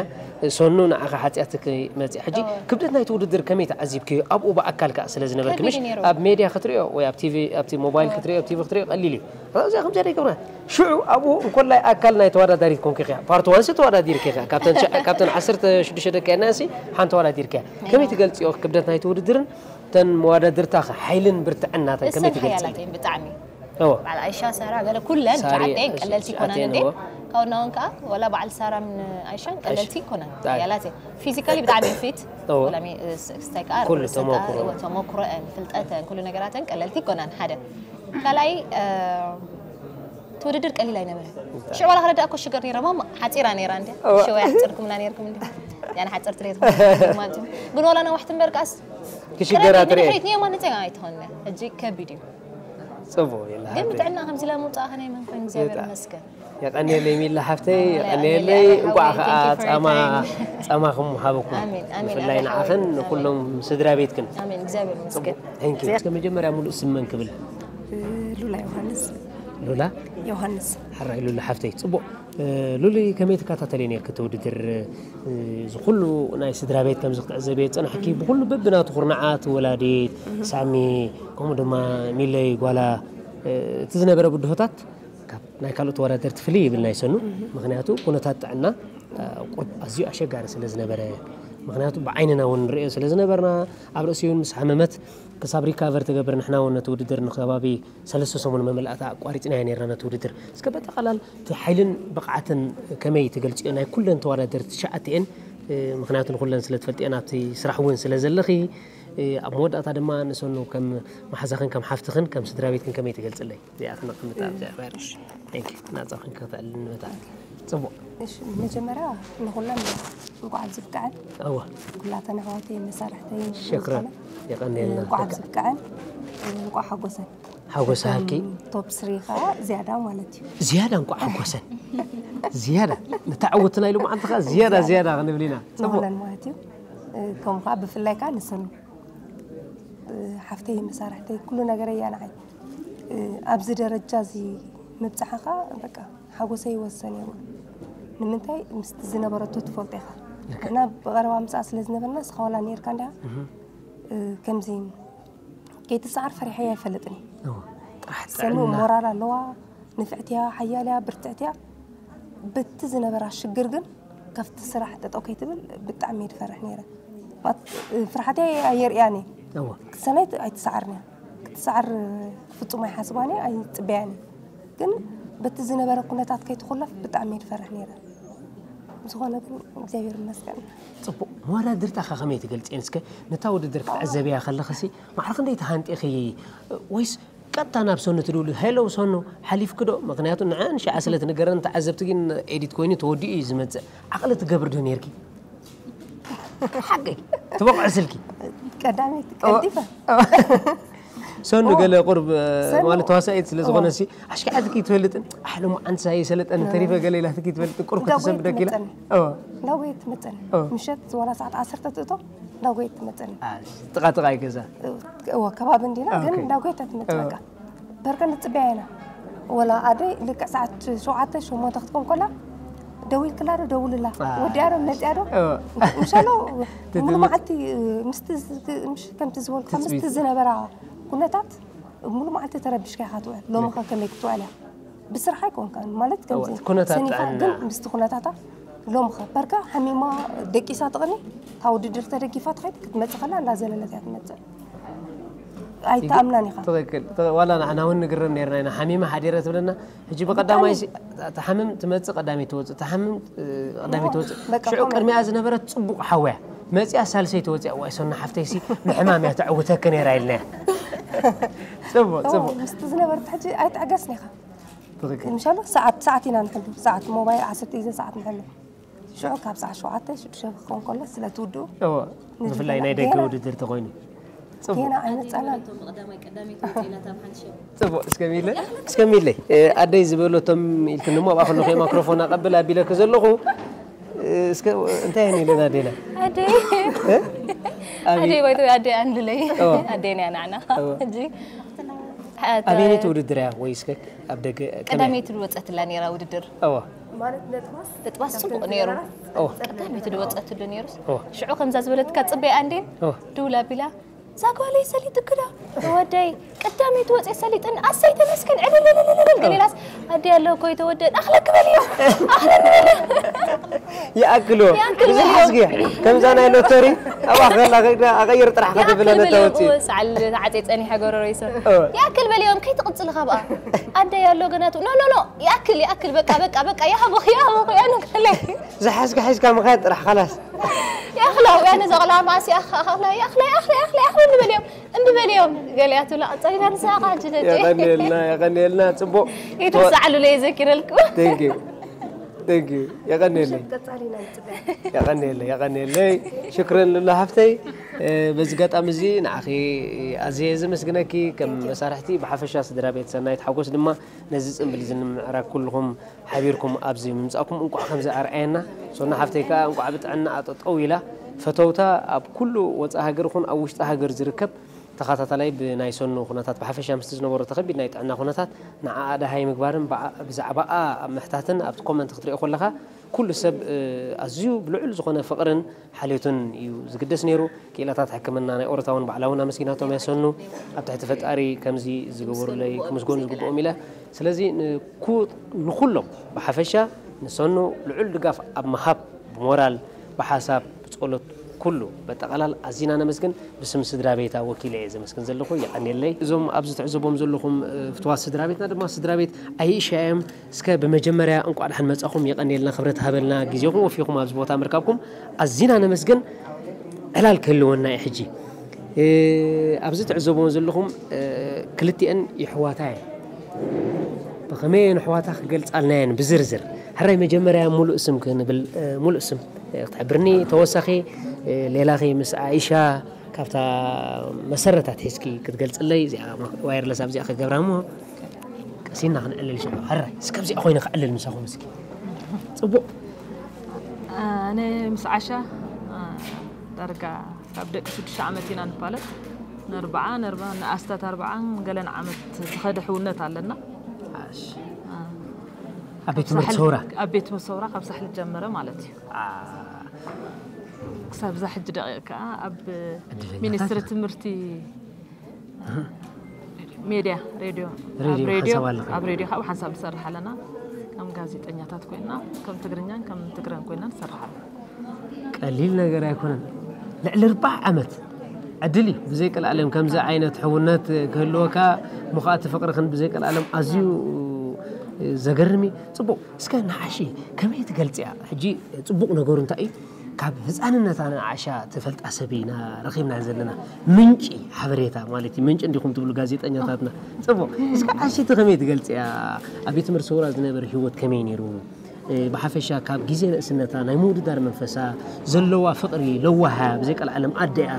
ሰኑ ንዓኻ ሓፂኣትኪ መፂኣ ሕጂ ክብደት ናይቲ ውድድር ከመይ ተዓዚብክዮ ኣብኡ ብኣካል ከዓ ስለ ዝነበርክምሽ ከቢድ እዩ ነይሩ። ኣብ ሜድያ ክትሪኦ ወይ ኣብ ቲቪ ኣብቲ ሞባይል ክትሪኦ ኣብ ቲቪ ክትሪኦ ቀሊል እዩ እዚኣ ከምዚኣ ደይገብራ ሽዑ ኣብኡ እንኮላይ ኣካል ናይ ተወዳዳሪት ኮንኪ ኢኺ ፓርት ዋንስ ተወዳዲርኪ ኢኺ ካብተን ሸ- ካብተን ዓሰርተ ሽዱሽተ ደቂ ኣንስትዮ ሓንቲ ተወዳዲርኪ እያ ከመይ ትገልፅዮ ክብደት ናይቲ ውድድርን ተን መወዳድርታ ሓይልን ብርትዕን ናተን ከመይ እሰን ትገልፂ ሓያላት እየን ብጣዕሚ እዎ በዓል ኣይሻ ሳራ ገለ ኩለን ሳሪ ጫዓተይ ቀለልቲ ይኮናን ሻቴን እንዴ እዎ። ካብ ናውን ከዓ ወላ በዓል ሳራ ምን ኣይሻን ቀለልቲ ይኮናን ጣይ። ሓያላት እየን ፊዚካሊ ብጣዕሚ ፊት እዎ። ወላ ሚ- ስ- ስታይ ከዓ ኩሉ ርእሲ ተሞክሮ። ጣ- እዎ፣ ተሞክሮአን ፍልጠተን ኩሉ ነገራተን ቀለልቲ ይኮናን ሓደ ካልኣይ እ፣ እቲ ውድድር ቀሊል ኣይነበረ ሽዕ ዋላ ክረዳእ እኮ ሽገር ነይረ ማማ ሓፂራ ነይራ እንዲ ሽወ ያሕፅርኩምና ነይርኩም እንዲ ያነ ሓፀርቲ ሬት ማለት እዩ ግን ዋላ ነዋሕቲ እምበር ከኣስ ክሽገራ ትርኤ ንየማን ንፀ ኣይትኾንነ ሕጂ ከቢድ እዩ ፅቡቅ የለ ግን ብጥዕና ከምዚ ኢላ ምውፃእ ከነይ መን ኮይኑ እግዚኣብሔር ይመስገን የቀንየለይ ሚላ ሓፍተይ ኣሜን፣ የቀንየለይ ኣሜን፣ እንቋዕ ኣሜን። ከዓ Thank you for your ጻማ time. ጻማኹም ሃበኩም ኣሜን፣ ኣሜን፣ ብፍላይ ኣሜን፣ ንዓኸን ኣሜን። ንኩሎም ስድራ ቤትክን ኣሜን እግዚኣብሔር ይመስገን Thank you እስከ መጀመርያ ሙሉእ ስም መን ክብል ሉላ ዮሃንስ ሉላ ዮሃንስ ሕራይ ሉሉ ሓፍተይ ፅቡቅ ሉሊ ከመይ ትከታተሊ ነርክ እቲ ውድድር እዚ ኩሉ ናይ ስድራ ቤት ከምዚ ክትዕዘብ እየ ዝፀናሕኪ ብኩሉ በብናቱ ኩርናዓት ወላዲት ሳሚ ከምኡ ድማ ሚለይ ጓላ እቲ ዝነበረ ብድሆታት ካብ ናይ ካልኦት ተወዳደርቲ ፍልይ ይብል ናይ ሰኑ ምክንያቱ ኩነታት ጥዕና ቁርብ ኣዝዩ ኣሸጋሪ ስለ ዝነበረ ምክንያቱ ብዓይንና እውን ንሪኦ ስለ ዝነበርና ኣብ ርእሲ እውን ምስ ሓመመት ክሳብ ሪካቨር ትገብር ንሕና እውን ነቲ ውድድር ንከባቢ ሰለስተ ሰሙን መመላእታ ኣቋሪፅናዮ ነርና ነቲ ውድድር እስከ በጠቓላል እቲ ሓይልን ብቕዓትን ከመይ ትገልፅዮ ናይ ኩለን ተወዳደርቲ ትሽዓተኤን ምክንያቱ ንኩለን ስለ ትፈልጥየን ኣብቲ ስራሕ እውን ስለ ዘለኺ ኣብ መወዳእታ ድማ ንሰኑ ከም መሓዛኽን ከም ሓፍትኽን ከም ስድራ ቤትክን ከመይ ትገልፅለይ እዚኣ ክነቕምጣ ኣብዚኣ ቫይረስ ናፃ ክንከተዕል ንበታ ፅቡቕ እሺ መጀመርያ ንኹለን እንኳዕ ኣብዚ ብቅዐን እወ ኩላተን ኣሕዋተይ መሳርሕተይ ሸክረን የቐንየልና እንኳዕ ኣብዚ ብቅዐን እንኳዕ ሓጎሰን ሓጎስ ሃልኪ ቶፕ ስሪ ከዓ ዝያዳ ማለት እዩ ዝያዳ እንኳዕ ሓጎሰን ዝያዳ ነታ ዕውትና ኢሉ መዓልቲ ከዓ ዝያዳ ዝያዳ ክንብል ኢና ፅቡቕ ንኹለን ማለት እዩ ከምኡ ከዓ ብፍላይ ከዓ ንሰኑ ሓፍተይ መሳርሕተይ ኩሉ ነገር እያ ንዓይ ኣብዚ ደረጃ እዚ ምብፅሓ ከዓ በቃ ሓጎሰይ ይወሰን የብሉ ንምንታይ ምስቲ ዝነበረቶ ትፈልጦ ኢኻ ንሕና ብቐረባ ምፅኣ ስለ ዝነበርና ስኻ ዋላ ነርካ እንዲያ ከምዚ ከይትፅዓር ፈሪሐ ኣይፈልጥን እዩ ጥራሕ ሰኑ ሞራል ኣለዋ ንፍዕትያ ሓያልያ ብርትዕትያ በቲ ዝነበራ ሽግር ግን ካብቲ ስራሕ ጠጠው ከይትብል ብጣዕሚ እየ ዝፈርሕ ነይረ ፍርሓተይ ኣየርእያን እየ እወ ሰናይት ኣይትሰዓርን እያ ክትሰዓር ፍፁም ኣይሓስባን እየ ኣይፅበያን እየ ግን በቲ ዝነበረ ኩነታት ከይትኹለፍ ብጣዕሚ እየ ዝፈርሕ ነይረ ዝኾነ ግን እግዚኣብሔር ይመስገን ፅቡቅ መወዳድርታኻ ከመይ ትገልፅየን እስከ ነታ ውድድር ክትዕዘብያ ከለኽሲ ማዕረ ክንደይ ተሃንጢኺ ወይስ ቀጥታ ናብ ሰኑ ትድውሊ ሄሎ ሰኑ ሓሊፍኪ ዶ ምክንያቱ ንዐን ሽዓ ስለ ትንገረን ተዓዘብቲ ግን ኤዲት ኮይኑ ተወዲኡ እዩ ዝመፅእ ዓቕሊ ትገብር ዶ ነርኪ ሓቀይ ትበቕዖ ስልኪ። ቀዳመይቲ ቀልጢፈ ሰኑ ገለ ቁርብ እ፣ ሰኑ። ማለት ተዋሳኢት ስለ ዝኾነ እዎ። ሲ ኣሽካዕትኪ ትፈልጥን ኣሕሎም ዓንሳይ ሰለጠን ተሪፈ ገለ ኢላትኪ ትፈልጥ ቁርብ እንዳጎየት ክትሰምደኪ ኢላ ትመጸኒ። እዎ እንዳጎየት ትመጸኒ እዎ። ምሸት ወላ ሰዓት ዓሰርተ ትእቶ እንዳጎየት ትመጸኒ አ፣ ጥቓ ጥቓ ይገዛ እዎ ከባቢ እንዲና ግን ኦኬ። እንዳጎየት ትመጽእ እዎ። በቃ በርከ ንጽበያ ኢና ወላ ኣደይ ልክዕ ሰዓት ሸውዓተ ሸሞንተ ክትኮን ኮላ ደዊልክላ ዶ ደውልላ አ። ወዲያ ዶ መጽያ ዶ እዎ። ምሻሎ ሙሉ ትትም- መዓልቲ ምስቲ ዝ- ምሽ ከምቲ ዝበልኩ ምስቲ ትጽቢት። ዝነበራ ኩነታት ሙሉ መዓልቲ ተረቢሽካ ኢኻ ትውዕል ሎሚ ኸ ከመይ ክትውዕል እያ ብስራሕ ኣይኮንካን ማለት ከምዚ እወ፣ እቲ ኩነታት ሰኒፋ ጥዕና። ግን ምስቲ ኩነታታ ሎሚ ኸ በርካ ሓሚማ ደቂሳ ትቕኒ ካብ ውድድር ተደጊፋ ትኸይድ ክትመፅእ ከላ እንዳዘለለት እያ ትመፅእ ኣይተኣምናን ኢኻ ትኽክል ትኽ- ዋላ ንዓና እውን ንግረም ነርና ኢና ሓሚመ ሓዲረ ትብለና ሕጂ ብቐዳማይ ሲ- ትሓምም ትመፅእ ቀዳመይ ትወፅእ ትሓምም እ፣ ቀዳመይ ትወፅእ በቃ ሽዑ ከምኡ። ቅድሚኣ ዝነበረት ፅቡቕ ሓወያ መፅያ ሳልሰይ ትወፅያ ዋይ ሰና ሓፍተይሲ ንሕማም እያ ተዕውተኪ ነይራ ኢልናያ ፅቡቕ ኦ፣ ፅቡቕ ምስቲ ዝነበረት ሕጂ ኣይትዕገስን ኢኻ ትኽክል ምሻሎ ሰዓት ሰዓት ኢና ንሕሉ ሰዓት ሞባይል ዓሰርተ ግዜ ሰዓት ንሕሉ ሽዑ ካብ ሰዓት ሸውዓተ ሽዱሽተ ክኸውን ከሎ ስለ ትውድኡ እወ ብፍላይ ናይ ደገ ውድድር ተኾይኑ ፅቡቕ ጌና ኣይመፀናን ፅቡቕ እስከሚለ እስከሚለ ኣደይ ዝበለቶም ኢልክን እሞ ኣብኣ ከለኹ ማክሮፎን ኣቐብል ኣቢለክ ዘለኹ እስከ እንታይ እየን ኢለን ኣዴና ኣደይ ኣደይ ወይ ኣደይ ኣንልለይ ኣደይና እያ ንዓና ሕጂ ኣበየነይቲ ውድድር እያ ወይ እስከ ኣብ ደገ ቀዳመይቲ ዝወፀትላ ነይራ ውድድር እወ ማለት ነጥባስ ነጥባስ ፅቡቅ ነይሩ ኦ ቀዳመይቲ ዝወፀትሉ ነይሩስ ኦ ሽዑ ከምዛ ዝበለትካ ፅበይ ኣንዴን ኦ ድውል ኣቢላ እዛ ጓለይ ሰሊጥክዶ ተወደይ ቀዳመይቲ ወፅየ ሰሊጥን ኣሰይ ተመስገን ዕልልልልልል ገሌላስ ኣዲ ኣሎ እኮ የተወደድ ኣኽለክ በልዮ ኣኽለክ በልዮ ይኣክሎ ይኣክል ብዙሕ በልዮ። ሓስግያ ከምዛ ናይ ሎተሪ ኣብኣ ከላ ከይዳ ኣቐይር ጥራሕ ክትብለ ነታ ወፂ ሰዓል ተዓፅየ ፀኒሐ ጎረሮ ይሰ ኦ። ይኣክል በልዮም ከይትቕፅል ካብኣ ኣደይ ኣሎ ገናቱ ኖ ኖ ኖ ይኣክል ይኣክል በቃ በቃ በቃ ይሃቦ ይሃቦ ያኑ ከለይ ዝሓዝካ ሓዝካ ምኻድ ጥራሕ ካላስ ያኽላ ውያነ ዘቕላ ማሲ ያኽላ ያኽላ ያኽላ ያኽላ ያኽላ እንበልዮም እንበልዮም ገሊያ ትብላ ቀጸሊና ንስኻ ሕጂ ነቲ የቐንየልና የቐንየልና ፅቡቕ ይተሳዕሉ ለይ ዘኪረልኩ Thank you. Thank you. የቐንየለይ ቀጻሊ ኢና ንፅበያ የቐንየለይ የቐንየለይ ሽክረን ሉላ ሓፍተይ እ፣ በዚ ኣጋጣሚ እዚ ንዓኺ ኣዝየ ዘመስግነኪ ከም መሳርሕቲ ብሓፈሻ ስድራ ቤት ሰናይት ሓጎስ ድማ ነዚ ፅምብል እዚ ንምዕራግ ኩልኹም ሓቢርኩም ኣብዚ ምምፃእኩም እንቋዕ ከምዚ ኣርኣየና ሶና ሓፍተይ ከዓ እንቋዕ ብጥዕና ኣጠጠው ኢላ ፈተውታ ኣብ ኩሉ ወፃኢ ሃገር ይኹን ኣብ ውሽጢ ሃገር ዝርከብ ተኸታታላይ ብናይ ሰኑ ኩነታት ብሓፈሻ ምስቲ ዝነበሮ ተኸቢድ ናይ ጥዕና ኩነታት ንዓኣ ደሃይ ምግባርን ብዓ- ብዛዕባኣ ኣብ ምሕታትን ኣብቲ ኮመንት ክትሪኦ ከለኻ ኩሉ ሰብ እ፣ ኣዝዩ ብልዑል ዝኾነ ፍቕርን ሓልዮትን እዩ ዝግደስ ነይሩ ክኢላታት ሕክምና ናይ ኦሮታ እውን ባዕላ እውን ኣመስጊናቶም እያ ሰኑ ኣብ ትሕቲ ፈጣሪ ከምዚ ዝገበሩለይ ክምስገኑ ዝግብኦም ኢለ ስለዚ ንኩ- ንኩሎም ብሓፈሻ ንሰኑ ልዑል ድጋፍ ኣብ ምሃብ ብሞራል ብሓሳብ ብፀሎት ኩሉ በጠቓላል ኣዚና ነመስግን ብስም ስድራ ቤታ ወኪለ እየ ዘመስግን ዘለኹ የቐንየለይ እዞም ኣብዚ ትዕዘቦም ዘለኹም እ፣ ፍትዋት ስድራ ቤትና ድማ ስድራ ቤት ኣይሻ እዮም እስከ ብመጀመርያ እንቋዕ ደሓን መጻኹም የቐንየልና ክብረት ሃበልና ግዜኹም ወፊኹም ኣብዚ ቦታ ምርካብኩም ኣዚና ነመስግን ዕላል ክህልወና እዩ ሕጂ እ፣ ኣብዚ ትዕዘቦም ዘለኹም እ፣ ክልቲአን ይሕዋታ እየን ብኸመይ እየን ኣሕዋታ ክገልጻልና እየን ብዝርዝር ሕራይ መጀመርያ ሙሉእ ስም ክንብል እ፣ ሙሉእ ስም እ፣ ክትሕብርኒ ተወሳኺ እ፣ ሌላኺ ምስ ኣይሻ ካብታ መሰረታት ሒዝኪ ክትገልጽለይ እዚኣ ዋይርለስ ኣብዚኣ ክገብራ እሞ ቀሲና ክንዕልል ሽዑ ሕራይ እስከ ኣብዚኣ ኮይነ ክዕልል ምሳኹም እስኪ ጽቡቕ ኣነ ምስ ዓሻ አ፣ ዳርጋ ካብ ደቂ ሽዱሽተ ዓመት ኢና ንፋለጥ ንኣርብዓ ንኣርባ ንኣስታት ኣርብዓን ገለን ዓመት ዝኸደ ሕውነት ኣለና ኣብ ቤት ትምህርቲ ሰውራ ኣብ ቤት ትምህርቲ ሰውራ ካብ ሳሕሊ ጀመረ ማለት እዩ ክሳብ ዛ ሕጂ ደቂቕ ከዓ ኣብ ዕድለኛታት ሚኒስትሪ ኢኻ። ትምህርቲ ሜድያ ሬድዮ ኣብ ሬድዮ ሬድዮ ሓንሳብ ኣለኻ። ኣብ ሬድዮ ካብ ሓንሳብ ንሰርሕ ኣለና ከም ጋዜጠኛታት ኮይና ከም ትግርኛን ከም ትግረን ኮይና ንሰርሕ ኣለና ቀሊል ነገር ኣይኮነን ልዕሊ ርባዕ ዓመት ዕድል እዩ ብዘይ ቀልዓለም ከምዚ ዓይነት ሕውነት ክህልወካ ምኽኣቲ ፍቅርኽን ብዘይ ቀልዓለም ኣዝዩ ዘገርም እዩ ፅቡቅ እስከ ንዓሺ ከመይ ትገልፅያ ሕጂ ፅቡቅ ነገሩ እንታይ እዩ ካብ ህፃንነታ ንዓሻ ትፈልጣ ሰብ ኢና ረኺብና ዘለና ምንጪ ሓበሬታ ማለት እዩ ምንጪ እንዲኹም ትብሉ ጋዜጠኛታትና ፅቡቅ እስከ ዓሺ እቲ ከመይ ትገልፅያ ኣብ ቤት ትምህርቲ ሰውራ ዝነበረ ህይወት ከመይ ነይሩ ብሓፈሻ ካብ ግዜ ንእስነታ ናይ ምውድዳር መንፈሳ ዘለዋ ፍቕሪ ለዋሃ ብዘይቀልዓለም ኣደኣ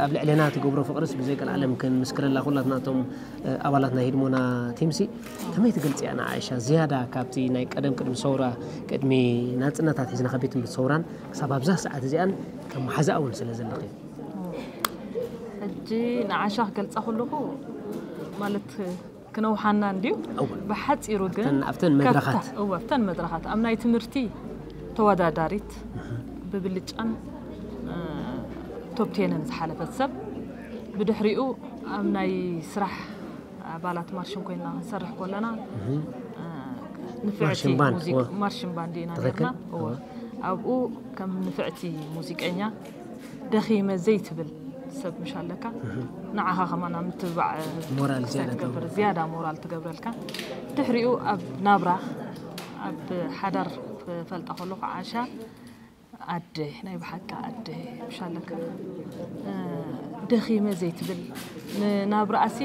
ኣብ ልዕለና ትገብሮ ፍቕርስ ብዘይቀልዓለም ክንምስክረላ ኩላትና እቶም ኣባላት ናይ ህድሞና ቲምሲ ከመይ ትገልጽያ ንዓይሻ ዝያዳ ካብቲ ናይ ቀደም ቅድሚ ሰውራ ቅድሚ ናጽነታት ሒዝና ከቢት ትምህርቲ ሰውራን ክሳብ ኣብዛ ሰዓት እዚኣን ከም መሓዛኣ እውን ስለ ዘለኺ ሕጂ ንዓሻ ክገልጻ ከለኹ ማለት ክነውሓና እንድዩ። ብሓፂሩ ግን ኣብተን መድረኻት እወ ኣብተን መድረኻት ኣብ ናይ ትምህርቲ ተወዳዳሪት ብብልጫን ቶፕቴንን ዝሓለፈት ሰብ ብድሕሪኡ ኣብ ናይ ስራሕ ኣባላት ማርሽን ኮይና ክንሰርሕ ከለና ንፍዕቲ ማርሽን ባንድ ኢና ነርና። ኣብኡ ከም ንፍዕቲ ሙዚቀኛ ደኺመ ዘይትብል ሰብ ምሽ ኣለካ ንዓኻ ከማና ምትብባዕ ሞራል ዝያዳ ትገብር ዝያዳ ሞራል ትገብረልካ ድሕሪኡ ኣብ ናብራ ኣብ ሓዳር ፈልጣ ከለኹ ዓሻ ኣደ ናይ ብሓቂ ኣደ ምሽ ኣለካ ደኺመ ዘይትብል ንናብራኣሲ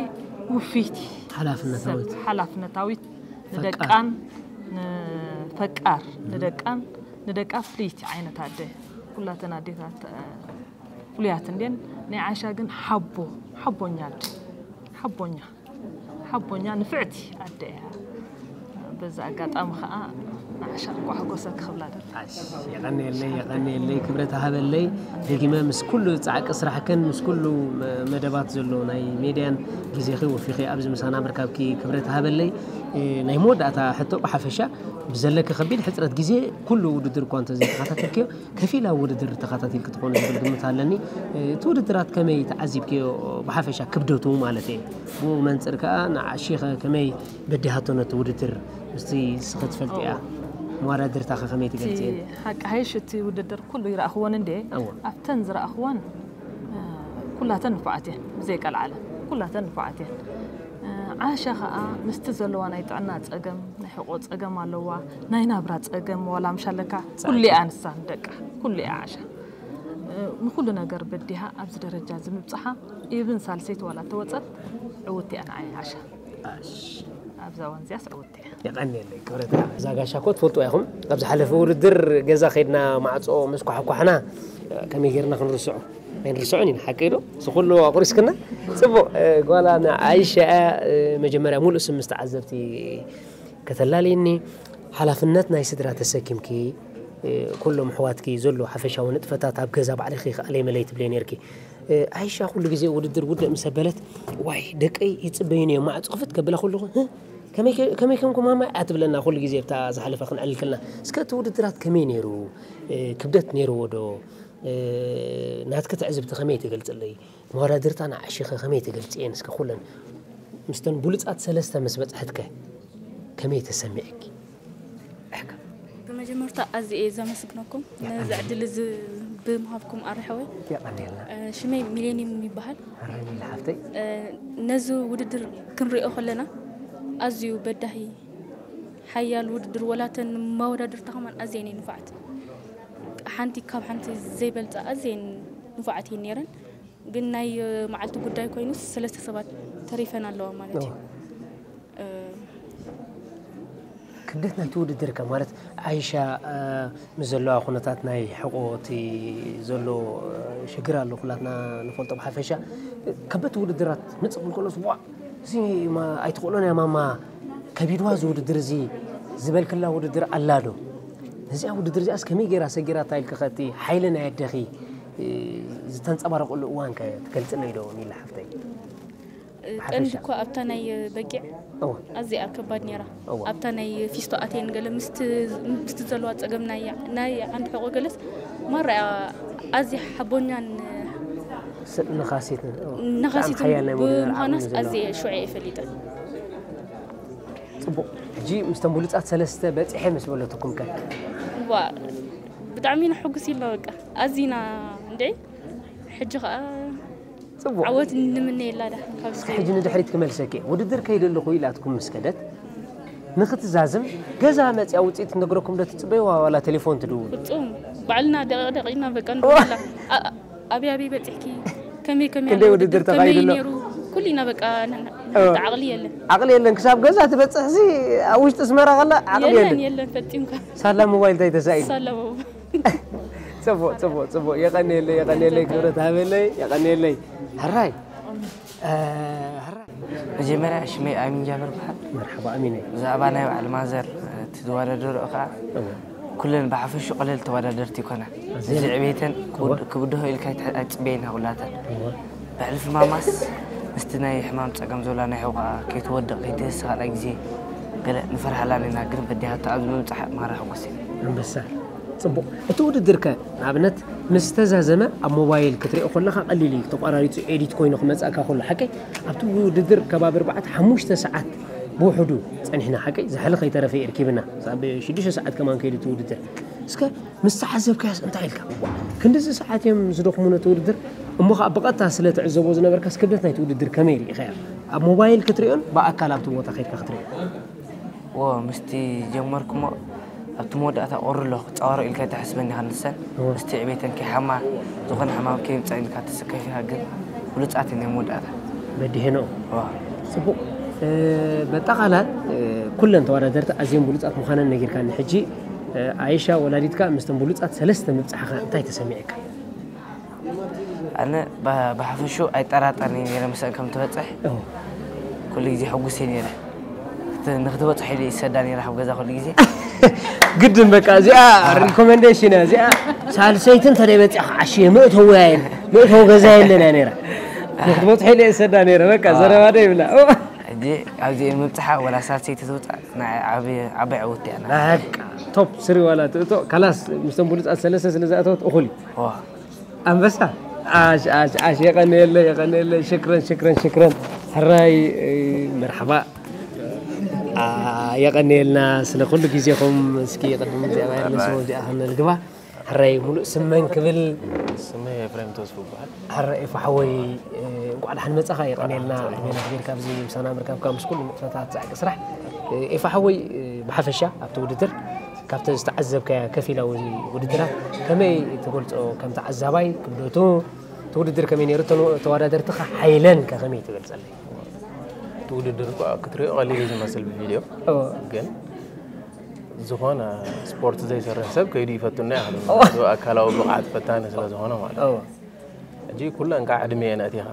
ውፍይቲ ሓላፍነታዊት ሓላፍነታዊት ንደቃን ንፈቃር ንደቃን ንደቃ ፍልይቲ ዓይነት ኣደ ኩላተን ኣዴታት ፍሉያት እንዴን ናይ ዓሻ ግን ሓቦ ሓቦኛ ኣደ ሓቦኛ ሓቦኛ ንፍዕቲ ኣደ እያ በዛ ኣጋጣሚ ከዓ ንዓሻ እንኳ ሓጎሰ ክኽብላ ደል የቐንየለይ የቐንየለይ ክብረት ሃበለይ ደጊመ ምስ ኩሉ ፃዕቂ ስራሕክን ምስ ኩሉ መደባት ዘሎ ናይ ሜድያን ግዜኺ ወፊኺ ኣብዚ ምሳና ምርካብኪ ክብረት ሃበለይ ናይ መወዳእታ ሕቶ ብሓፈሻ ብዘለኪ ከቢድ ሕፅረት ግዜ ኩሉ ውድድር እኳ እንተዘይተኸታተልክዮ ከፊላ ውድድር ተኸታቲልኪ ትኾኒ ዝብል ግምት ኣለኒ። እቲ ውድድራት ከመይ ተዓዚብክዮ ብሓፈሻ ክብደቱ ማለት እየ። ብኡ መንፅር ከዓ ንዓሺኸ ከመይ በዲሃቶ ነቲ ውድድር ምስቲ ንስኺ ትፈልጥያ መወዳድርታኸ ከመይ ትገልፅየን? ሓቂ ሓይሽ እቲ ውድድር ኩሉ ይረኣኽዎን እንዴ ኣብተን ዝረኣኽዎን ኩላተን ንፉዓት እየን ብዘይቀልዓለን ኩላተን ንፉዓት እየን። ዓሻ ከዓ ምስቲ ዘለዋ ናይ ጥዕና ፀገም ናይ ሕቆ ፀገም ኣለዋ ናይ ናብራ ፀገም ዋላ ምሽ ኣለካ ኩሊኣ ንሳ ንደቃ ኩሊኣ ዓሻ ንኩሉ ነገር በዲሃ ኣብዚ ደረጃ እዚ ምብፅሓ ኢብን ሳልሰይቲ ዋላ ተወፀት ዕውቲ እያ ንዓይ ዓሻ ኣብዛ ዋንዚያስ ዕውቲ እያ የቀንየለይ ክብረት እዛ ጋሻ ኮ ትፈልጡ ኢኹም ኣብ ዝሓለፈ ውድድር ገዛ ከይድና ማዕፆ ምስ ኳሕኳሕና ከመይ ጌርና ክንርስዖ ኣይንርስዖን ኢና ሓቀይ ዶ እዚ ኩሉ ኣቑሪስክና ፅቡቕ ጓላ ንዓይሻ እያ መጀመርያ ሙሉእ ስም ምስ ተዓዘብቲ ከተላልየኒ ሓላፍነት ናይ ስድራ ተሰኪምኪ ኩሎም ኣሕዋትኪ ዘሎ ሓፈሻዊ ንጥፈታት ኣብ ገዛ ባዕልኺ ከኣለይ መለይ ትብለይ ነርኪ ኣይሻ ኩሉ ግዜ ውድድር ውድእ ምስ ኣበለት ዋይ ደቀይ ይፅበዩኒ እዮም ማዕፆ ክፍት ከብላ ከለኹ ከመይ ከምኩም ማማ እያ ትብለና ኩሉ ግዜ ብታ ዝሓለፈ ክንዕልል ከለና እስከ እቲ ውድድራት ከመይ ነይሩ ክብደት ነይርዎ ዶ ናትኪ ትዕዝብቲ ከመይ ትገልፅለይ መወዳድርታ ንዓሺኸ ከመይ ትገልፅየን እስከ ኩለን ምስተን ብሉፃት ሰለስተ ምስ በፅሐትከ ከመይ ተሰሚዕኪ ብመጀመርታ ኣዚ እየ ዘመስግነኩም ነዚ ዕድል እዚ ብምሃብኩም ኣርሕወይ የቐንየልና ሽመይ ሚሌኒየም ይበሃል ኣረሚል ሓፍተይ ነዚ ውድድር ክንሪኦ ከለና ኣዝዩ በዳሂ ሓያል ውድድር ወላተን መወዳድርታ ከማን ኣዝየን እየ ንፉዓት ሓንቲ ካብ ሓንቲ ዘይበልፃ ኣዝየን ንፉዓት እየን ነይረን ግን ናይ መዓልቲ ጉዳይ ኮይኑ ሰለስተ ሰባት ተሪፈን ኣለዋ ማለት እዩ ክብደት ናይቲ ውድድር ከ ማለት ዓይሻ ምስ ዘለዋ ኩነታት ናይ ሕቆ እቲ ዘሎ ሽግር ኣሎ ኩላትና ንፈልጦ ብሓፈሻ ከበድቲ ውድድራት ምፅእ ክልከሎስ ዋ እዚ ኣይትኽእሎን እያ ማማ ከቢድዋ እዚ ውድድር እዚ ዝበልክላ ውድድር ኣላ ዶ ነዚኣ ውድድር እዚኣስ ከመይ ገይራ ሰጊራታ ኢልኪ ከ እቲ ሓይሊ ናይ ኣደኺ ዝተንፀባረቐሉ እዋን ከ ትገልፅለይ ዶ ሚላ ሓፍተይ ቀንዲ እኮ ኣብታ ናይ በጊዕ ኣዝያ ከባድ ነይራ ኣብታ ናይ ፊስቶ ኣትየን ገለ ምስቲ ዘለዋ ፀገም ናይ ዓንዲ ሕቆ ገለስ ማራ ኣዝያ ሓቦኛን ነኻሲትን ነኻሲትን ብምዃናስ ኣዝየ ሽዑ እየ ፈሊጠ ፅቡቕ ሕጂ ምስቶም ብሉፃት ሰለስተ በፂሐ ምስ በለትኩም ከ ብጣዕሚ ኢና ሕጉስ ኢልና በቃ ኣዚና እንድዒ ሕጂ ከዓ ፅቡቕ ዓወት ንምነየላ ዳ ካብዚ እስኪ ሕጂ ንድሕሪት ክመልሰኪ ውድድር ከይደ ኣለኹ ኢላትኩም ምስ ከደት ንክትዛዝም ገዛ መፅያ ውፅኢት ትነግረኩም ዶ ትፅበይዋ ዋላ ቴሌፎን ትድውሉ ፍፁም ባዕልና ደቂቕ ደቂቕና በቃ ንደውላ ኣበይ ኣበይ በፂሕኪ ከመይ ከመይ ክንደይ ውድድር ተኻይዱ ኣሎ ነይሩ ኩሉ ኢና በቃ ን- ን- ዓቕሊ የለን። ዓቕሊ የለን። ክሳብ ገዛ ትበፅሕ ሲ ኣብ ውሽጢ ኣስመራ ከላ ዓቕሊ የለን። የለን። የለን ፈፂምካ። ሳላ ሞባይል እንታይ ተሳኢሉ? ሳላ ሞባይል። ፅቡቕ፣ ፅቡቕ፣ ፅቡቕ። የቐንየለይ፣ የቐንየለይ፣ ክብረት ሃበለይ፣ የቐንየለይ። ሕራይ። እ፣ ሕራይ። መጀመርያ ሽመይ ኣሚን ጃብር በሃል። መርሓባ ኣሚነይ። ብዛዕባ ናይ በዓል ማዘር እቲ ዝወዳደርኦ ከዓ ኩለን ብሓፈሹ ቀለል ተወዳደርቲ ይኮና። እዚ ዕቤተን ክብድሆ ኢልካ ኣይትሕ- ኣይትፅበየን ኩላተን። ብሕልፊ ማማስ ምስቲ ናይ ሕማም ፀገም ዘላ ናይ ሕውቃ ከይትወድቕ ከይትህስ ካልኣይ ግዜ ገለ ንፈርሓላን ኢና፣ ግን በዲሃቶ ኣብዚ ምብፃሕ ማራ ሕጉስ ኢና። ኣንበሳ። ፅቡቕ። እቲ ውድድር ከ ንኣብነት ምስ ተዛዘመ ኣብ ሞባይል ክትሪኦ ከለኻ ቀሊል እዩ፣ ተቋራሪፁ ኤዲት ኮይኑ ክመፅኣካ ከሎ ሓቀይ ኣብቲ ውድድር ከባቢ ኣርባዕተ ሓሙሽተ ሰዓት ብውሕዱ ፀኒሕና ሓቀይ ዝሕሊ ከይተረፈ እርኪብና ኣብ ሽዱሽተ ሰዓት ከማን ከይዱ እቲ ውድድር እስከ ምስ ተዓዘብካያስ እንታይ ኢልካ እዋ ክንድዚ ሰዓት እዮም ዝደኽሙ ነቲ ውድድር እሞ ከዓ ብቐጥታ ስለ ትዕዘቦ ዝነበርካስ ክብደት ናይቲ ውድድር ከመይ ርኢኻዮ ኣብ ሞባይል ክትሪኦን ብኣካል ኣብቲ ቦታ ከይድካ ክትሪኦ ዎ ምስቲ ጀመርኩሞ ኣብቲ መወዳእታ ቁርሎ ክፃወሮ ኢልካ ተሕስበኒ ከንሰን ምስቲ ዕቤተን ከይሓማ ዝኾነ ሕማም ከይምፃ ኢልካ ተሰከፊካ ግን ብሉፃት ናይ መወዳእታ በዲሄኖ ፅቡቅ በጠቃላል ኩለን ተወዳደርቲ ኣዝየን ብሉፃት ምዃነን ነጊርካኒ ሕጂ ኣይሻ ወላዲትካ ምስተን ብሉፃት ሰለስተ ምብፃሕኻ እንታይ ተሰሚዕካ ኣነ ብሓፈሹ ኣይጠራጠርን ነረ ምስአን ከም ትበፅሕ ኩሉ ግዜ ሕጉስ እየ ነረ ንክትበፅሕ ኢለ ይሰዳ ነረ ካብ ገዛ ኩሉ ግዜ ግድን በቃ እዚኣ ሪኮመንዴሽን እያ እዚኣ ሳልሰይትን ተደይ በፂኣ ክዓሽ እየ መእተዊ እያ መእተዊ ገዛ የለን እያ ነራ ንክትበፅሕ ኢለ ይሰዳ ነረ በቃ ዘረባ ዶ ይብላ ሕጂ ኣብዚ ምብፅሓ ወላ ሳልሰይቲ ትውፃእ ዓባይ ዕውት እያ በቃ ቶፕ ስሪ ዋላ ትእቶ ካላስ ምስተን ብሉፃት ሰለስተ ስለ ዝኣተወት እኹል እዩ ኣንበሳ ዓሽ ዓሽ ዓሽ የቀንየለይ የቀንየለይ ሽክረን ሽክረን ሽክረን ሕራይ መርሓባ የቀንየልና ስለ ኩሉ ግዜኹም እስኪ ቅድም እግዚኣብሔር ንስሙ እዚኣ ከነልግባ ሕራይ ሙሉእ ስመን ክብል ስመይ ኤፍሬም ተስፉ ይበሃል ሕራይ ኤፋ ሓወይ እንቋዕ ደሓን መጻኻ የቀንየልና ዕድሜና ጌርካ ኣብዚ ምሳና ምርካብካ ምስ ኩሉ ንጥፈታት ጻዕቂ ስራሕ ኤፋ ሓወይ ብሓፈሻ ኣብቲ ውድድር ካብቲ ዝተዓዘብካያ ከፊላዊ ውድድራት ከመይ ትገልፆ ከም ተዓዛባይ ክብደቱ እቲ ውድድር ከመይ ነይሩ እተን ተወዳደርትኻ ሓይለን ከ ከመይ ትገልፀለይ እቲ ውድድር እኳ ክትሪኦ ቀሊል እዩ ዝመስል ብቪድዮ ግን ዝኾነ ስፖርት ዘይሰርሕ ሰብ ከይዱ ይፈትኖ ይኽእል ኣካላዊ ብቕዓት ፈታኒ ስለ ዝኾነ ማለት እዩ ሕጂ ኩለን ከዓ ዕድሜ የን ኣእቲኻ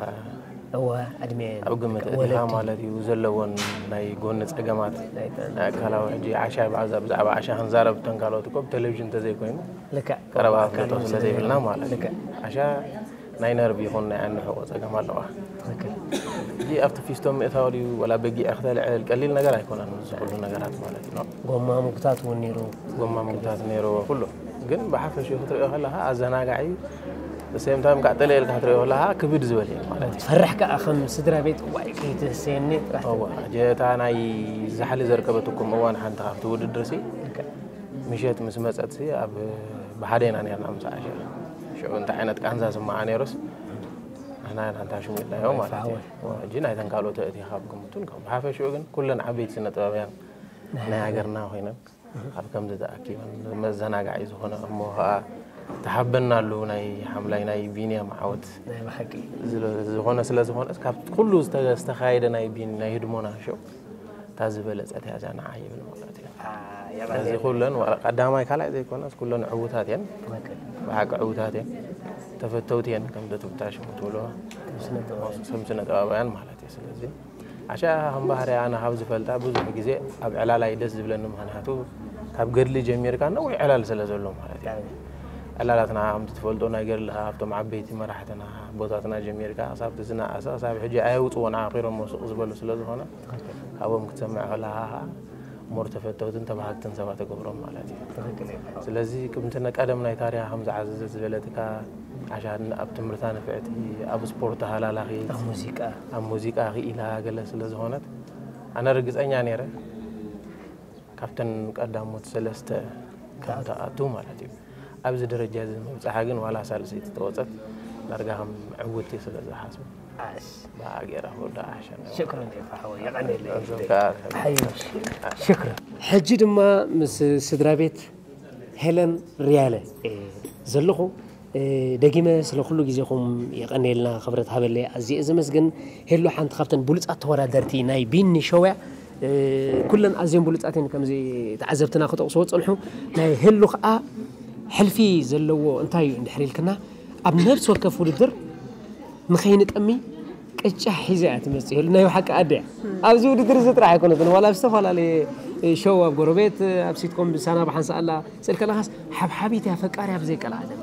እወ ዕድሜ ኣብ ግምት ኣእቲኻ ማለት እዩ ዘለዎን ናይ ጎኒ ፀገማት ናይ ኣካላዊ ሕጂ ዓሻ ብዓዛ ብዛዕባ ዓሻ ክንዛረብ እተን ካልኦት እኮ ብቴሌቪዥን እንተዘይኮይኑ ልክዕ ቀረባ ኣፍልጦ ስለ ዘይብልና ማለት እዩ ዓሻ ናይ ነርቭ ይኹን ናይ ኣንሕቆ ፀገም ኣለዋ ሕጂ ኣብቲ ፊስቶ ምእታው ድዩ ወላ በጊዕ ክተልዕል ቀሊል ነገር ኣይኮነን እዚ ኩሉ ነገራት ማለት እዩ ጎማ ምጉታት እውን ነይሩ ጎማ ምጉታት ነይርዎ ኩሉ ግን ብሓፈሽኡ ክትሪኦ ከለካ ኣዘናጋዒ እዩ። ሴም ታይም ከዓ ጥልእ ኢልካ ክትሪኦ ከለካ ክብድ ዝበለ እዩ ማለት እዩ። ትፈርሕ ከዓ ከም ስድራ ቤት ዋይ ከይትህሰየኒ ጥራሕ እዋ ትብል። ሕጂ እታ ናይ ዛሕሊ ዘርከበትኩም እዋን ሓንቲ ካብቲ ውድድር ሲ ልክዕ። ምሸት ምስ መፀት ሲ ኣብ ብሓደ ኢና ነርና ምስ ዓሸ ሽዑ እንታይ ዓይነት ቃንዛ ስምዓ ነይሩስ ንሕና ኢና እንታሽሙ ኢልናዮ ማለት እዩ። ሕጂ ናይተን ካልኦት ኣእቲኻ ኣብ ግምቱን ከም ብሓፈሽኡ ግን ኩለን ዓበይቲ ስነ ጥበብያን ናይ ሃገርና ኮይነን ኣብ ከምዚ ተኣኪበን መዘናጋዒ ዝኾነ እሞ ከዓ ተሓበናሉ ናይ ሓምላይ ናይ ቢንያም ዓወት ናይ ብሓቂ ዝኾነ ስለ ዝኾነ ካብ ኩሉ ዝተኻየደ ናይ ቢን ናይ ህድሞና ሾው እታ ዝበለፀት እያ እዛ ንዓ ይብል ማለት እዩ እዚ ኩለን ቀዳማይ ካልኣይ ዘይኮነስ ኩለን ዕዉታት እየን ብሓቂ ዕዉታት እየን ተፈተውቲ እየን ከም ደትብታሽ ትብሎ ከም ስነ ጥበባውያን ማለት እዩ ስለዚ ዓሻ ከም ባህርያ ኣነ ካብ ዝፈልጣ ብዙሕ ግዜ ኣብ ዕላል ኣይ ደስ ዝብለኒ ምኽንያቱ ካብ ገድሊ ጀሚርካ ነዊሕ ዕላል ስለ ዘሎ ማለት እዩ። ዕላላትና ከምቲ ትፈልጦ ናይ ገድሊ ከዓ ኣብቶም ዓበይቲ መራሕትና ኣቦታትና ጀሚርካ ክሳብ እቲ ዝነኣሰ ክሳብ ሕጂ ኣየውፅዎን ዓኺሮሞ ስቕ ዝበሉ ስለ ዝኾነ ካብኦም ክትሰምዕ ከለኻ ከዓ more ተፈተውትን ተባሃግትን ሰባት ትገብሮም ማለት እዩ። ስለዚ ከምቲ ቀደም ናይ ታርያ ከም ዝዓዘዘት ዝበለትካ ዓሻ ኣብ ትምህርታ ንፍዕቲ፣ ኣብ ስፖርት ተሃላላኺት፣ ኣብ ሙዚቃ ኣብ ሙዚቃ ክኢላ ገለ ስለ ዝኾነት ኣነ ርግፀኛ ነይረ ካብተን ቀዳሞት ሰለስተ ከም ትኣቱ ማለት እዩ። ኣብዚ ደረጃ እዚ ምብፅሓ ግን ዋላ ሳልሰይቲ ተወፀት ዳርጋ ከም ዕውቲ ስለ ዝሓስቡ ዓሽ ብኣ ገይረ ክወዳ ኣሕሸ ነይሩ። ሽክረን ኤፋ ሓወይ የቐንየለይ እዞም ከኣ ሓይሽ ሽክረን ሕጂ ድማ ምስ ስድራ ቤት ሄለን ሪያለ እየ ዘለኹ ደጊመ ስለ ኩሉ ግዜኹም የቐንየልና፣ ክብረት ሃበለይ። ኣዝየ ዘመስግን። ሄሉ ሓንቲ ካብተን ብሉጻት ተወዳደርቲ ናይ ቢኒ ሾው እያ። ኩለን ኣዝየን ብሉጻት እየን። ከምዚ ተዓዘብትና ክጠቕስዎ ዝጸንሑ፣ ናይ ሄሉ ከኣ ሕልፊ ዘለዎ እንታይ እዩ እንድሕር ኢልክና፣ ኣብ ነብሲ ወከፍ ውድድር ንኸይንጠሚ ቅጫ ሒዛ እያ ትመጽእ። ሄሉ ናይ ብሓቂ ኣደ እያ። ኣብዚ ውድድር እዚ ጥራሕ ኣይኮነትን፣ ዋላ ኣብ ዝተፈላለየ ሾው፣ ኣብ ጎረቤት፣ ኣብ ሲትኮም ብሳና ብሓንሳ ኣላ ስእል ከለኻስ ሓብሓቢት እያ፣ ፈቃር እያ ብዘይ ቀልዓለም።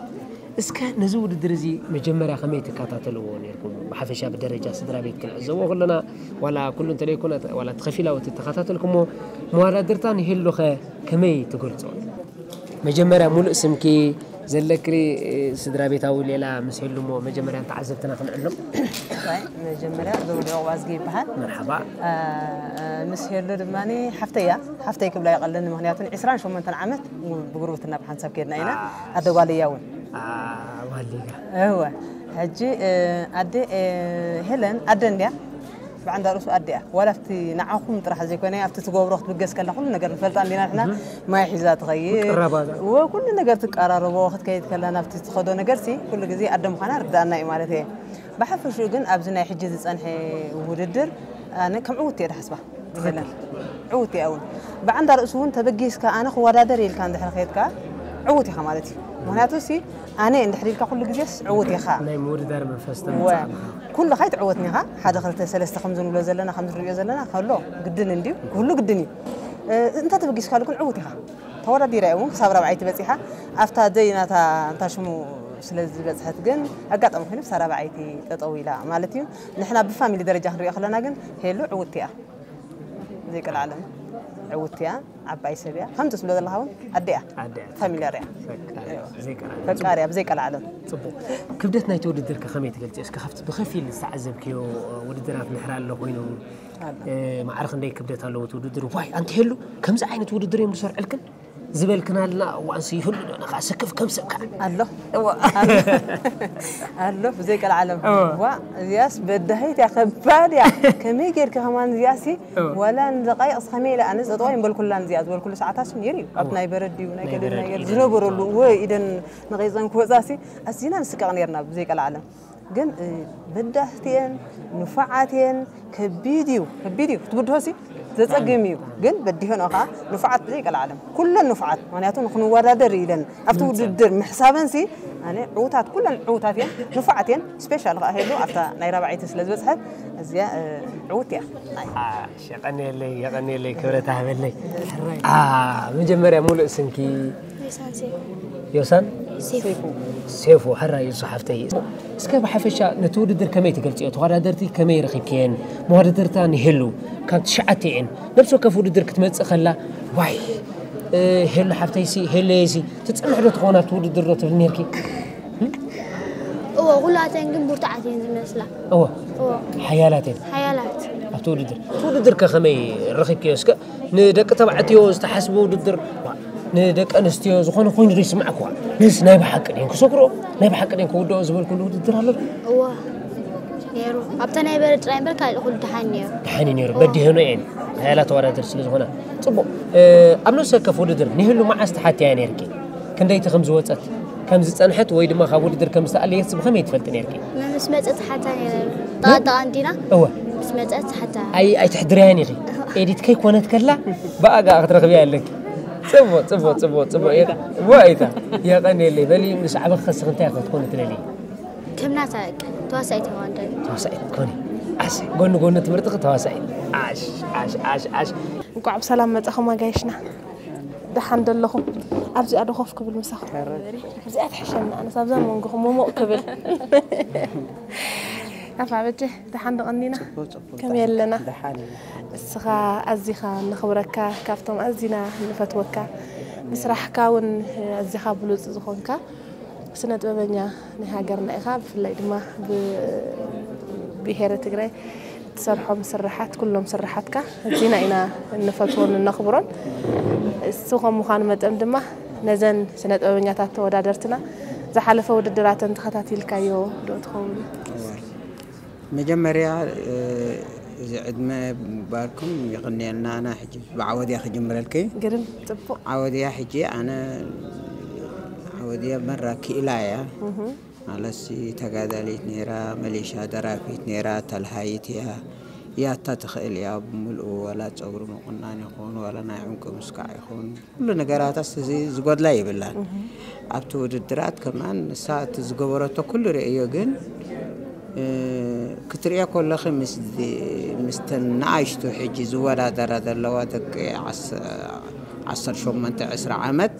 እስከ ነዚ ውድድር እዚ መጀመርያ ከመይ ትከታተልዎ ነይርኩም? ብሓፈሻ ብደረጃ ስድራ ቤት ክንዕዘቦ ከለና፣ ዋላ ኩሉ እንተደይኮነ፣ ዋላ እቲ ከፊላዊ እቲ ተኸታተልኩሞ፣ መወዳድርታ ንሄሉኸ ከመይ ትገልጾ? መጀመርያ ሙሉእ ስምኪ፣ ዘለክሪ ስድራ ቤታዊ ሌላ ምስ ሄሉ እሞ መጀመርያ ንተዓዘብትና ክንዕሎም። ዋይ፣ መጀመርያ ዘውዲ ዕቑባዝጊ ይበሃል። መርሓባ። አ፣ ምስ ሄሉ ድማ ሓፍተይ እያ። ሓፍተይ ክብላ ይቐለኒ፣ ምኽንያቱ ን ዒስራን ሸሞንተን ዓመት ብጉርብትና ብሓንሳብ ከድና ኢና። ኣደ ጓል እያ እውን። ዋሊጋ። እወ። ሕጂ፣ እ፣ ኣደ፣ እ፣ ሄለን ኣደ እንድያ። ብዓንዳ ርእሱ ኣደ እያ። ዋላ ኣብቲ ንዓኹም ጥራሕ ዘይኮነ፣ ኣብቲ ትገብሮ ክትብገስ ከላ ኩሉ ነገር ንፈልጣ እንዲና ንሕና። ማይ ሒዛ ትኸይድ። ትቀራረባ እዛ። እወ፣ ኩሉ ነገር ትቀራረቦ፣ ክትከይድ ከላ ናብቲ ትኸዶ ነገርሲ ኩሉ ግዜ ኣደ ምዃና ርዳእና እዩ ማለት እየ። ብሓፈሽኡ ግን ኣብዚ ናይ ሕጂ ዝጸንሐ ውድድር ኣነ ከም ዕውት እየ ድሓስባ። ሄለን ዕውት እያ እውን። ብዓንዳ ርእሱ እውን ተበጊስካ ኣነ ክወዳደር ኢልካ እንድሕር ከይድካ ዕውት ኢኻ ማለት እዩ። ምኽንያቱ ሲ ኣነ እንድሕር ኢልካ ኩሉ ግዜስ ዕውት ኢኻ። ናይ ምውድዳር መንፈስ እወ። ተምጻእ። ኩሉ ካይትዕወት ኒኻ፣ ሓደ ክልተ ሰለስተ ከም ዝንብሎ ዘለና፣ ከም ዝንሪኦ ዘለና ከሎ ግድን እንድዩ፣ ኩሉ ግድን እዩ። እ፣ እንተ ተበጊስካሉ ግን ዕውት ኢኻ። ተወዳዲራ እያ እውን ክሳብ ራብዓይቲ በጺሓ፣ ኣብታ ደይ ናታ እንታ ሽሙ ስለ ዝበጽሐት ግን ኣጋጣሚ ኮይኑ ክሳብ ራብዓይቲ ጠጠው ኢላ ማለት እዩ። ንሕና ብፋሚሊ ደረጃ ክንሪኦ ከለና ግን ሄሉ ዕውት እያ። ዘይቀልዓለም ዕውት እያ፣ ዓባይ ሰብ እያ። ከምቲ ትብሎ ዘለኻ እውን ኣደ እያ። ኣደ እያ። ፋሚልያር እያ። ፈቃር እያ፣ ዘይቀልዓለም። ፈቃር እያ፣ ብዘይቀልዓለም። ጽቡቕ። ክብደት ናይቲ ውድድር ከ ከመይ ትገልጽ? እስከ ካብቲ ብኸፊል ዝተዓዘብክዮ ውድድራት ንሕር ኣሎ ኮይኑ፣ ኣሎ። እ፣ ማዕረ ክንደይ ክብደት ኣለዎ እቲ ውድድር? ዋይ፣ ኣንቲ ሄሉ ከምዚ ዓይነት ውድድር እዮም ዝሰርዕልክን ዝበልክናልና እዋንሲ ይህሉ ዶ? ንኻ ስክፍ ከም ሰብ ከዓ። ኣሎ። እዎ። ኣሎ። ኣሎ፣ ብዘይቀልዓለም። እዎ። ዋ፣ እዚኣስ በዳሂት እያ፣ ከባድ እያ። ከመይ ጌርካ ከማን እዚኣሲ፣ እዎ። ዋላ ንደቃይቕ ከመይ ኢለ ኣነስ ጠጠው ኣይምበልኩላን እዚኣ ዝበልኩሉ ሰዓታት ነይሩ እዩ። ኣብ እዎ። ናይ በረድ እዩ፣ ናይ ናይ ገለ በረድ ናይ ገለ ኢደን ዝነበረሉ፣ ክወጽኣ። ወይ ኢደን ነቒጸን ክወጻሲ፣ ኣዚና ንስቀቕ ነይርና፣ ብዘይቀልዓለም። ግን፣ እ፣ በዳህቲ እየን፣ ንፉዓት እየን፣ ከቢድ እዩ፣ ከቢድ እዩ። ክትብድሆሲ ዘጸግም እዩ። ግን በዲሆን ከዓ ንፉዓት ብዘይቀልዓለም። ኩለን ንፉዓት፣ ምኽንያቱ ንክንወዳደር ኢለን ኣብቲ ውድድር ምሕሳበንሲ፣ ኣነ ዕውታት፣ ኩለን ዕውታት እየን፣ ንፉዓት እየን። ስፔሻል ከዓ ሄሉ ኣብታ ናይ ራብዓይቲ ስለ ዝበጽሐት፣ እዚኣ፣ እ፣ ዕውት እያ። ናይ ኣሽ፣ የቐንየለይ፣ የቐንየለይ፣ ክብረት ሃበለይ። ኣ፣ መጀመርያ ሙሉእ ስምኪ? ዮሳን ሴፉ። ዮሳን? ሴፉ። ሴፉ፣ ሕራይ ዮሱ ሓፍተይ። እስከ ብሓፈሻ ነቲ ውድድር ከመይ ትገልጽዮ? ተወዳደርቲ ከመይ ረኺብክየን? መወዳድርታ ንሄሉ ካብ ትሽዓተ እየን። ነብሲ ወከፍ ውድድር ክትመጽእ ከላ፣ ዋይ፣ እ፣ ሄሉ ሓፍተይሲ፣ ሄለየሲ፣ ትጸንሕ ዶ ትኸውን ኣብቲ ውድድር ዶ ትብል ነርኪ? እዎ፣ ኩላተን ግን ብርቱዓት እየን ዝመስላ። እወ፣ እዎ፣ ሓያላት እየን ሓያላት። ኣብቲ ውድድር። እቲ ውድድር ከ ከመይ ረኺብክዮ? እስከ ንደቂ ተባዕትዮ ዝተሓስቡ ውድድር፣ ዋ፣ ንደቂ ኣንስትዮ ዝኾነ ኮይኑ ዶ ይስማዕክዋ? ንስ ናይ ብሓቂ ድየን ክሰግሮ፣ ናይ ብሓቂ ድየን ክውድኦ ዝበልኩሉ ውድድር ኣሎ ዶ? እዎ፣ ነይሩ። ኣብታ ናይ በረድ ጥራይ እምበር ካልእ ኩሉ ደሓን ነይሩ። ደሓን እዩ ነይሩ። በዲሄኖ እየን ሓያላት ተወዳደርቲ ስለ ዝኾና። ጽቡቕ። እ፣ ኣብ ነፍሲ ወከፍ ውድድር ንሄሉ መዓስ ትሓትያ ነይርኪ? ክንደይቲ ከም ዝወጸት፣ ከም ዝጸንሐት ወይ ድማ ካብ ውድድር ከም ዝተኣለየት ብኸመይ ትፈልጢ ነይርኪ? ምስ መጸት ሓታ ነይረ። ጠቓጠቓ እንዲና እወ። ምስ መጸት ሓታ ኣይ ኣይትሕድርያን ኢኺ። ኤዲት ከይኮነት ከላ ብኣጋ ክትረኽብያ ኣለኪ። ጽቡቕ፣ ጽቡቕ፣ ጽቡቕ፣ ጽቡቕ። የቐ-፣ እወ፣ ኣይታ። የቐንየለይ። በሊ ምስ ዓበኺ ከስኺ እንታይ ክትኮኒ ትደልዪ? ከም ናታ በቃ ተዋሳኢት ተዋንደል። ተዋሳኢት ኮኒ። ዓሽ፣ ጎኒ ጎኒ ትምህርትኺ ተዋሳኢት። ዓሽ፣ ዓሽ፣ ዓሽ፣ ዓሽ። እንኳዕ ብሰላም መጻኹም ኣጋይሽና። ደሓን ደለኹም? ኣብዚኣ ዶ ኮፍ ክብል ምሳኹም? ኣብዚኣ ትሕሸኒ ኣነስ ኣብዛ መንጎኹም መሞቕ ክብል። ኣፋ በጀ ደሓን ዶ ቀኒና? ከመይ ኣለና? እስኻ ኣዚኻ ነኽብረካ፣ ካብቶም ኣዚና ንፈትወካ፣ ብስራሕካ እውን ኣዚኻ ብሉጽ ዝኾንካ ስነ ጥበበኛ ናይ ሃገርና ኢኻ። ብፍላይ ድማ ብብሄረ ትግራይ እትሰርሖም ስርሓት፣ ኩሎም ስርሓትካ ኣዚና ኢና እንፈትዎን እነኽብሮን። እሱ ከም ምዃኑ መጠን ድማ ነዘን ስነ ጥበበኛታት ተወዳደርትና ዝሓለፈ ውድድራተን ተኸታቲልካዮ ዶ ትኸውን? መጀመርያ፣ እ፣ እዚ ዕድመ ባርኩም ይቕንየልና። ኣነ ሕጂ ብዓወድያ ክጅምረልኪ። ግርም፣ ጽቡቕ። ዓወድያ ሕጂ ኣነ ወዲያ መራ ክኢላ እያ። ማለትሲ ተጋዳሊት ነይራ፣ መሊሻ ደራፊት ነይራ፣ ተልሃይት እያ። ያታ ትኽእል እያ ብምልኡ፣ ዋላ ፀጉሪ ምቑናን ይኹን፣ ዋላ ናይ ዕንቁ ምስካዕ ይኹን፣ ኩሉ ነገራታስ እዚ ዝጎድላ የብላን። ኣብቲ ውድድራት ከማን ንሳ እቲ ዝገበረቶ ኩሉ ርእዮ፣ ግን እ፣ ክትርእዮ ከለኺ ምስ ድ-፣ ምስተን ንኣሽቱ ሕጂ ዝወዳደራ ዘለዋ ደቂ ዓስ-፣ ዓሰርተ ሸሞንተ ዕስራ ዓመት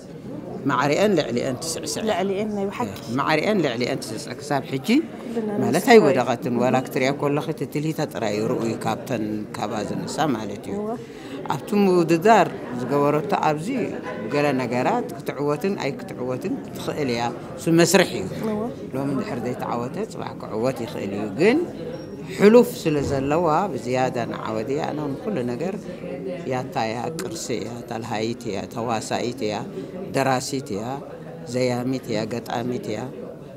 ማዕሪአን ልዕሊአን ትስዕስዕ። ልዕሊአን ናይ ብሓቂ። ማዕሪአን ልዕሊአን ትስዕስዕ ክሳብ ሕጂ ኩልና ማለት ንምስክር። ኣይወደቐትን። ዋላ ክትርእዮ ከለኺ ትትልሂታ ጥራይ ርኡዩ ካብተን፣ ካብኣ ዝነሳ ማለት እዩ። እወ። ኣብቲ ምውድዳር ዝገበረቶ ኣብዚ ገለ ነገራት ክትዕወትን ኣይክትዕወትን ትኽእል እያ። እሱ መስርሕ እዩ። እወ። ሎሚ ድሕር ዘይተዓወተ ጽባሕ ክዕወት ይኽእል እዩ። ግን ሕሉፍ ስለ ዘለዋ ብዝያዳ ንዓወት እያ። ኣነ ንኩሉ ነገር ያታ እያ፣ ቅርሲ እያ፣ ተልሃይት እያ፣ ተዋሳኢት እያ፣ ደራሲት እያ፣ ዘያሚት እያ፣ ገጣሚት እያ።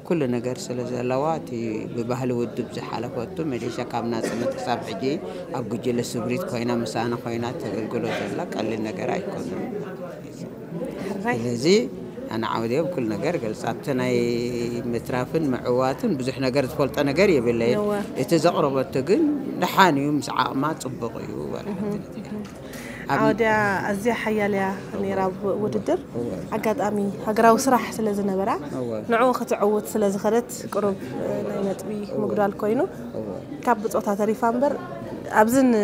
ኩሉ ነገር ስለ ዘለዋ እቲ ብባህሊ ውድብ ዝሓለፈቱ መሊሻ ካብ ናጽነት ክሳብ ሕጂ ኣብ ጉጅለ ስምሪት ኮይና ምሳና ኮይና ተገልግሎ ዘላ ቀሊል ነገር ኣይኮነን። ሕራይ። ስለዚ ኣነ ዓውደ ብኩሉ ነገር ገልጻ ኣብቲ ናይ ምትራፍን ምዕዋትን ብዙሕ ነገር ዝፈልጦ ነገር የብለይን። እወ። እቲ ዘቕረበቶ ግን ደሓን እዩ፣ ምስ ዓቕማ ጽቡቕ እዩ በላ። ኣብ ዓውድያ ኣዝያ ሓያል እያ ነይራ ኣብ ውድድር። እወ። ኣጋጣሚ ሃገራዊ ስራሕ ስለ ዝነበራ እወ። ንዕኡ ክትዕውት ስለ ዝኸደት ቅሩብ ናይ ነጥቢ ምጉዳል ኮይኑ እወ። ካብ ብጾታ ተሪፋ እምበር ኣብዚ ን-፣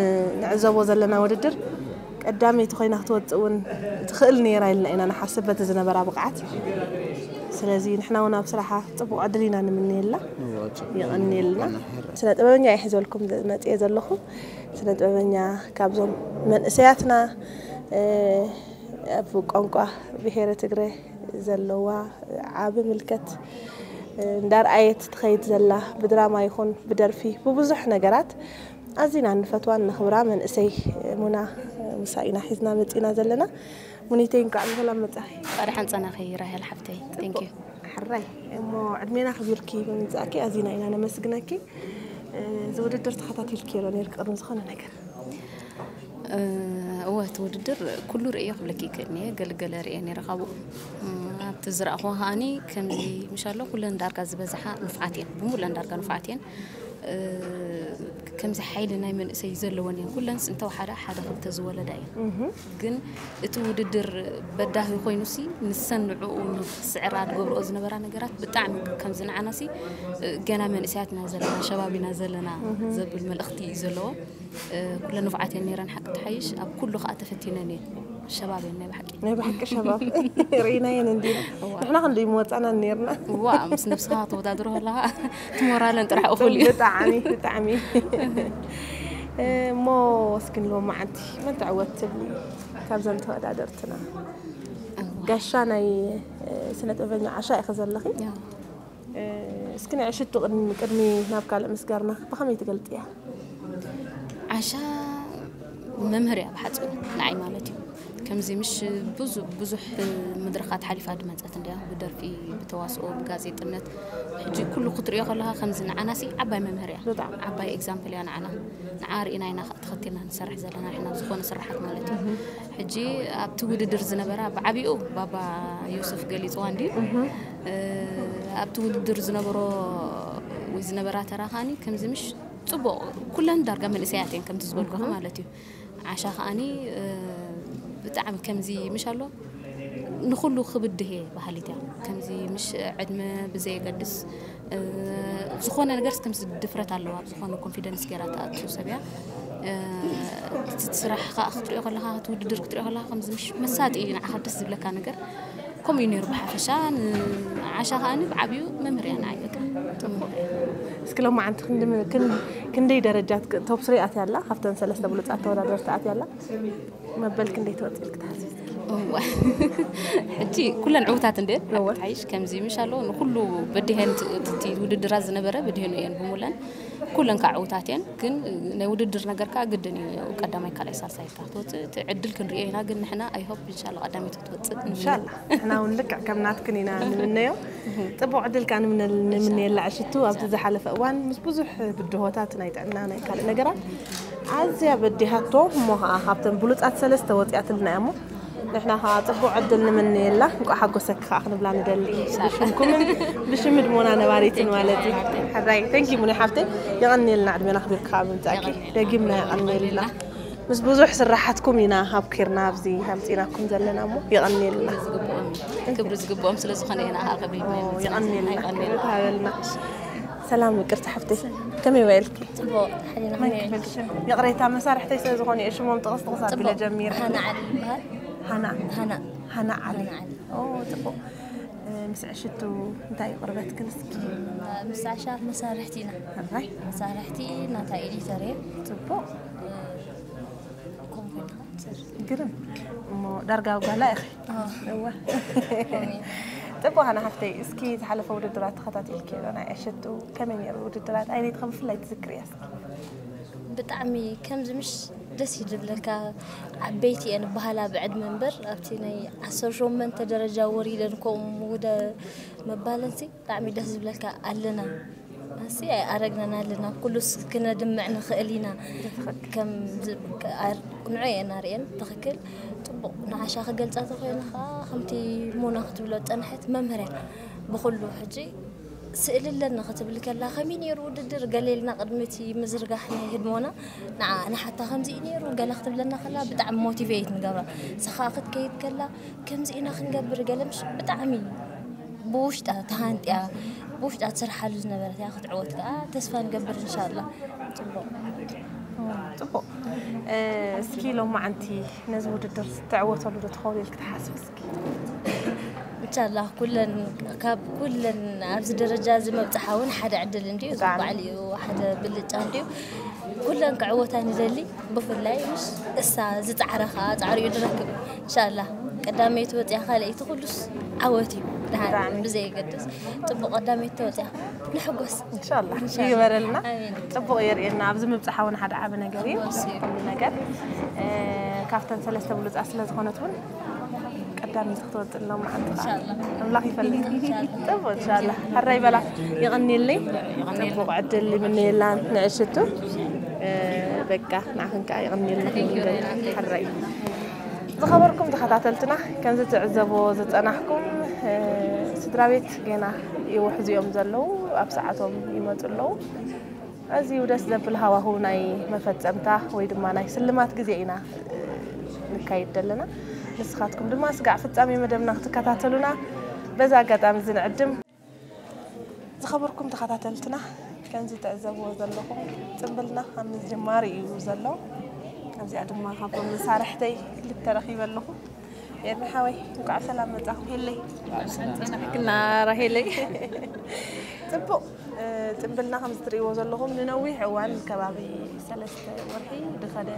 ንዕዘቦ ዘለና ውድድር ቀዳመይቲ ኮይና ክትወጽእ እውን ትኽእል ነይራ ኢልና ኢና ንሓስብ በቲ ዝነበራ ብቕዓት። ስለዚ ንሕና እውን ኣብ ስራሓ ጽቡቕ ዕድል ኢና ንምንየላ። እወ፣ ጽቡቕ የቐንየልና። ይቐንየልና። ስነ ጥበበኛ እየ ሒዘልኩም መጽየ ዘለኹ። ስነ ጥበበኛ ካብዞም መንእሰያትና፣ እ፣ ኣብ ቋንቋ ብሄረ ትግረ ዘለዋ ዓቢ ምልከት፣ እ፣ እንዳርኣየት ትኸይድ ዘላ ብድራማ ይኹን ብደርፊ ብብዙሕ ነገራት ኣዚና እንፈትዋን ነኽብራ መንእሰይ ሙና ሙሳ ኢና ሒዝና መጺና ዘለና። ሙኒተይ እንኳዕ ብሰላም መጻኺ። እንኳዕ ደሓን ጸናኺ ራሄል ሓፍተይ። Thank you። ሕራይ እሞ ዕድሜና ክቢርኪ ብምምጻእኪ ኣዚና ኢና ነመስግነኪ። እ፣ እዚ ውድድር ተኸታቲልኪ ዶ ነይርኪ ቅድሚ ዝኾነ ነገር? እ፣ እወ፣ እቲ ውድድር ኩሉ ርእየ ክብለኪ ይክእል እየ። ገለገለ ርእየ ነይረ ካብኡ። እ፣ ኣብቲ ዝረእኹዎ ከኣኒ ከምዚ ምሻሎ ኩለን ዳርጋ ዝበዝሓ ንፉዓት እየን። ብምሉለን ዳርጋ ንፉዓት እየን። እ፣ ከምዚ ሓይሊ ናይ መንእሰይ ዘለወን እየን። ኩለንስ እንተወሓዳ ሓደ ክልተ ዝወለዳ እየን። ግን እቲ ውድድር በዳሂ ኮይኑሲ ንሰን ንዕኡ ንክስዕራ ዝገብርኦ ዝነበራ ነገራት ብጣዕሚ ከምዚ ንዓናሲ፣ እ፣ ገና መንእሰያት ኢና ዘለና፣ ሸባብ ኢና ዘለና ዘብል መልእኽቲ እዩ ዘለዎ። እ፣ ኩለን ንፉዓት እየን ነይረን ሓቂ ተሓይሽ፣ ኣብ ኩሉ ከዓ ተፈቲነን እየን። ሸባብ እየን ናይ ብሓቂ። ናይ ብሓቂ ሸባብ ርኢናየን እንዲና። እዋ። ንሕና ክንደይ ምወፃናን ነይርና። እዋ፣ ምስ ነብስኻ ተወዳድሮ ከለኻ እቲ ሞራለን ጥራሕ እኹል እዩ። ብጣዕሚ፣ ብጣዕሚ። እ፣ እሞ እስኪ ንሎማዓንቲ መን ትዕወት ትብሊ ካብዘን ተወዳደርትና? እዋ። ጋሻ ናይ፣ እ፣ ስነ ጥበበኛ ዓሻ ኢኺ ዘለኺ። ያ። እ፣ እስኪ ንዕሽቱ ቅድሚ፣ ቅድሚ ናብ ካልእ ምስጋርና ብኸመይ ትገልጽያ? ዓሻ መምህር እያ ብሓጺሩ ንዓይ ማለት እዩ። ከምዚ ምሽ ብዙ-፣ ብዙሕ መድረኻት ሓሊፋ ዝመጸት እንድያ፣ ብደርፊ፣ ብተዋስኦ፣ ብጋዜጥነት። ሕጂ ኩሉ ክትሪኦ ከለኻ ከምዚ ንዓናሲ ዓባይ መምህር እያ። ብጣዕሚ። ዓባይ ኤግዛምፕል እያ ንዓና። ንዓ ርኢና ኢና ተኸቲልና ንሰርሕ ዘለና ንሕና ኣብ ዝኾነ ስራሓት ማለት እዩ። ሕጂ ኣብቲ ውድድር ዝነበራ ብዓቢኡ ባባ ዮሱፍ ገሊፅዋ እንድዩ። እ፣ ኣብቲ ውድድር ዝነበሮ ወይ ዝነበራ ተራ ከኣኒ ከምዚ ምሽ ፅቡቕ ኩለን ዳርጋ መንእሰያት እየን ከምቲ ዝበልኩኻ ማለት እዩ። ዓሻ ከኣኒ፣ እ፣ ብጣዕሚ ከምዚ ምሽ ኣሎ ንኹሉ ክብድህ እየ በሃሊት እያ። ከምዚ ምሽ ዕድመ ብዘየገድስ፣ እ፣ ዝኾነ ነገርስ ከምዚ ድፍረት ኣለዋ፣ ኣብ ዝኾነ ኮንፊደንስ ገይራ ትኣቱ ሰብ እያ። እ፣ እቲ ስራሕ ከኣ ክትሪኦ ከለኻ፣ እቲ ውድድር ክትሪኦ ከለኻ ከምዚ ምሽ መሳጢ እዩ ንዓኻ ደስ ዝብለካ ነገር። ከምኡ እዩ ነይሩ ብሓፈሻ። ንዓሻ ከኣኒ ብዓብዩ መምህር እያ ንዓይ በቃ። መምህር እያ። እስኪ ሎማዓንቲ ክንዲ ምን-፣ ክን-፣ ክንደይ ደረጃት ክ-፣ ቶፕ ስሪ ኣትያ ኣላ? ካብተን ሰለስተ ብሉጻት ተወዳደርቲ ኣትያ ኣላ? መበል ክንደይ ትወጽእ ኢልኪ ትሓስቢ? እዋ። ሕጂ ኩለን ዕዉታት እንድየን? እወ። ሓቂ ትሓይሽ ከምዚ ምሽ ኣሎ ንኩሉ በዲሀን ት-፣ ት-፣ እቲ ውድድራት ዝነበረ በዲሀን እየን ብሙለን። ኩለን ከዓ ዕዉታት እየን። ግን ናይ ውድድር ነገር ከዓ ግድን እዩ። ቀዳማይ፣ ካልኣይ፣ ሳልሳይ ኢልካ ክትወጽእ እቲ ዕድል ክንሪኦ ኢና። ግን ንሕና ኣይ ሆፕ ኢንሻላ ቀዳመይቲ ክትወጽእ ንምነ። ኢንሻላ። ንሕና እውን ልክዕ ከም ናትክን ኢና ንምነዮ። ጽቡቕ ዕድል ከዓ ንምነ-፣ ንምነየላ ዕሽቱ። ኣብቲ ዝሓለፈ እዋን ምስ ብዙሕ ብድሆታት ናይ ጥዕና ናይ ካልእ ነገራት ኣዝያ በዲሃቶ እሞ ከዓ ካብተን ብሉጻት ሰለስተ ወጺኣትልና እያ እሞ ንሕና ከዓ ጽቡቕ ዕድል ንምነየላ፣ እንኳዕ ሓጎሰኪ ከዓ ክንብላ ንደሊ። ብሽምኩምን ብሽም ህድሞና ነባሪትን ማለት እዩ። ሕራይ፣ thank you ሙኒ ሓፍተይ፣ የቐንየልና ዕድመና ክብርካ ምምጻእኪ። ደጊምና የቐንየልና። ምስ ብዙሕ ስራሓትኩም ኢና ኣብ ኬርና ኣብዚ ኣምጺናኩም ዘለና እሞ የቐንየልና። ዝግብኦም ክብሪ ዝግብኦም ስለ ዝኾነ ኢና ከዓ ክብሪ ኦ፣ የቐንየልና። ክብሪ ሃበልና። ሰላም ምቅርቲ ሓፍተይ፣ ከመይ ውዒልኪ? ጽቡቕ ሓሊና መን ክብል ሽም? ይቕሬታ፣ መሳርሕተይ ስለ ዝኾኑ እየ ሽሞም ጥቕስ ጥቕስ ኣቢለ ጀሚረ። ሃና ዓሊ ይበሃል። ሃና ሃና ሃና ዓሊ። ሃና ዓሊ። ኦ፣ ጽቡቕ። እ፣ ምስ ዕሽቱ እንታይ ይቕርበትክን እስኪ? ምስ ዓሻ መሳርሕቲ ኢና። ሕራይ። መሳርሕቲ ናታ ኤዲተር እየ። ጽቡቕ። ኮንኮንካ ግርም። እሞ ዳርጋ ጓላ ኢኺ? እወ። ጽቡቕ፣ ሃና ሓፍተይ፣ እስኪ ዝሓለፈ ውድድራት ተኸታቲልኪ ዶ? ናይ ዕሽቱ ከመይ ነይሩ ውድድራት? ኣየነይቲ ከም ብፍላይ ትዝክርያ እስኪ? ብጣዕሚ ከምዚ ምሽ ደስ እዩ ዝብለካ። ዓበይቲ እየን በሃላ ብዕድመ እምበር ኣብቲ ናይ ዓሰርተ ሸሞንተ ደረጃ ወሪደን ከምኡ ውደ መባለንሲ ብጣዕሚ ደስ ዝብለካ ኣለና። ኣሲ ኣረግናን ኣለና፣ ኩሉስ ክነድምዕ ንኽእል ኢና። ከም ንዑ እየን ኣርእየን ትኽክል። ጽቡቕ ንዓሻ ክገልጻ ተኮይነ ከዓ ከምቲ ሙና ክትብሎ ዝጸንሐት መምህር እያ። ብኩሉ ሕጂ ስእሊ ኣለኒ ክትብል ከላ ከመይ ነይሩ ውድድር ገለ ኢልና ቅድሚ እቲ ምዝርጋሕ ናይ ህድሞና ንዓ ንሓታ ከምዚ እዩ ነይሩ ገለ ክትብለና ከላ ብጣዕሚ ሞቲቬት ንገብራ። ንስኻ ክትከይድ ከላ ከምዚ ኢና ክንገብር ገለ ምሽ ብጣዕሚ ብውሽጣ ተሃንጥያ ብውሽጣ ትሰርሓሉ ዝነበረት እያ ክትዕወት ከዓ ተስፋ ንገብር እንሻላ። ጽቡቕ ጽቡቕ። እስኪ ሎማዓንቲ ነዚ ውድድር ዝተዕወተሉ ዶ ትኸውን ኢልክ ትሓስብ እስኪ? እንሻላ ኩለን ካብ ኩለን ኣብዚ ደረጃ እዚ መብፅሓ እውን ሓደ ዕድል እንድዩ። እዚ ባዕሉ እዩ ሓደ ብልጫ እንድዩ። ኩለን ክዕወታ ንደሊ ብፍላይ ምስ እሳ ዝፃዕረ ከዓ ፃዕሪኡ ድረክብ እንሻላ። ቀዳመይቲ ወፅያ ካልኣይቲ ኩሉስ ዓወት እዩ። ድሓን ብዘየገድስ ፅቡቅ ቀዳመይቲ ተወፅያ ንሕጎስ። እንሻላ ይበረልና። ጽቡቅ የርእየና። ኣብዚ ምብፃሕ እውን ሓደ ዓቢ ነገር እዩ። ኩሉ ነገር ካብተን ሰለስተ ብሉፃት ስለ ዝኾነት እውን ቀዳመይቲ ክትወፅእ ሎማዓንቲ ከዓ ኣምላኽ ይፈልጥ። ጥቡቅ እንሻላ። ሕራይ በላ። የቐንየለይ። ጥቡቅ ዕድል ይምነየላን ንዕሽቱ። በቃ ንዓኽን ከዓ የቐንየልና። ሕራይ። ዝኸበርኩም ተኸታተልትና፣ ከምዚ ትዕዘብዎ ዝጸናሕኩም ስድራ ቤት ገና ይውሕዙ እዮም ዘለዉ። ኣብ ሰዓቶም ይመፁ ኣለዉ። ኣዝዩ ደስ ዘብል ሃዋሁ ናይ መፈጸምታ ወይ ድማ ናይ ስልማት ግዜ ኢና ንካይድ ዘለና። ንስኻትኩም ድማ ስጋዕ ፍጻሜ መደብና ክትከታተሉና በዚ ኣጋጣሚ እዚ ንዕድም። ዝኸበርኩም ተኸታተልትና፣ ከምዚ ትዕዘብዎ ዘለኹም ጽምብልና ኣብ ምጅማር እዩ ዘሎ። ኣብዚኣ ድማ ካብቶም መሳርሕተይ ክልተ ረኺበ ኣለኹ። ኤርሚ ሓወይ፣ እንኳዕ ሰላም መጻኹም። ሄለይ። ጸናሕክና ራሄለይ። ጽቡቕ። ጽምብልና ከምዚ ትርእይዎ ዘለኹም ንነዊሕ እዋን ከባቢ ሰለስተ ወርሒ ድኸደ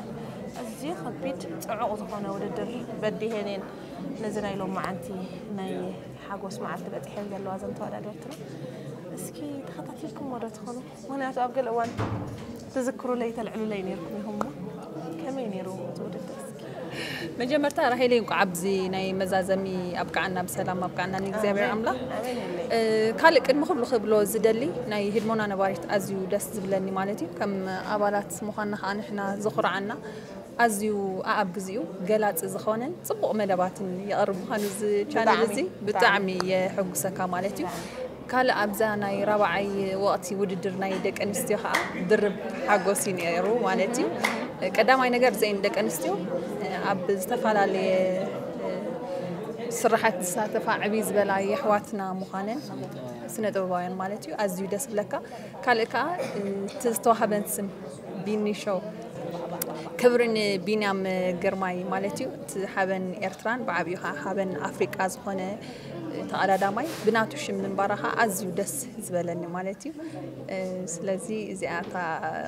ኣዝዩ ከቢድ ጽዑቕ ዝኾነ ውድድር በዲሄኔን ነዚ ናይ ሎማዓንቲ ናይ ሓጎስ መዓልቲ በጺሐን ዘለዋ እዘን ተወዳደርትና። እስኪ ተኸታቲልኩሞ ዶ ትኾኑ? ምኽንያቱ ኣብ ገለ እዋን ትዝክሩለይ ተልዕሉለይ ነይርኩም ኢኹም እሞ ከመይ ነይሩ እቲ ውድድር እስኪ? መጀመርታ ራሄለ እንኳዕ ኣብዚ ናይ መዛዘሚ ኣብቃዓና ብሰላም ኣብቃዓና ንእግዚኣብሔር ኣምላኽ። ካልእ ቅድሚ ክብሉ ክብሎ ዝደሊ ናይ ህድሞና ነባሪት ኣዝዩ ደስ ዝብለኒ ማለት እዩ። ከም ኣባላት ምዃንና ከዓ ንሕና ዘኹርዓና ኣዝዩ ኣኣብ ግዚኡ ገላፂ ዝኾነን ፅቡቕ መደባትን የቕርብ ምዃኑ እዚ ቻነል እዚ ብጣዕሚ የሐጉሰካ ማለት እዩ። ካልእ ኣብዛ ናይ ራብዓይ ወቕቲ ውድድር ናይ ደቂ ኣንስትዮ ከዓ ድርብ ሓጎስ እዩ ነይሩ ማለት እዩ። ቀዳማይ ነገር እዘን ደቂ ኣንስትዮ ኣብ ዝተፈላለየ ስራሓት ዝሳተፋ ዕብይ ዝበላ የሕዋትና ምዃነን ስነ ጥበባውያን ማለት እዩ ኣዝዩ ደስ ብለካ። ካልእ ከዓ እቲ ዝተዋህበን ስም ቢኒ ሾው ክብሪ ንቢንያም ግርማይ ማለት እዩ። እቲ ሓበን ኤርትራን ብዓብዩ ከዓ ሓበን ኣፍሪቃ ዝኾነ ተቐዳዳማይ ብናቱ ሽም ምንባራ ከዓ ኣዝዩ ደስ ዝበለኒ ማለት እዩ። ስለዚ እዚኣ እታ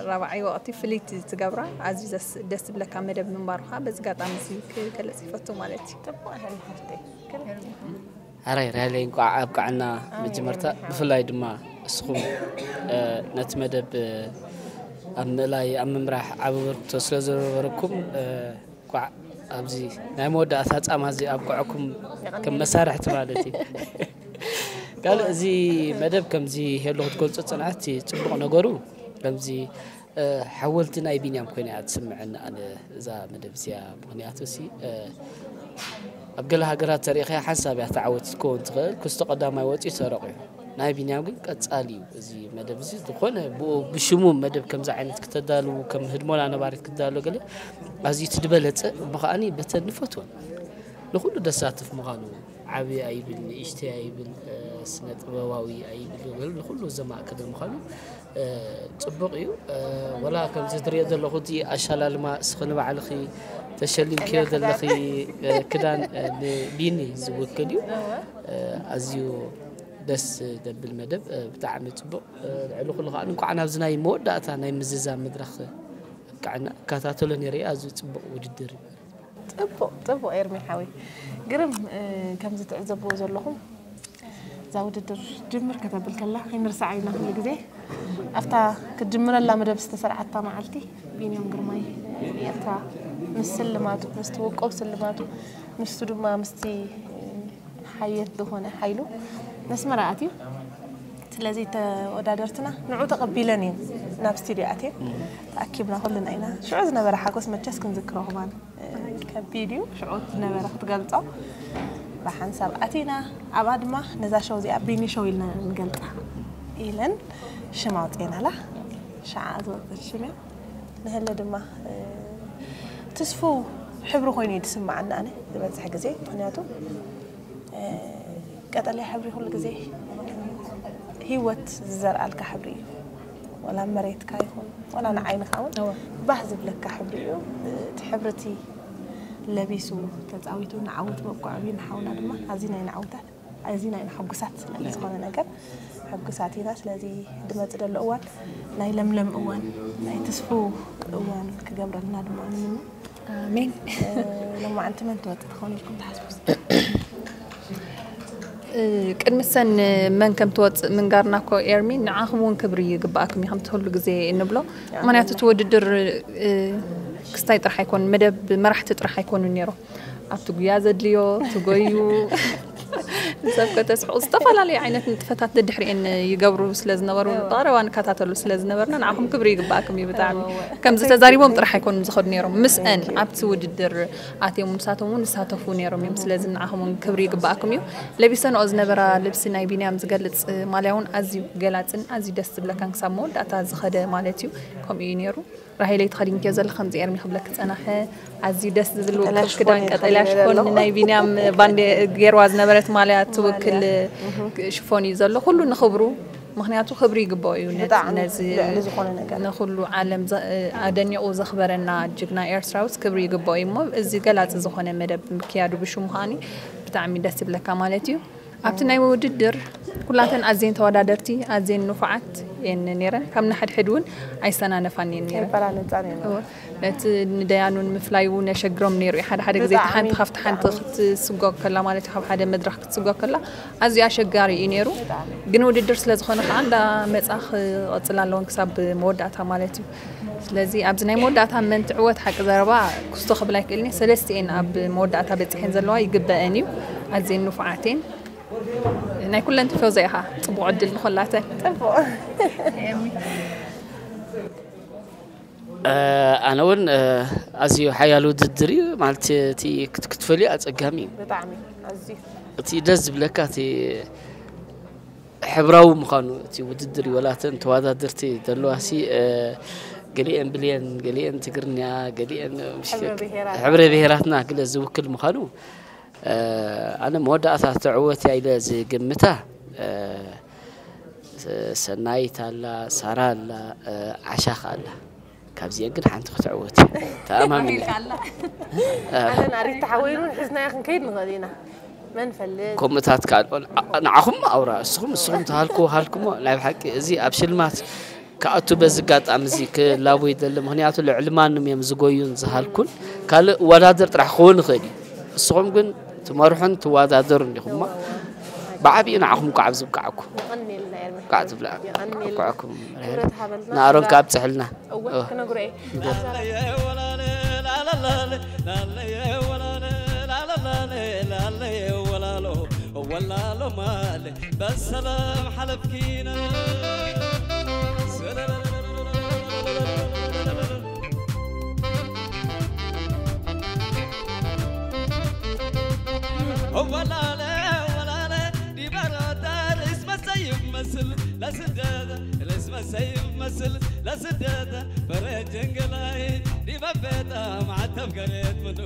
ራብዓይ ወቕቲ ፍልይቲ ትገብራ ኣዝዩ ደስ ዝብለካ መደብ ምንባሩ ከዓ በዚ ኣጋጣሚ እዚ ክገልፅ ይፈቱ ማለት እዩ። ጽቡቕ ኣህል ሓፍተይ። ኣራይ ራይለይ እንቋዕ ኣብቃዕና መጀመርታ ብፍላይ ድማ እስኹም ነቲ መደብ ኣብ ምእላይ ኣብ ምምራሕ ዓቢ ኣበርክቶ ስለ ዝነበረኩም እንቋዕ ኣብዚ ናይ መወዳእታ ጻማ እዚ ኣብቅዐኩም ከም መሳርሕቲ ማለት እዩ። ካልእ እዚ መደብ ከምዚ ሄሎ ክትገልጾ ዝጸናሕቲ ጽቡቕ ነገሩ ከምዚ ሓወልቲ ናይ ቢንያም ኮይና እያ ትስምዐኒ ኣነ እዛ መደብ እዚኣ ምኽንያቱ ሲ ኣብ ገለ ሃገራት ተሪእኻያ ሓንሳብ እያ ተዓወት ክትከውን ትኽእል። ክስቶ ቀዳማይ ወፂኡ ሰረቑ እዩ። ናይ ቢንያም ግን ቀጻሊ እዩ። እዚ መደብ እዚ ዝኾነ ብኡ ብሽሙ መደብ ከምዚ ዓይነት ክተዳልዉ ከም ህድሞና ነባሪት ክዳሎ ገለ ኣዝዩ እቲ ዝበለጸ እሞ ከዓኒ በተን ንፈትወን ንኹሉ ደሳትፍ ምዃኑ ዓቢ ኣይብል ንእሽተይ ኣይብል ስነ ጥበባዊ ኣይብል ንኹሉ ዘማእከለ ምዃኑ ጽቡቕ እዩ። ወላ ከምዚ ትሪኦ ዘለኹ እቲ ኣሻላልማ እስኺ ንባዕልኺ ተሸሊምክዮ ዘለኺ ክዳን ንቢኒ ዝውክል እዩ። ኣዝዩ ደስ ዘብል መደብ፣ ብጣዕሚ ጽቡቕ። ልዕሊ ኩሉ ከዓ እንኳዕ ናብዚ ናይ መወዳእታ ናይ ምዝዛም መድረኽ ኣብቅዐና። እከታተሎ ነይረ፣ ኣዝዩ ጽቡቕ ውድድር እዩ። ጽቡቕ ጽቡቕ ኤርሚ ሓወይ፣ ግርም። ከምዚ ትዕዘብዎ ዘለኹም እዛ ውድድር ጅምር ከተብል ከላ ኣይንርሳዓ ኢና ኩሉ ግዜ። ኣብታ ክትጅምረላ መደብ ዝተሰርዓታ መዓልቲ ቢንያም ግርማይ ንኤርትራ ምስ ስልማቱ ምስቲ ውቁብ ስልማቱ ንሱ ድማ ምስቲ ሓየት ዝኾነ ሓይሉ ነስመራ ኣትዩ። ስለዚ ተወዳደርትና ንዑ ተቐቢለን እየን ናብ ስቱድዮ ኣትየን ተኣኪብና ኩልና ኢና። ሽዑ ዝነበረ ሓጎስ መቸስ ክንዝክሮ ክማን ከቢድ እዩ። ሽዑ ዝነበረ ክትገልጾ ብሓንሳብ ኣቲና ኣብኣ ድማ ነዛ ሸው እዚኣ ቢኒ ሸው ኢልና ንገልጻ ኢለን ሽም ኣውፅኤናላ። ሽዓ ዝወፀት ሽም እያ። ንህለ ድማ ትስፉ ሕብሪ ኮይኑ እዩ ዝስምዓኒ ኣነ ዝበዝሕ ግዜ። ምክንያቱ ቀጠልያ ሕብሪ ኩሉ ግዜ ህይወት ዝዘርኣልካ ሕብሪ እዩ። ዋላ መሬትካ ይኹን ዋላ ንዓይንኻ እውን ባህ ዝብለካ ሕብሪ እዩ። እቲ ሕብሪ እቲ ለቢሱ ተፃዊቱ ንዓወት በቋዕ እዩ። ንሓውና ድማ ኣዚና ኢና ዓውታት ኣዚና ኢና ሕጉሳት ስለዝኾነ ነገር ሕጉሳት ኢና። ስለዚ ድመፅ ደሎ እዋን ናይ ለምለም እዋን ናይ ትስፉ እዋን ክገብረልና ድማ ንምነ። ኣሜን። ሎማዓንቲ መን ትወፅእ ትኸውን ኢልኩም ትሓስቡ? ቅድሚ ሰን መን ከም ትወፅእ ምንጋርና እኮ ኤርሚ ንዓኹም እውን ክብሪ ይግባኣኩም እዩ ከምቲ ኩሉ ግዜ እንብሎ። ምክንያቱ እቲ ውድድር ክስታይ ጥራሕ ኣይኮኑን፣ መደብ መራሕቲ ጥራሕ ኣይኮኑን ነይሮም። ኣብቲ ጉያ ዘድልዮ ትጎዩ ንሰብ ከተስሕቑ ዝተፈላለዩ ዓይነት ንጥፈታት ደድሕሪኤን ይገብሩ ስለዝነበሩ ቀረባ ንከታተሉ ስለዝነበርና ንዓኹም ክብሪ ይግባኣኩም እዩ ብጣዕሚ። ከምዚ ተዛሪቦም ጥራሕ ኣይኮኑን ዝኸዱ ነይሮም፣ ምስአን ኣብቲ ውድድር ኣትዮም ንሳቶም እውን ይሳተፉ ነይሮም እዮም። ስለዚ ንዓኹም እውን ክብሪ ይግባኣኩም እዩ። ለቢሰንኦ ዝነበራ ልብሲ ናይ ቢንያም ዝገልፅ ማልያ እውን ኣዝዩ ገላፅን ኣዝዩ ደስ ዝብለካን ክሳብ መወዳእታ ዝኸደ ማለት እዩ። ከምኡ እዩ ነይሩ። ራሄለይ ተኸዲንክዮ ዘለኺ ከምዚ ኤርሚ ክብለኪ ዝፀናሐ ኣዝዩ ደስ ዝብል ውቅብ ክዳን ቀጠልያ ሽፎን ንናይ ቢንያም ባንዴ ገይርዋ ዝነበረት ማልያ ትውክል ሽፎን እዩ ዘሎ። ኩሉ ንኽብሩ ምኽንያቱ ክብሪ ይግበኦ እዩ ነዚ ንኹሉ ዓለም ኣደኒቑ ዘኽበረና ጅግና ኤርትራውስ ክብሪ ይግበኦ እዩ እሞ እዚ ገላፂ ዝኾነ መደብ ምክያዱ ብሽሙ ከዓኒ ብጣዕሚ ደስ ይብለካ ማለት እዩ። ኣብቲ ናይ ውድድር ኩላተን ኣዝየን ተወዳደርቲ ኣዝየን ንፉዓት እየን ነይረን። ካብ ንሓድሕድ እውን ኣይሰናነፋን እየን ነይረን። ኣይፈላለፃን እየን። እወ። ነቲ ንደያኑ ንምፍላይ እውን የሸግሮም ነይሩ እዩ። ሓደ ሓደ ግዜ እቲ ሓንቲ ካብቲ ሓንቲ ክትስጎግ ከላ ማለት እዩ፣ ካብ ሓደ መድረኽ ክትስጎግ ከላ ኣዝዩ ኣሸጋሪ እዩ ነይሩ። ግን ውድድር ስለ ዝኾነ ከዓ እንዳ መፃ ክቐፅል ኣለዎን ክሳብ መወዳእታ ማለት እዩ። ስለዚ ኣብዚ ናይ መወዳእታ መን ትዕወት ሓቂ ዘረባ ክስቶ ክብል ኣይክእልን እየ። ሰለስቲኤን ኣብ መወዳእታ በፂሐን ዘለዋ ይግበአን እዩ። ኣዝየን ንፉዓት እየን። ናይ ኩለን ቲፎዞ ኢኻ። ፅቡቕ ዕድል ንኹላተን። ፅቡቕ። ኣነ እውን ኣዝዩ ሓያል ውድድር እዩ ማለት እቲ ክትፈልዩ ኣፀጋሚ እዩ። ብጣዕሚ ኣዝዩ እቲ ደስ ዝብለካ እቲ ሕብራዊ ምዃኑ እቲ ውድድር እዩ። ወላ እተን ተወዳደርቲ ዘለዋ ሲ ገሊአን ብልየን፣ ገሊአን ትግርኛ፣ ገሊአን ምሽክክ ሕብረ ብሄራትና ግለ ዝውክል ምዃኑ ኣነ መወዳእታ ትዕወት እያ ኢለ ዝግምታ ሰናይት ኣላ፣ ሳራ ኣላ፣ ዓሻ ከኣ ኣላ። ካብዚአን ግን ሓንቲ ክትዕወት እያ ተኣማሚነ። ኣነ ናሪት ተሓወይኑ ሒዝናዮ ክንከይድ ንኽእል ኢና። መን ፈልጥ? ከምኡታት ከኣ ንዓኹም ኣውራ እስኹም እስኹም ተሃልኩ ሃልኩሞ ናይ ብሓቂ እዚ ኣብ ሽልማት ክኣቱ በዚ ኣጋጣሚ እዚ ክላቦ ይደሊ። ምኽንያቱ ልዕሊ ማንም እዮም ዝጎዩን ዝሃልኩን። ካልእ እወዳደር ጥራሕ ክኸውን ይኽእል እዩ። እስኹም ግን ትመርሑን ትወዳደሩን ኢኹም እሞ ብዓቢኡ ንዓኹም እንኳዕ ኣብዚ ኣብቅዓኩም። እንኳዕ ትብላ ኣብቅዓኩም። ንኣሮን ከኣ ኣብፅሐልና። እወ ክነግሮ እየ። ወላሎ ማለ በሰላም ሓለፍኪና ወላለ ወላለ ዲበሮታ ርእስ መሰይ ይመስል ለስደት ርእስ መሰይ ይመስል ለስደት በረጀን ገላይ ዲበ ቤታ ማዕተብ ገሬት ምኑ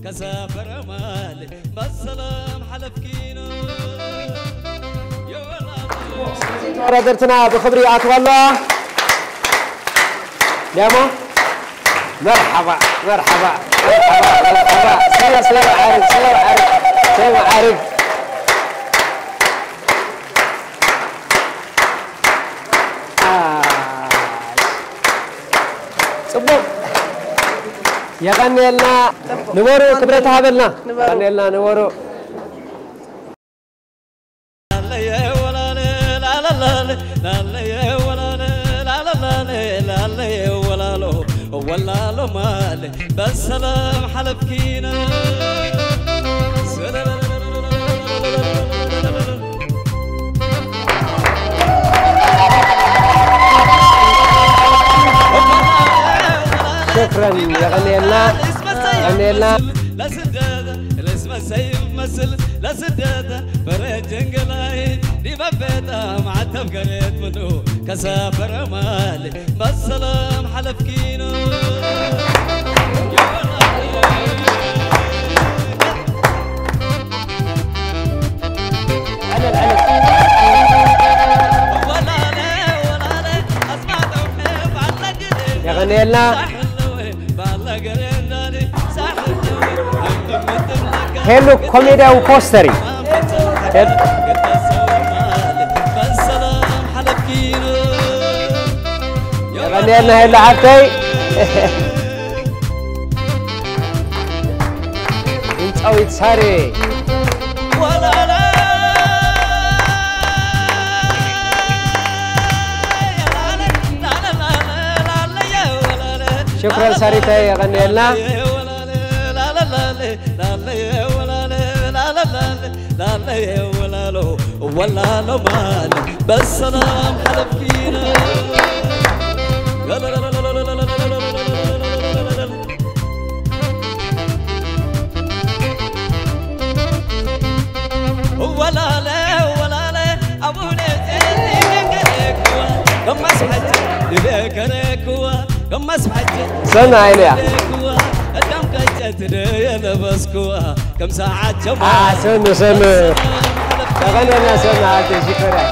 ከሳፈረ ማል በሰላም ሓለፍኪኖ። ተወዳደርትና ብኽብሪ ኣትዋላ ዲያሞ መርሓባ መርሓባ መርሓባ መርሓባ ሰያ ሰያ ዓርብ ሰያ ዓርብ ሰያ ዓርብ። ጽቡቕ የቐንየልና። ንበሩ ክብረት ሃበልና። የቐንየልና ንበሩ። ወላሎ ማለ በሰላም ሓለፍኪነ። شكرا يا غنينا. غنينا. ለስደት ርእስ መሰይ ይመስል ለስደት በረጀን ገላይ ዲበ ቤታ ማዕተብ ገሬት ምኑ ከሳፈረ ማል በሰላም ሓለፍኪኖ። የቐንየልና። ሄሉ ኮሜድያዊ ፖስተር እዩ። የቐንየልና ሄሉ ሓብተይ። ድምፃዊት ሳሬ። ሽክረን ሳሪተ የቐንየልና። ወላሎ ማል በሰላም ሓለፍኪነ። ወላለ ወላለ ኣቡነ ጼኒ ገረክዋ ከማስ ሓጂ ገረክዋ ከማስ ሓጂ ሰና ኢለያ። ገረክዋ እዳም ቀጨት ደየለበስክዋ ከም ሰዓት ጀማ ሰኑ ሰኑ ተቐንየልና ሰኑ ኣደ ሽኮርያ።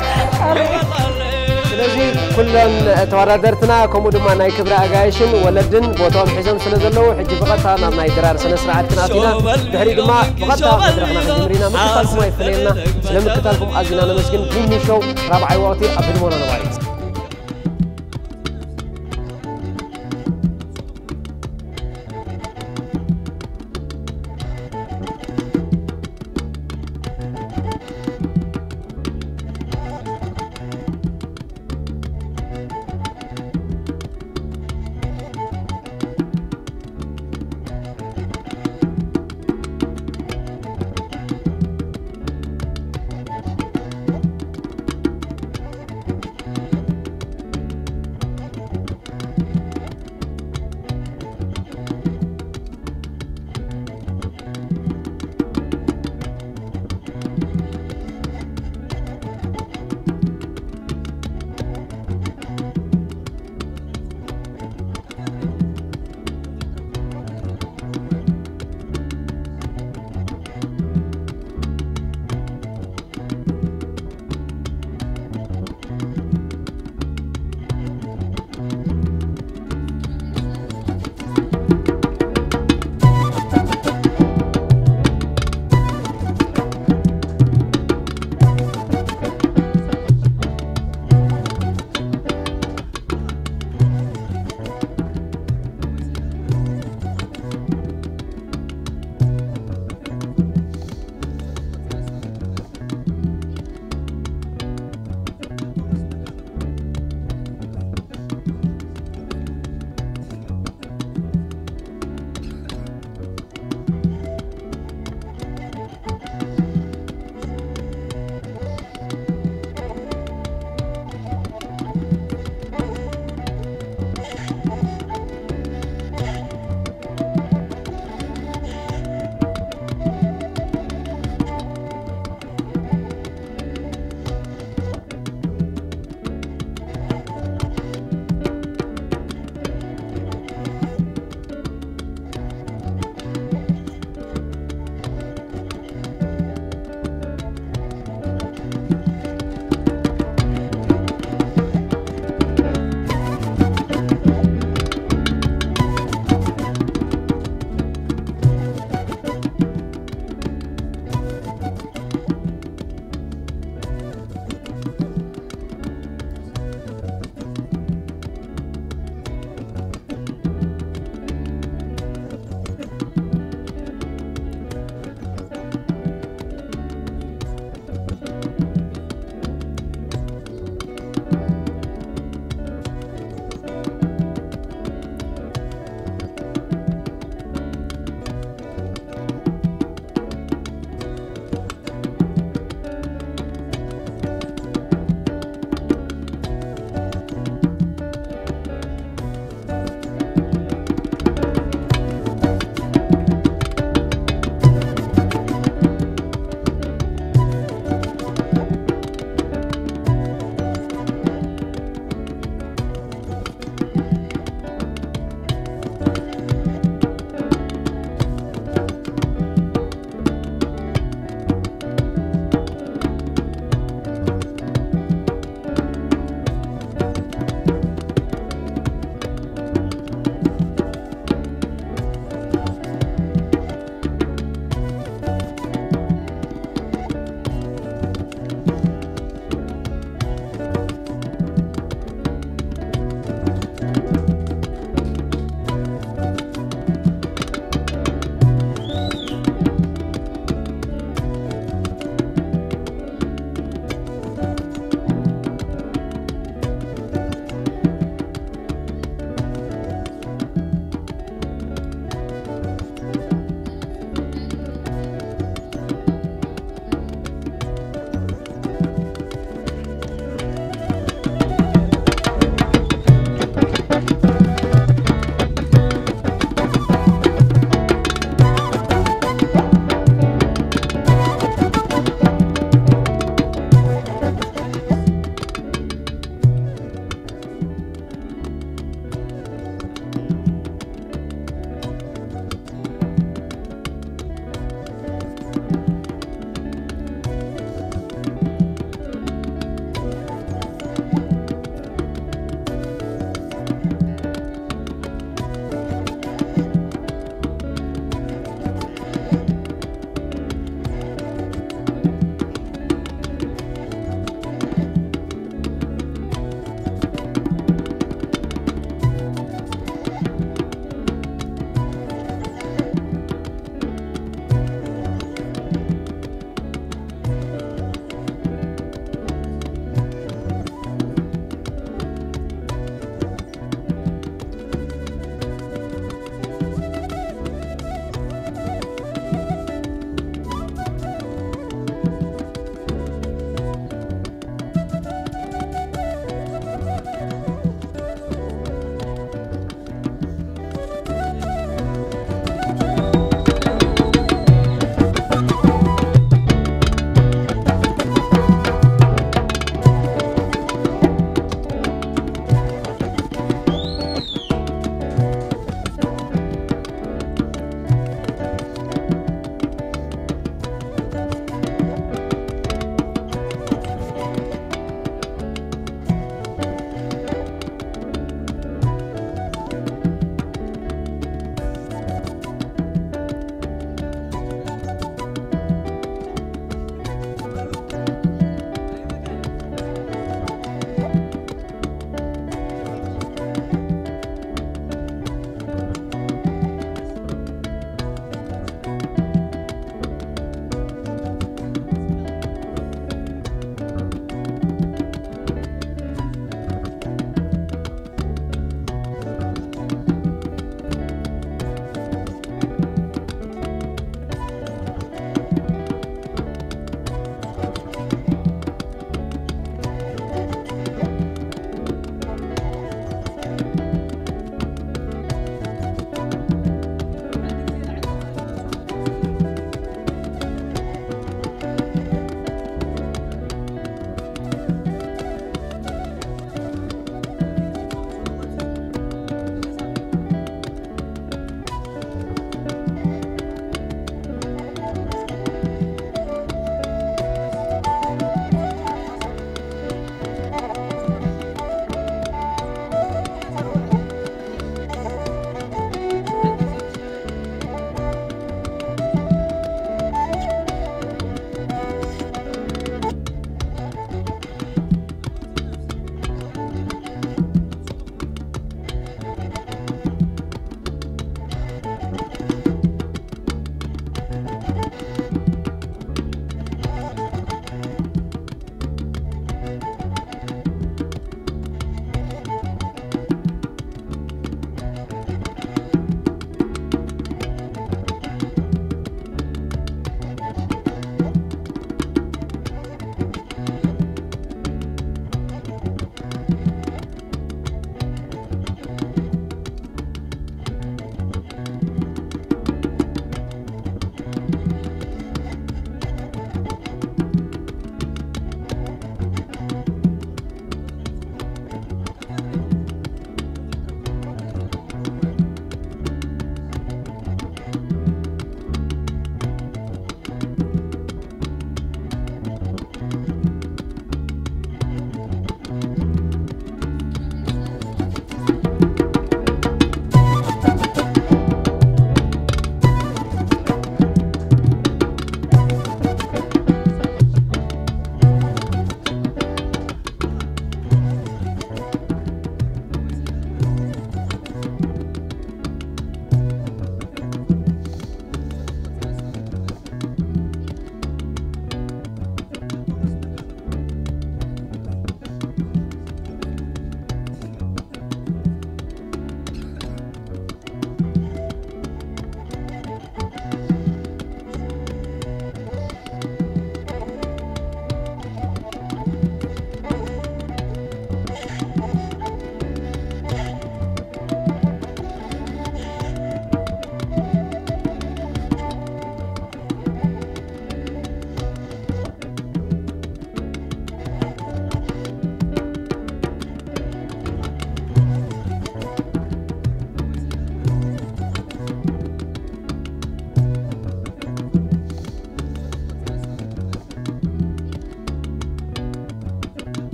ስለዚ ኩለን ተወዳደርትና ከምኡ ድማ ናይ ክብሪ ኣጋይሽን ወለድን ቦታኦም ሒዞም ስለ ዘለዉ ሕጂ ብቐጥታ ናብ ናይ ድራር ስነ ስርዓት ክንኣቱ ኢና። ድሕሪ ድማ ብቐጥታ መድረኽና ክንጅምር ኢና። ምክታልኩም ኣይፈለየና። ስለ ምክታልኩም ኣዚና ነመስግን። ቢኒ ሾው ራብዓይ ወቕቲ ኣብ ህድሞና ነባሪ።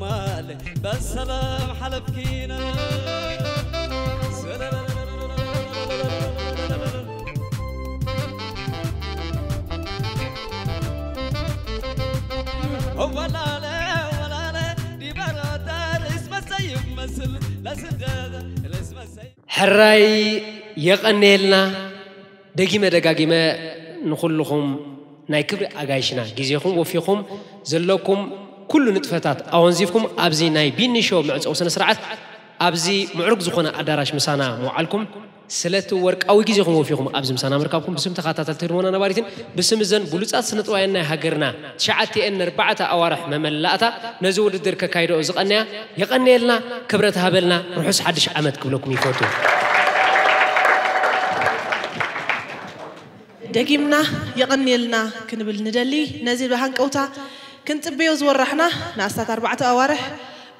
ማል በሰላም ሓለፍኪና። ወላለ ወላለ ዲበራታ ርእስ መሰይ ይመስል ለስደት ርእስ መሰይ ሕራይ የቐንየልና። ደጊመ ደጋጊመ ንኹልኹም ናይ ክብሪ ኣጋይሽና ግዜኹም ወፊኹም ዘለኩም ኩሉ ንጥፈታት ኣወንዚፍኩም ኣብዚ ናይ ቢኒ ሾው መዕጸዊ ስነ ስርዓት ኣብዚ ምዕሩግ ዝኾነ ኣዳራሽ ምሳና ምውዓልኩም ስለቲ ወርቃዊ ግዜኹም ወፊኹም ኣብዚ ምሳና ምርካብኩም ብስም ተኸታተልቲ ህድሞና ነባሪትን ብስም እዘን ብሉጻት ስነጥበባውያን ናይ ሃገርና ትሽዓቲኤን ንኣርባዕተ ኣዋርሕ መመላእታ ነዚ ውድድር ከካይድኦ ዝቐነያ የቐንየልና፣ ክብረት ሃበልና፣ ርሑስ ሓድሽ ዓመት ክብለኩም ይፈቱ። ደጊምና የቐንየልና ክንብል ንደሊ። ነዚ ብሃንቀውታ ክንጽበዮ ዝወራሕና ንኣስታት ኣርባዕተ ኣዋርሕ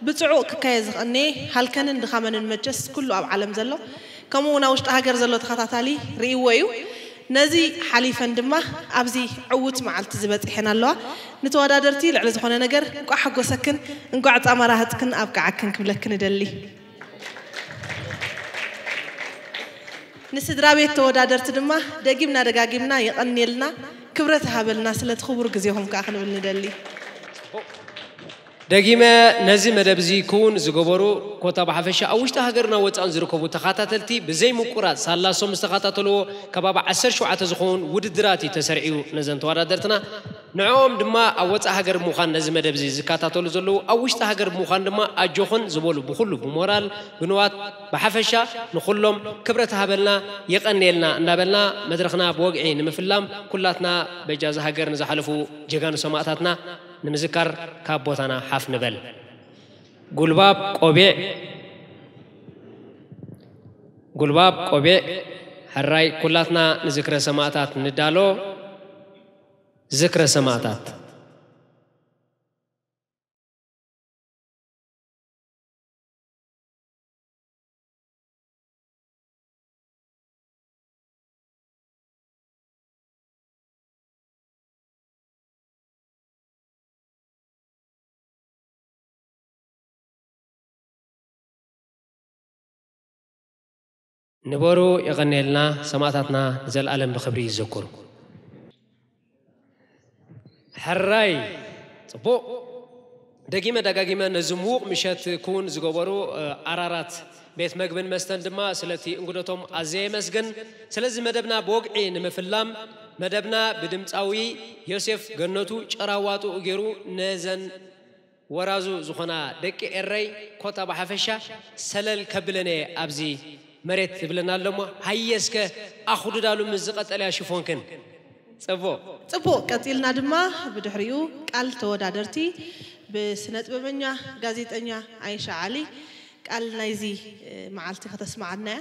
ብጽዑቕ ክካየድ ዝቐነየ ሃልከንን ድኻመንን መቸስ ኩሉ ኣብ ዓለም ዘሎ ከምኡ እውን ኣብ ውሽጢ ሃገር ዘሎ ተኸታታሊ ርእይዎ እዩ። ነዚ ሓሊፈን ድማ ኣብዚ ዕዉት መዓልቲ ዝበጺሐን ኣለዋ። ንተወዳደርቲ ልዕሊ ዝኾነ ነገር እንቋዕ ሓጎሰክን እንቋዕ ጻማ ረሃጽክን ኣብቅዓክን ክብለክን እደሊ። ንስድራ ቤት ተወዳደርቲ ድማ ደጊምና ደጋጊምና የቐንየልና፣ ክብረት ይሃበልና፣ ስለቲ ክቡር ግዜኹም ከኣ ክንብል ንደሊ። ደጊመ ነዚ መደብ እዚ ክውን ዝገበሩ ኮታ ብሓፈሻ ኣብ ውሽጢ ሃገርና ወፃእን ዝርከቡ ተኸታተልቲ ብዘይ ምቁራፅ ሳላሶም ዝተኸታተልዎ ከባቢ ዓሰርተ ሸውዓተ ዝኸውን ውድድራት እዩ ተሰሪዑ ነዘን ተወዳደርትና ንዕኦም ድማ ኣብ ወፃእ ሃገር ብምዃን ነዚ መደብ እዚ ዝከታተሉ ዘለዉ ኣብ ውሽጢ ሃገር ብምዃን ድማ ኣጆኹን ዝበሉ ብኹሉ ብሞራል ብንዋት ብሓፈሻ ንኹሎም ክብረት ሃበልና የቐንየልና እንዳበልና መድረኽና ብወግዒ ንምፍላም ኩላትና በጃ እዛ ሃገር ንዝሓለፉ ጀጋኑ ሰማእታትና ንምዝካር ካብ ቦታና ሓፍ ንበል። ጉልባብ ቆቢዕ ጉልባብ ቆቢዕ ሕራይ ኩላትና ንዝክረ ሰማእታት ንዳሎ። ዝክረ ሰማእታት። ንበሩ የቐንየልና ሰማእታትና ንዘልኣለም ብኽብሪ ይዘክሩ። ሕራይ ጽቡቕ ደጊመ ደጋጊመ ነዚ ምዉቕ ምሸት ክውን ዝገበሩ ኣራራት ቤት መግብን መስተን ድማ ስለቲ እንግዶቶም ኣዝየ የመስግን። ስለዚ መደብና ብወግዒ ንምፍላም መደብና ብድምጻዊ ዮሴፍ ገነቱ ጨራዋጥኡ ገይሩ ነዘን ወራዙ ዝኾና ደቂ ኤረይ ኮታ ብሓፈሻ ሰለል ከብለን እየ ኣብዚ መሬት ይብለና ኣሎ እሞ ሃየ እስከ ኣኹድዳሉ ምስ ዝቐጠልያ ሽፎንክን ጽቡቕ ጽቡቕ ቀጺልና ድማ ብድሕሪኡ ቃል ተወዳደርቲ ብስነጥበበኛ ጋዜጠኛ ኣይሻ ዓሊ ቃል ናይዚ መዓልቲ ከተስምዓና እያ።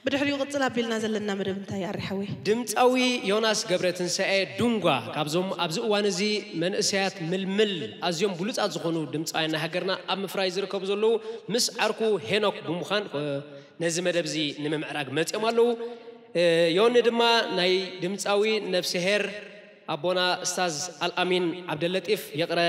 ብድሕሪኡ ቅጽል ኣቢልና ዘለና መደብ እንታይ ኣሪ ሓወይ? ድምጻዊ ዮናስ ገብረትንሳኤ ዱንጓ ካብዞም ኣብዚ እዋን እዚ መንእሰያት ምልምል ኣዝዮም ብሉጻት ዝኾኑ ድምጻውያን ናይ ሃገርና ኣብ ምፍራይ ዝርከቡ ዘለዉ ምስ ዓርኩ ሄኖክ ብምዃን ነዚ መደብ እዚ ንምምዕራግ መጺኦም ኣለዉ። ዮኒ ድማ ናይ ድምጻዊ ነፍስሄር ኣቦና እስታዝ ኣልኣሚን ዓብደለጢፍ ይቕረ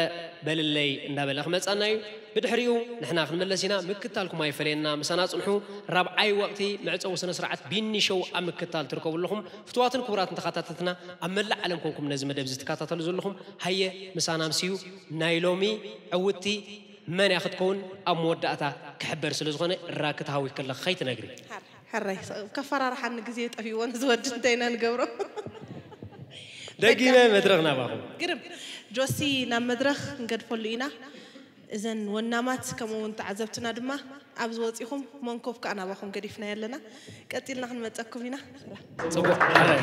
በልለይ እንዳበለ ክመጻና እዩ። ብድሕሪኡ ንሕና ክንምለስ ኢና። ምክታልኩም ኣይፈለየና። ምሳና ጽንሑ። ራብዓይ ወቕቲ መዕጸዊ ስነ ስርዓት ቢኒ ሾው ኣብ ምክታል ትርከቡ ኣለኹም። ፍቱዋትን ክቡራትን ተኸታተልትና ኣብ መላእ ዓለም ኮንኩም ነዚ መደብ እዚ ትከታተሉ ዘለኹም ሃየ ምሳና ኣምስዩ። ናይ ሎሚ ዕውትቲ መን እያ ክትከውን ኣብ መወዳእታ ክሕበር ስለ ዝኾነ ራክት ሃዊክለ ከይትነግሪ። ሕራይ ከፈራርሓኒ ግዜ ጠፊእዎ ንዝወዲ እንታይ ኢና ንገብሮ ደጊመ መድረኽ ናባኹም ግርም ጆሲ ናብ መድረኽ ንገድፈሉ ኢና እዘን ወናማት ከምኡ እውን ተዓዘብትና ድማ ኣብዚ ወፂኹም መንኮፍ ከዓ ናባኹም ገዲፍና ኣለና ቀፂልና ክንመፀኩም ኢና ሰላም ፅቡቅ ሕራይ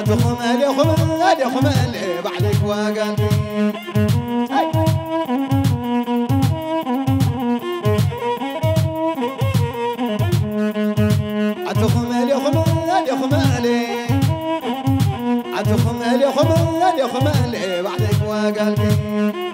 ኹም ዲኹም ዲኹም ባዕለይ ክዋጋልኪ ኣትኹም ዲኹም ዲኹም ኣትኹም ዲኹም ዲኹም ባዕለይ ክዋጋልኪ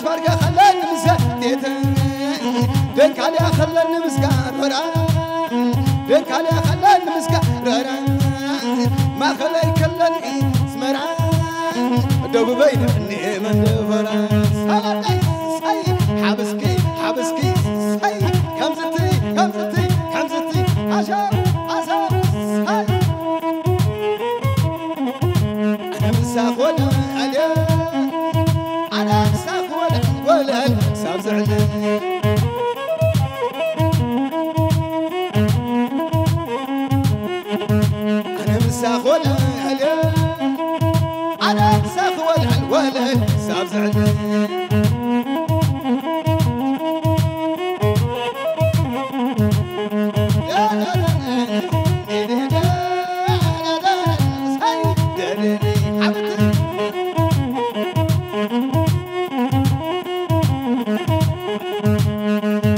ባርካ ከለኒ ምስ ዴተ ደንካልያ ከለኒ ምስ ጋሮራ ደንካልያ ከለኒ ምስ ጋሮራ ማእኸለይ ከለኒ ኣስመራ ደቡበይ ንዕኒ መንደፈራ ሳይ ሓብስኪ ሓብስኪ ሳይ ከምዝቲ ከምዝቲ ከምዝቲ ኣሻ ኣሻ ሳይ ኣነ ምሳኽ ወልዐል ኣነ ምሳኽ ወልዐል ወልዐል ሳብ ዝዕልል ኣነ ምሳኽ ወልዐል ኣነ ምሳኽ ወልዐል ወልዐል ሳብ ዝዕልል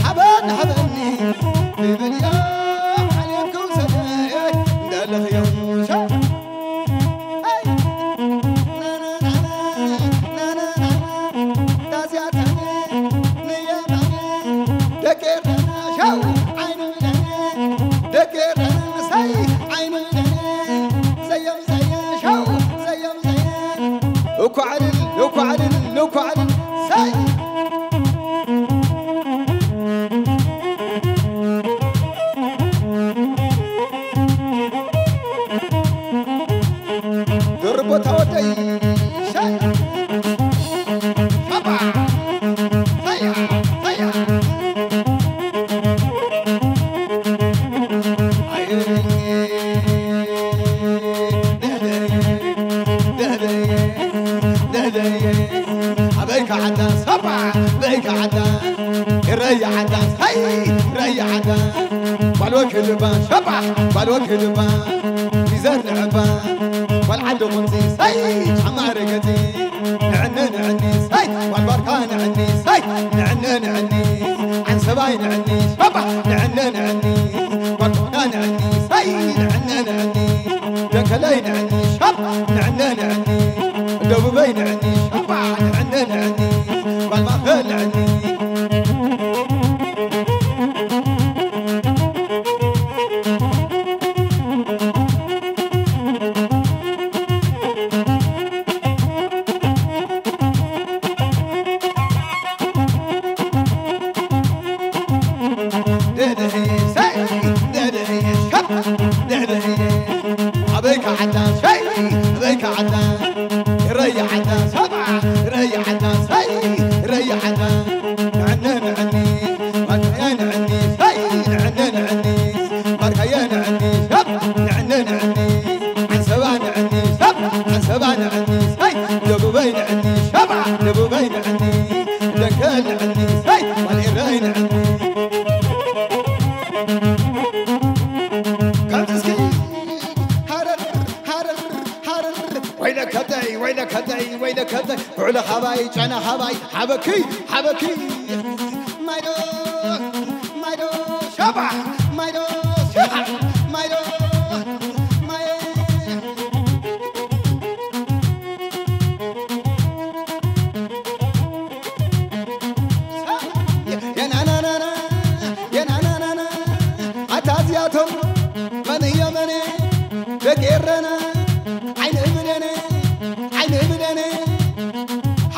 ሓበን ሓበኒ ብብልዮ ሓልዮን ክውሰደ እንዳለኽዮ ሻ እኳ ዕልል እኳ ዕልል እኳ ዕልል ሳይ ድርቦታ ወደይ ሻይ ሻባ ሃያ ሃያ ኣበይ ከዓዳ ሳባ በይ ከዓዳ ረያ ዓዳ ሃይ ረያ ዓዳ ጓል ወክልባ ሸባ ጓል ወክልባ ይዘር ንዕባ ጓል ዓዲ ቁንፂ ሳይ ጫማ ረገፂ ንዕነ ንዕኒ ሳይ ጓል ባርካ ንዕኒ ሳይ ንዕነ ንዕኒ ዓንሰባይ ንዕኒ ሸባ ንዕነ ንዕኒ ጓል ኮና ንዕኒ ሳይ ንዕነ ንዕኒ ደከለይ ንዕኒ ሸባ ንዕነ ንዕኒ ደቡበይ ንዕኒ ሸባ ንዕነ ንዕኒ ጓል ማእኸል ንዕኒ ደደየ ሰይ ደደየ ሸባ ደደየ ኣበይ ከዓዳ ሸይ ኣበይ ከዓዳ ረያ ዓዳ ሰባ ረያ ዓዳ ሰይ ረያ ዓዳ ንዕነ ንዕኒ ማርካያ ንዕኒ ሰይ ንዕነ ንዕኒ ማርካያ ንዕኒ ሸብ ንዕነ ንዕኒ ዓንሰባ ንዕኒ ሸብ ዓንሰባ ንዕኒ ሰይ ደቡበይ ንዕኒ ሸባ ደቡበይ ንዕኒ ደንከል ንዕኒ ሰይ ማልኤረይ ንዕኒ ከምዚ እስኪ ሃረር ሃረር ሃረር ወይለከተይ ወይለከተይ ወይለከተይ ውዕለ ኻባይ ጨና ኻባይ ሓበኪ ሓበኪ ማይዶ ማይዶ ሸባ ማይዶ ሸባ ማይዶ ማይ የናናናና የናናናና ኣታ እዚኣቶም መን እዮ መን ደቂ ኤረና ዓይኒ እብለነ ዓይኒ እብለነ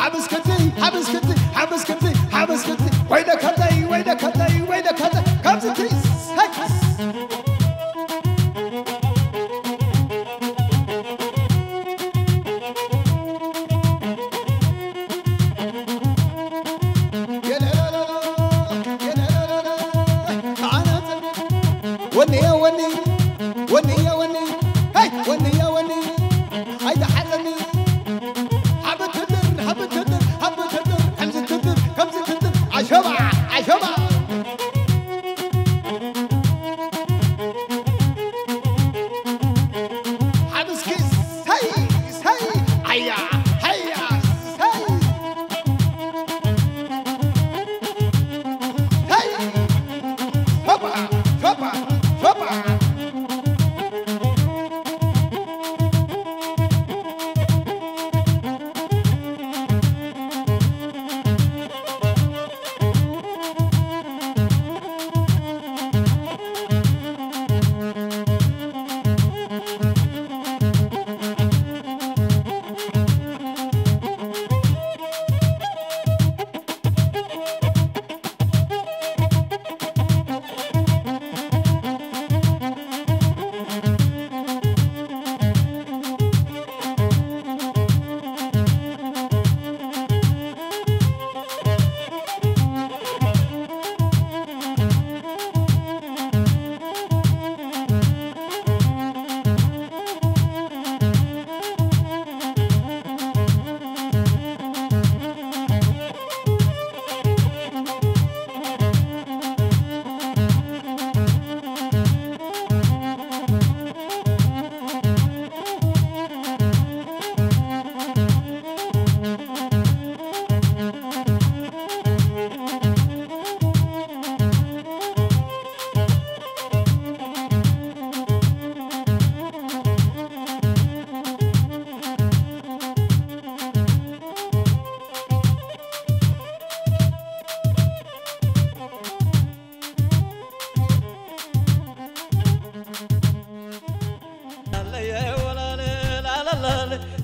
ሓብስ ክትይ ሓብስ ክትይ ሓብስ ክትይ ሓብስ ክትይ ወይለ ከተይ ወይለ ከተይ ወይለ ከተይ ካብዚ ትይ ሰይ ወንየ ወኒ ወንየ ወኒ ሄይ ወንየ ወኒ ኣይተሓዘኒ ሓብትድር ሓብትድር ሓብትድር ከምዚ ትድር ከምዚ ትድር ኣሸባ ኣሸባ ሓብስኪ ሰይ ሰይ ኣያ ሃያ ሰይ ሰይ ሆባ ሆባ ሆባ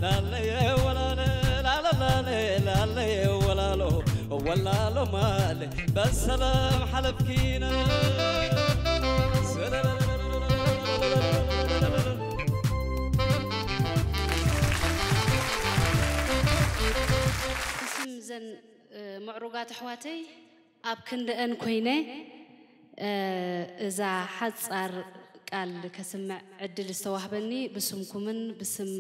ላለየ ወላለ ላለላለ ላለየ ወላሎ ወላሎ ማለ በሰላም ሓለፍኪነ። ብስም ዘን ምዕሩጋት ኣሕዋተይ ኣብ ክንደአን ኮይነ እዛ ሓጻር ቃል ከስምዕ ዕድል ዝተዋህበኒ ብስምኩምን ብስም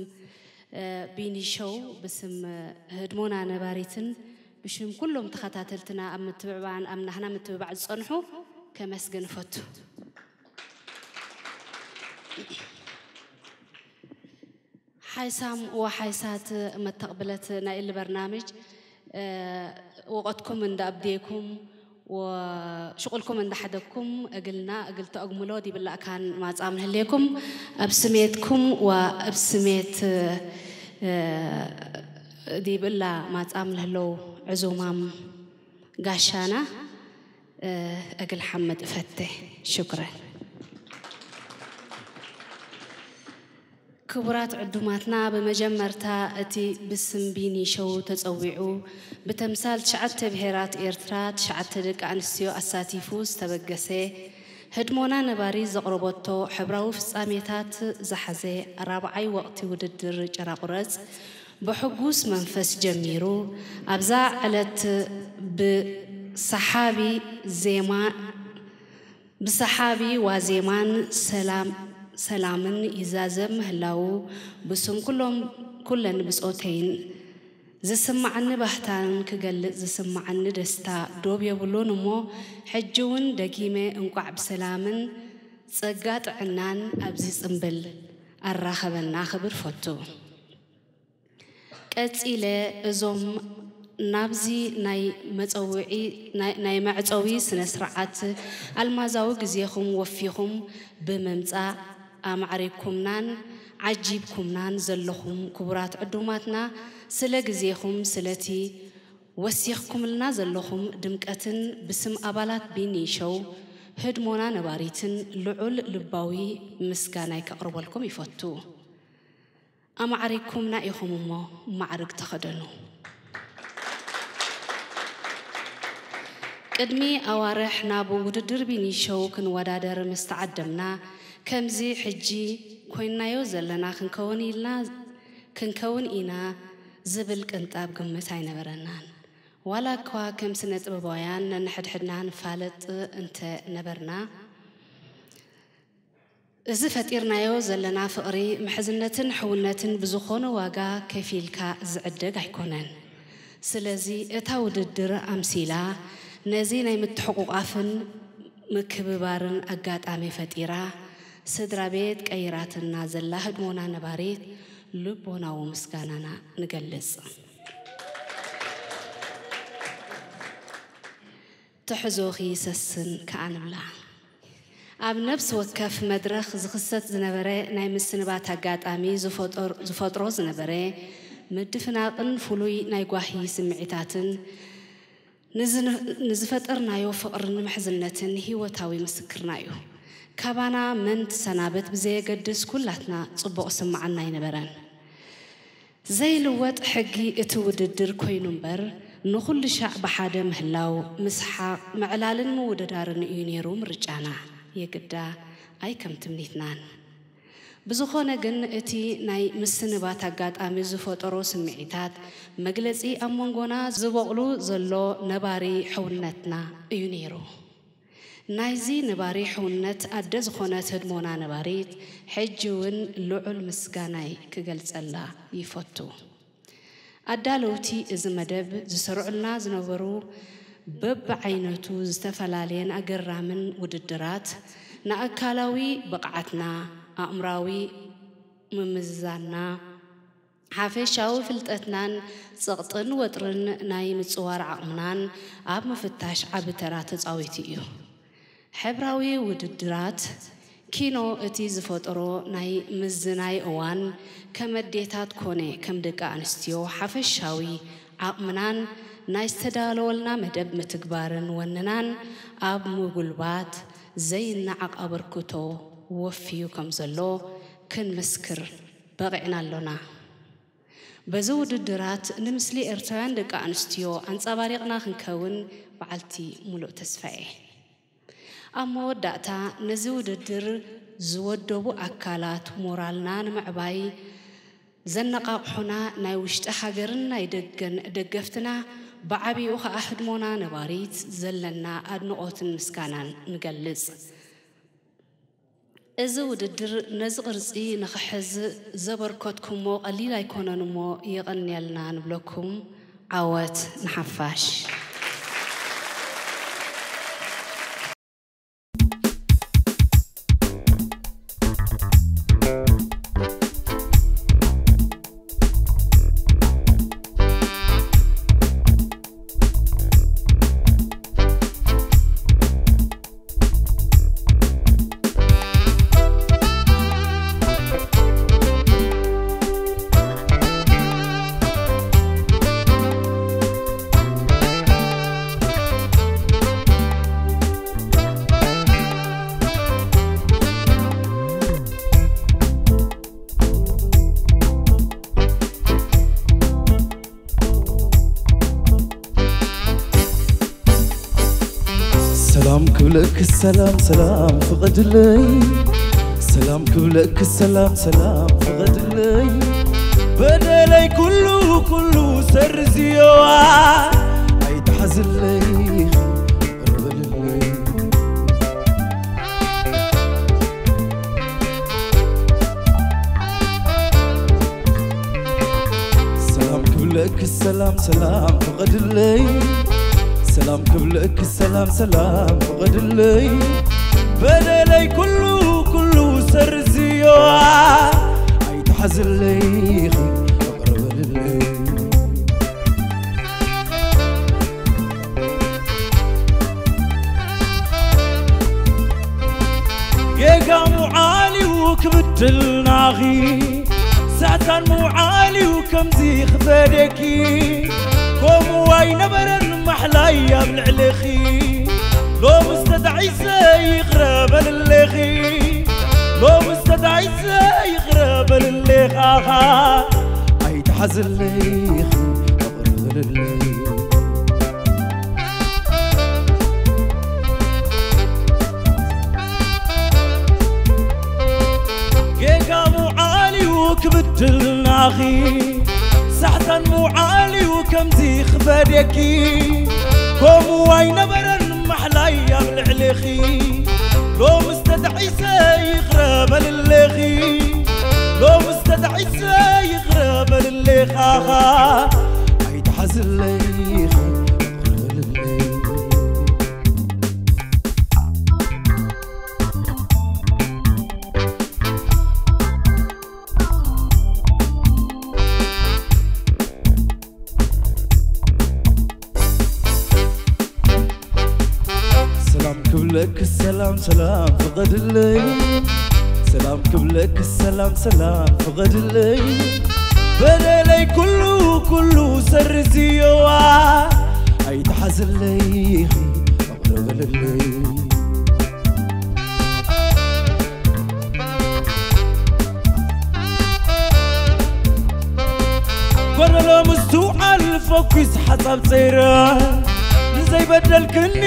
ቢኒ ሾው ብስም ህድሞና ነባሪትን ብሽም ኩሎም ተኸታተልትና ኣብ ምትብዕባዕን ኣብ ናህና ምትብባዕ ዝጸንሑ ከመስግን እፈቱ። ሓይሳም ወሓይሳት መተቕብለት ናይ እሊ በርናምጅ ወቐትኩም እንዳ ኣብዴኩም ወሽቁልኩም እንዳ ሓደግኩም እግልና እግል ተእግምሎ ዲብላ ካን ማጻም ንህሌኩም ኣብ ስሜትኩም ወእብ ስሜት ዲብላ ማጻም ንህለው ዕዙማም ጋሻና እግል ሓመድ እፈተ። ሽኩረን። ክቡራት ዕዱማትና፣ ብመጀመርታ እቲ ብስም ቢኒ ሾው ተጸዊዑ ብተምሳል ትሽዓተ ብሄራት ኤርትራ ትሽዓተ ደቂ ኣንስትዮ ኣሳቲፉ ዝተበገሰ ህድሞና ነባሪ ዘቕረበቶ ሕብራዊ ፍጻሜታት ዝሓዘ ራብዓይ ወቕቲ ውድድር ጭራቑረጽ ብሕጉስ መንፈስ ጀሚሩ ኣብዛ ዕለት ብሰሓቢ ዜማ ብሰሓቢ ዋዜማን ሰላም ሰላምን ይዛዘም ምህላዉ ብስም ኩሎም ኩለን ብጾተይን ዝስማዓኒ ባህታን ክገልጽ ዝስማዓኒ ደስታ ዶብ የብሉን እሞ ሕጂ እውን ደጊመ እንቋዕ ብሰላምን ጸጋ ጥዕናን ኣብዚ ጽምብል ኣራኸበና ክብል ፈቱ። ቀጺለ እዞም ናብዚ ናይ መጸውዒ ናይ መዕጸዊ ስነ ስርዓት ኣልማዛዊ ግዜኹም ወፊኹም ብምምጻእ ኣማዕሪግኩምናን ዓጂብኩምናን ዘለኹም ክቡራት ዕዱማትና ስለ ግዜኹም ስለቲ ወሲኽኩምልና ዘለኹም ድምቀትን ብስም ኣባላት ቢኒ ሾው ህድሞና ነባሪትን ልዑል ልባዊ ምስጋናይ ከቕርበልኩም ይፈቱ። ኣማዕሪግኩምና ኢኹም እሞ ማዕርግ ተኸደኑ። ቅድሚ ኣዋርሕ ናብ ውድድር ቢኒ ሾው ክንወዳደር ምስ ተዓደምና ከምዚ ሕጂ ኮይንናዮ ዘለና ክንከውን ኢልና ክንከውን ኢና ዝብል ቅንጣብ ግምት ኣይነበረናን። ዋላ እኳ ከም ስነ ጥበባውያን ነንሕድሕድና ንፋለጥ እንተ ነበርና፣ እዚ ፈጢርናዮ ዘለና ፍቕሪ፣ ምሕዝነትን ሕውነትን ብዝኾነ ዋጋ ከፊልካ ዝዕደግ ኣይኮነን። ስለዚ እታ ውድድር ኣምሲላ ነዚ ናይ ምትሕቑቓፍን ምክብባርን ኣጋጣሚ ፈጢራ ስድራ ቤት ቀይራትና ዘላ ህድሞና ነባሪት ልቦናዊ ምስጋናና ንገልጽ። ትሕዞኺ ይሰስን ከኣ ንብላ። ኣብ ነብሲ ወከፍ መድረኽ ዝኽሰት ዝነበረ ናይ ምስንባት ኣጋጣሚ ዝፈጥሮ ዝነበረ ምድፍናቕን ፍሉይ ናይ ጓሂ ስምዒታትን ንዝፈጠርናዮ ፍቕርን ምሕዝነትን ህይወታዊ ምስክርና እዩ። ካባና መን ትሰናበት ብዘየገድስ ኩላትና ጽቡቕ ስምዓና ኣይነበረን። ዘይልወጥ ሕጊ እቲ ውድድር ኮይኑ እምበር ንኹሉ ሻዕ ብሓደ ምህላው፣ ምስሓቕ፣ ምዕላልን ምውድዳርን እዩ ነይሩ ምርጫና። የግዳ ኣይ ከም ትምኒትናን። ብዝኾነ ግን እቲ ናይ ምስንባት ኣጋጣሚ ዝፈጠሮ ስምዒታት መግለጺ ኣብ መንጎና ዝበቑሉ ዘሎ ነባሪ ሕውነትና እዩ ነይሩ። ናይዚ ነባሪ ሕውነት ኣደ ዝኾነት ህድሞና ነባሪት ሕጂ እውን ልዑል ምስጋናይ ክገልጸላ ይፈቱ። ኣዳለውቲ እዚ መደብ ዝሰርዑልና ዝነበሩ በብዓይነቱ ዝተፈላለየን ኣገራምን ውድድራት ንኣካላዊ ብቕዓትና፣ ኣእምራዊ ምምዝዛንና፣ ሓፈሻዊ ፍልጠትናን ጸቕጥን ወጥርን ናይ ምጽዋር ዓቕምናን ኣብ ምፍታሽ ዓቢ ተራ ተጻዊቱ እዩ። ሕብራዊ ውድድራት ኪኖ እቲ ዝፈጠሮ ናይ ምዝናይ እዋን ከም ኣዴታት ኮነ ከም ደቂ ኣንስትዮ ሓፈሻዊ ዓቕምናን ናይ ዝተዳለወልና መደብ ምትግባርን ወንናን ኣብ ምጉልባት ዘይነዓቕ ኣበርክቶ ወፍዩ ከም ዘሎ ክንምስክር በቒዕና ኣሎና። በዚ ውድድራት ንምስሊ ኤርትራውያን ደቂ ኣንስትዮ ኣንጸባሪቕና ክንከውን በዓልቲ ሙሉእ ተስፋ እየ። ኣብ መወዳእታ ነዚ ውድድር ዝወደቡ ኣካላት ሞራልና ንምዕባይ ዘነቓቕሑና ናይ ውሽጢ ሃገርን ናይ ደገን ደገፍትና ብዓቢኡ ኸኣ ህድሞና ነባሪት ዘለና ኣድንቖትን ምስጋናን ንገልጽ። እዚ ውድድር ነዚ ቅርጺ ንኽሕዝ ዘበርከትኩሞ ቀሊል ኣይኮነን እሞ የቐንየልና ንብለኩም። ዓወት ንሓፋሽ። ሰላም ክብለኪ ሰላም ሰላም ፍቐድለይ፣ ሰላም ክብለኪ ሰላም ሰላም ፍቐድለይ። በደለይ ኩሉ ኩሉ ሰርዝዮ፣ ኣይትሓዝለይ፣ ይቕረ በልለይ። ሰላም ክብለኪ ሰላም ሰላም ፍቐድለይ፣ ሰላም ክብለኪ ሰላም ሰላም ፍቐድለይ። በደለይ ኩሉ ኩሉ ሰርዝዮ፣ ኣይትሓዝለይ፣ ይቕረ በልለይ። ጌጋ ምውዓል እዩ ክብድልናኺ፣ ሳታን ምውዓል እዩ ከምዚ ክፈደኪ። ከምኡ ኣይነበረን ማሕላይ ኣብ ልዕሌኺ፣ ሎምስ ተጣዒሰ ይቕረ በልሌኺ፣ ሎምስ ተጣዒሰ ይቕረ በልሌኻኻ። ኣይትሓዝለይ ይቕረ በልለይ። ጌጋ ምውዓል እዩ ክብድልናኺ፣ ሳሕታን ምውዓል እዩ ከምዚ ክፈደኪ። ከምኡ ኣይነበረን ማሕላይ ኣብ ልዕሌኺ፣ ሎምስ ተጣዒሰ ይቕረ በልሌኺ፣ ሎምስ ተጣዒሰ ይቕረ በልሌኻኻ። ኣይትሓዝለይ ይቕረ በልለይ። ሰላም ክብለኪ ሰላም ሰላም ፍቐድለይ፣ ሰላም ክብለኪ ሰላም ሰላም ፍቐድለይ። በደለይ ኩሉ ኩሉ ሰርዝዮዋ፣ ኣይትሓዝለይ ይቕረ በልለይ። ጎደሎ ምስትውዓል ፈኲስ ሓሳብ ጸይረ፣ ንዘይበደልክኒ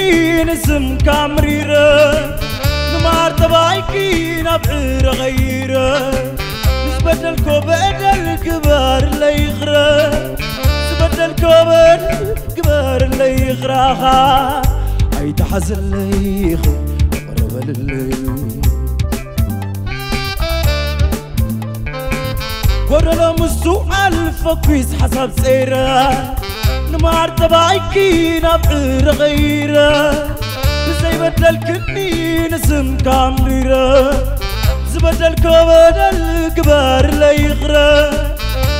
ንስምካ ኣምሪረ፣ ንመዓር ጠባይኪ ናብ ዕረ ቐይረ፣ ንዝበደልኮ በደል ግበርለይ ይቕረ፣ ዝበደልኮ በደል ግበርለይ ይቕራኻ፣ ኣይትሓዝለይ ይቕረ በልለይ። ጎደሎ ምስትውዓል ፈኲስ ሓሳብ ጸይረ፣ ንመዓር ጠባይኪ ናብ ዕረ ቐይረ፣ ንዘይበደልክኒ ንስምካ ኣምሪረ፣ ዝበደልኮ በደል ግበርለይ ይቕረ፣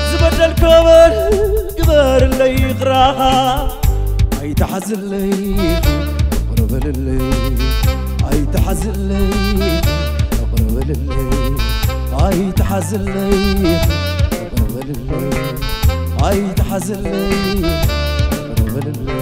ዝበደልኮ በደል ግበርለይ ይቕራኻ። ኣይትሓዝለይ ይቕረ በልለይ፣ ኣይትሓዝለይ ይቕረ በልለይ፣ ኣይትሓዝለይ ይቕረ በልለይ፣ ኣይትሓዝለይ ይቕረ በልለይ።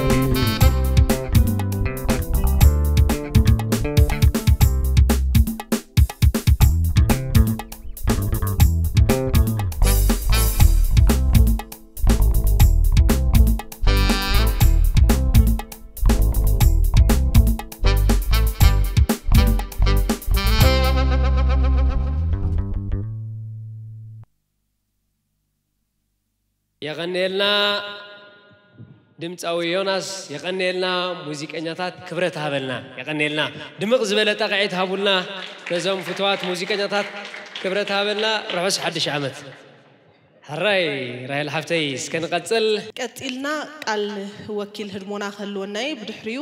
የቐንየልና ድምፃዊ ዮናስ፣ የቐንየልና ሙዚቀኛታት፣ ክብረት ሃበልና። የቐንየልና። ድምቕ ዝበለ ጣቕዒት ሃቡልና ነዞም ፍትዋት ሙዚቀኛታት፣ ክብረት ሃበልና። ርሑስ ሓድሽ ዓመት። ሕራይ ራሄል ሓፍተይ፣ እስከ ንቐጽል። ቀጺልና ቃል ወኪል ህድሞና ክህልወና እዩ። ብድሕሪኡ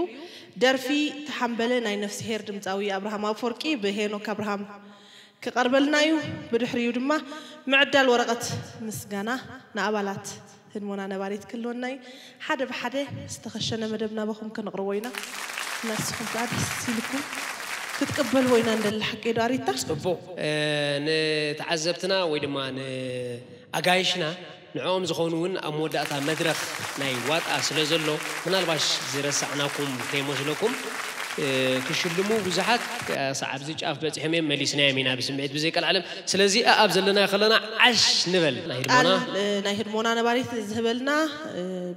ደርፊ ተሓምበለ ናይ ነፍስሄር ድምፃዊ ኣብርሃም ኣፈወርቂ ብሄኖክ ኣብርሃም ክቐርበልና እዩ። ብድሕሪኡ ድማ ምዕዳል ወረቐት ምስጋና ንኣባላት ህድሞና ነባሪት ክህልወና እዩ። ሓደ ብሓደ ዝተኸሸነ መደብ ናባኹም ከነቕርቦ ኢና። ንስኹም ከዓ ደስ ኢልኩም ክትቅበልዎ ኢና እንደሊ። ሓቂ ዶ ኣሪታ? ጽቡቕ። ንተዓዘብትና ወይ ድማ ንኣጋይሽና ንዕኦም ዝኾኑ እውን ኣብ መወዳእታ መድረኽ ናይ ዋጣ ስለ ዘሎ፣ ምናልባሽ ዝረሳዕናኩም ከይመስለኩም፣ ክሽልሙ ብዙሓት ኣብዚ ጫፍ በፂሖም እዮም፣ መሊስናዮም ኢና ብስምዒት ብዘይቀልዓለም። ስለዚ ኣብ ዘለና ከለና ዓሽ ንበል ናይ ህድሞና። ናይ ህድሞና ነባሪት ዝህበልና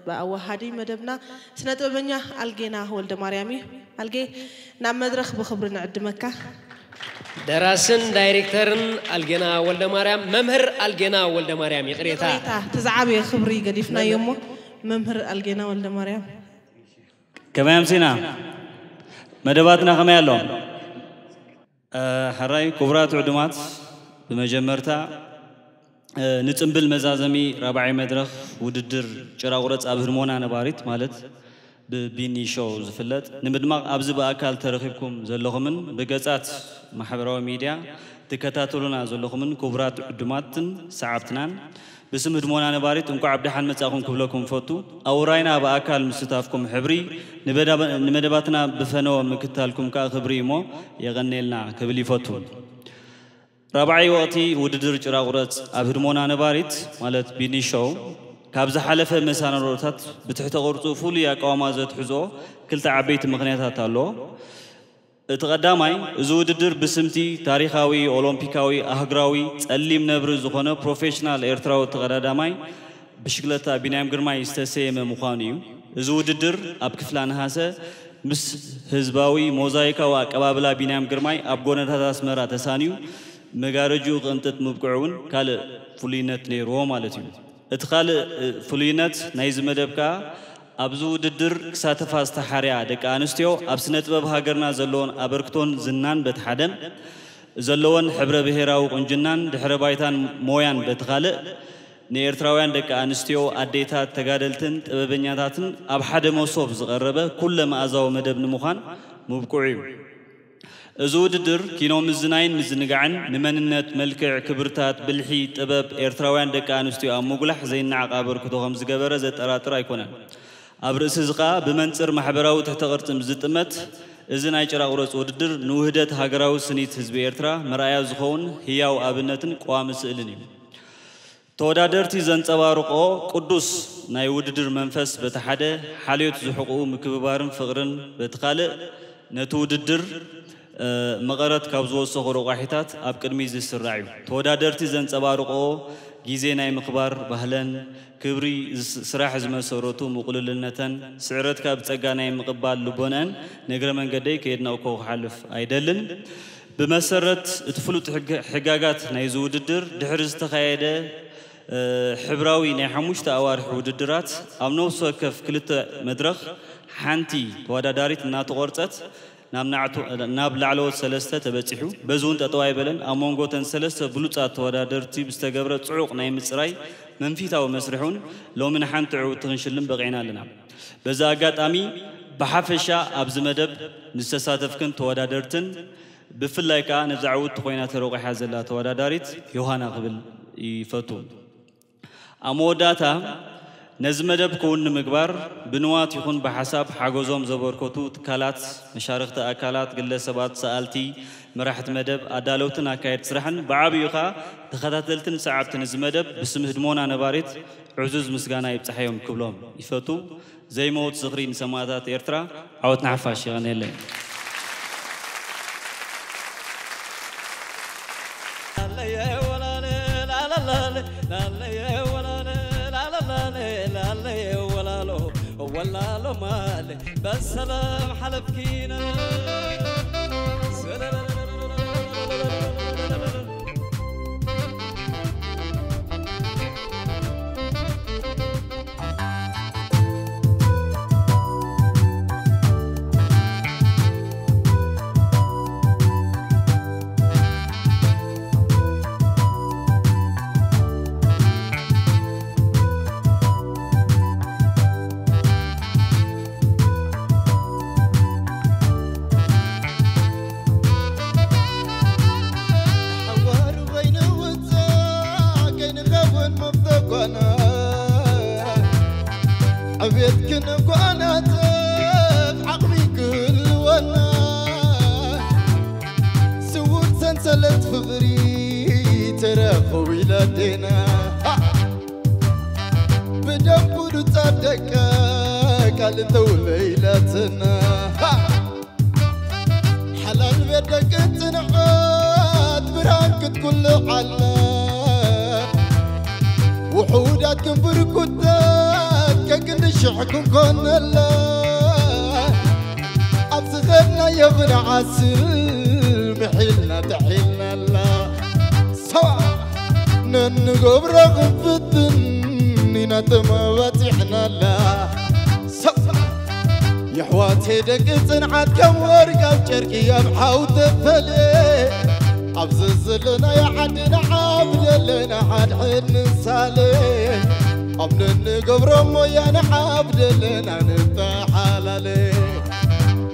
ብኣዋሃዲ መደብና ስነ ጥበበኛ ኣልጌና ወልደ ማርያም እዩ። ኣልጌ፣ ናብ መድረኽ ብኽብሪ ንዕድመካ። ደራስን ዳይሬክተርን ኣልጌና ወልደ ማርያም፣ መምህር ኣልጌና ወልደ ማርያም፣ ይቕሬታ። ይቕሬታ፣ እቲ ዝዓበየ ክብሪ ገዲፍናዮ እሞ መምህር ኣልጌና ወልደ ማርያም። ከመይ ኣምሲና? መደባትና ከመይ ኣሎ? ሕራይ ክቡራት ዕዱማት፣ ብመጀመርታ ንጽምብል መዛዘሚ ራብዓይ መድረኽ ውድድር ጭራቑረጽ ኣብ ህድሞና ነባሪት ማለት ብቢኒ ሾው ዝፍለጥ ንምድማቕ ኣብዚ ብኣካል ተረኺብኩም ዘለኹምን ብገጻት ማሕበራዊ ሚድያ ትከታተሉና ዘለኹምን ክቡራት ዕዱማትን ሰዓብትናን ብስም ህድሞና ነባሪት እንቋዕ ብደሓን መጻእኹም ክብለኩም ፈቱ። ኣብ ውራይና ብኣካል ምስታፍኩም ሕብሪ ንመደባትና ብፈነወ ምክታልኩም ከኣ ክብሪ እሞ የቐንየልና ክብል ይፈቱ። ራብዓይ ወቕቲ ውድድር ጭራቑረጽ ኣብ ህድሞና ነባሪት ማለት ቢኒ ሾው ካብ ዝሓለፈ መሰናዶታት ብትሕተ ቅርጹ ፍሉይ ኣቃውማ ዘትሕዞ ክልተ ዓበይቲ ምኽንያታት ኣለዎ። እቲ ቀዳማይ፣ እዚ ውድድር ብስምቲ ታሪኻዊ ኦሎምፒካዊ ኣህጉራዊ ጸሊም ነብሪ ዝኾነ ፕሮፌሽናል ኤርትራዊ ተቐዳዳማይ ብሽክለታ ቢንያም ግርማይ ዝተሰየመ ምዃኑ እዩ። እዚ ውድድር ኣብ ክፍላ ነሃሰ ምስ ህዝባዊ ሞዛይካዊ ኣቀባብላ ቢንያም ግርማይ ኣብ ጎነታት ኣስመራ ተሳንዩ መጋረጅኡ ክቕንጥጥ ምብቅዑ እውን ካልእ ፍሉይነት ነይርዎ ማለት እዩ። እቲ ካልእ ፍሉይነት ናይዚ መደብ ከኣ ኣብዚ ውድድር ክሳተፋ ዝተሓርያ ደቂ ኣንስትዮ ኣብ ስነ ጥበብ ሃገርና ዘለወን ኣበርክቶን ዝናን በቲ ሓደ ዘለወን ሕብረ ብሄራዊ ቁንጅናን ድሕረ ባይታን ሞያን በቲ ካልእ ንኤርትራውያን ደቂ ኣንስትዮ ኣዴታት ተጋደልትን ጥበበኛታትን ኣብ ሓደ መሶብ ዝቐረበ ኩለ መኣዛዊ መደብ ንምዃን ምብቅዑ እዩ። እዚ ውድድር ኪኖ ምዝናይን ምዝንጋዕን ንመንነት፣ መልክዕ፣ ክብርታት፣ ብልሒ፣ ጥበብ ኤርትራውያን ደቂ ኣንስትዮ ኣብ ምጉላሕ ዘይነዓቕ ኣበርክቶ ከም ዝገበረ ዘጠራጥር ኣይኮነን። ኣብ ርእሲ እዚ ከኣ ብመንጽር ማሕበራዊ ትሕተ ቅርጺ ምስ ዝጥመት፣ እዚ ናይ ጭራ ቁረጽ ውድድር ንውህደት ሃገራዊ ስኒት ህዝቢ ኤርትራ መርኣያ ዝኸውን ህያው ኣብነትን ቀዋሚ ስእልን እዩ። ተወዳደርቲ ዘንጸባርቕኦ ቅዱስ ናይ ውድድር መንፈስ በቲ ሓደ፣ ሓልዮት ዝሕቕኡ ምክብባርን ፍቕርን በቲ ካልእ፣ ነቲ ውድድር መቐረት ካብ ዝወሰኹ ረቋሒታት ኣብ ቅድሚት ዝስራዕ እዩ። ተወዳደርቲ ዘንጸባርቕኦ ግዜ ናይ ምኽባር ባህለን፣ ክብሪ ስራሕ ዝመሰረቱ ምቕሉልነተን፣ ስዕረትካ ብጸጋ ናይ ምቕባል ልቦነአን ንእግረ መንገደይ ከየድነቕኩ ክሓልፍ ኣይደልን። ብመሰረት እቲ ፍሉጥ ሕጋጋት ናይዚ ውድድር፣ ድሕሪ ዝተኻየደ ሕብራዊ ናይ ሓሙሽተ ኣዋርሕ ውድድራት፣ ኣብ ነፍሲ ወከፍ ክልተ መድረኽ ሓንቲ ተወዳዳሪት እናተቖርጸት ናብ ላዕለዎት ሰለስተ ተበጺሑ። በዚ እውን ጠጠው ኣይበለን። ኣብ መንጎ እተን ሰለስተ ብሉጻት ተወዳደርቲ ብዝተገብረ ጽዑቕ ናይ ምጽራይ መንፊታዊ መስርሕ እውን ሎሚ ንሓንቲ ዕውትቲ ክንሽልም በቒዕና ኣለና። በዚ ኣጋጣሚ ብሓፈሻ ኣብዚ መደብ ንዝተሳተፍክን ተወዳደርትን ብፍላይ ከኣ ነዛ ዕውትቲ ኮይና ተረቑሓ ዘላ ተወዳዳሪት ዮሃና ክብል ይፈቱ። ኣብ መወዳእታ ነዚ መደብ ክውን ንምግባር ብንዋት ይኹን ብሓሳብ ሓገዞም ዘበርከቱ ትካላት፣ መሻርኽቲ ኣካላት፣ ግለሰባት፣ ሰኣልቲ፣ መራሕቲ መደብ፣ ኣዳለውትን ኣካየድቲ ስራሕን ብዓብዩ ከኣ ተኸታተልትን ሰዓብትን እዚ መደብ ብስም ህድሞና ነባሪት ዕዙዝ ምስጋና ይብጻሓዮም ክብሎም ይፈቱ። ዘይመውት ዝኽሪ ንሰማእታት ኤርትራ። ዓወት ንሓፋሽ። የቐንየለይ። ወላሎ ማለ በሰላም ሓለፍኪነ ነጓናጽፍ ዓቕሚ ክህልወና፣ ስውር ሰንሰለት ፍቕሪ ተረኸቡ ኢላቴና። ብደም ብሉጻት ደቃ ቃል ተውለ ኢላትና። ሓላል ቤት ደቂ ጽንዓት ብርሃን ክትኩልዓላ። ውሑዳት ግን ብርኩታት ከክንዲ ሽሕ ክንኮነላ። ኣብ ዝኸድናዮ ክንዓስል ምሒልና ጥሒልናላ። ሰዋ ነንገብሮ ክንፍትን ኢና ተመባጺሕናላ። ሰዋ የሕዋተይ ደቂ ጽንዓት ከም ወርቂ ኣብ ጨርቂ ኣብ ሓው ተፈልየ። ኣብዚ ዘለናዮ ዓዲ ንዓብ ደለና ሓድሕድ ንሳለ። ኣብ ነንገብሮ ሞያ ንዓብ ደለና ንተሓላለ።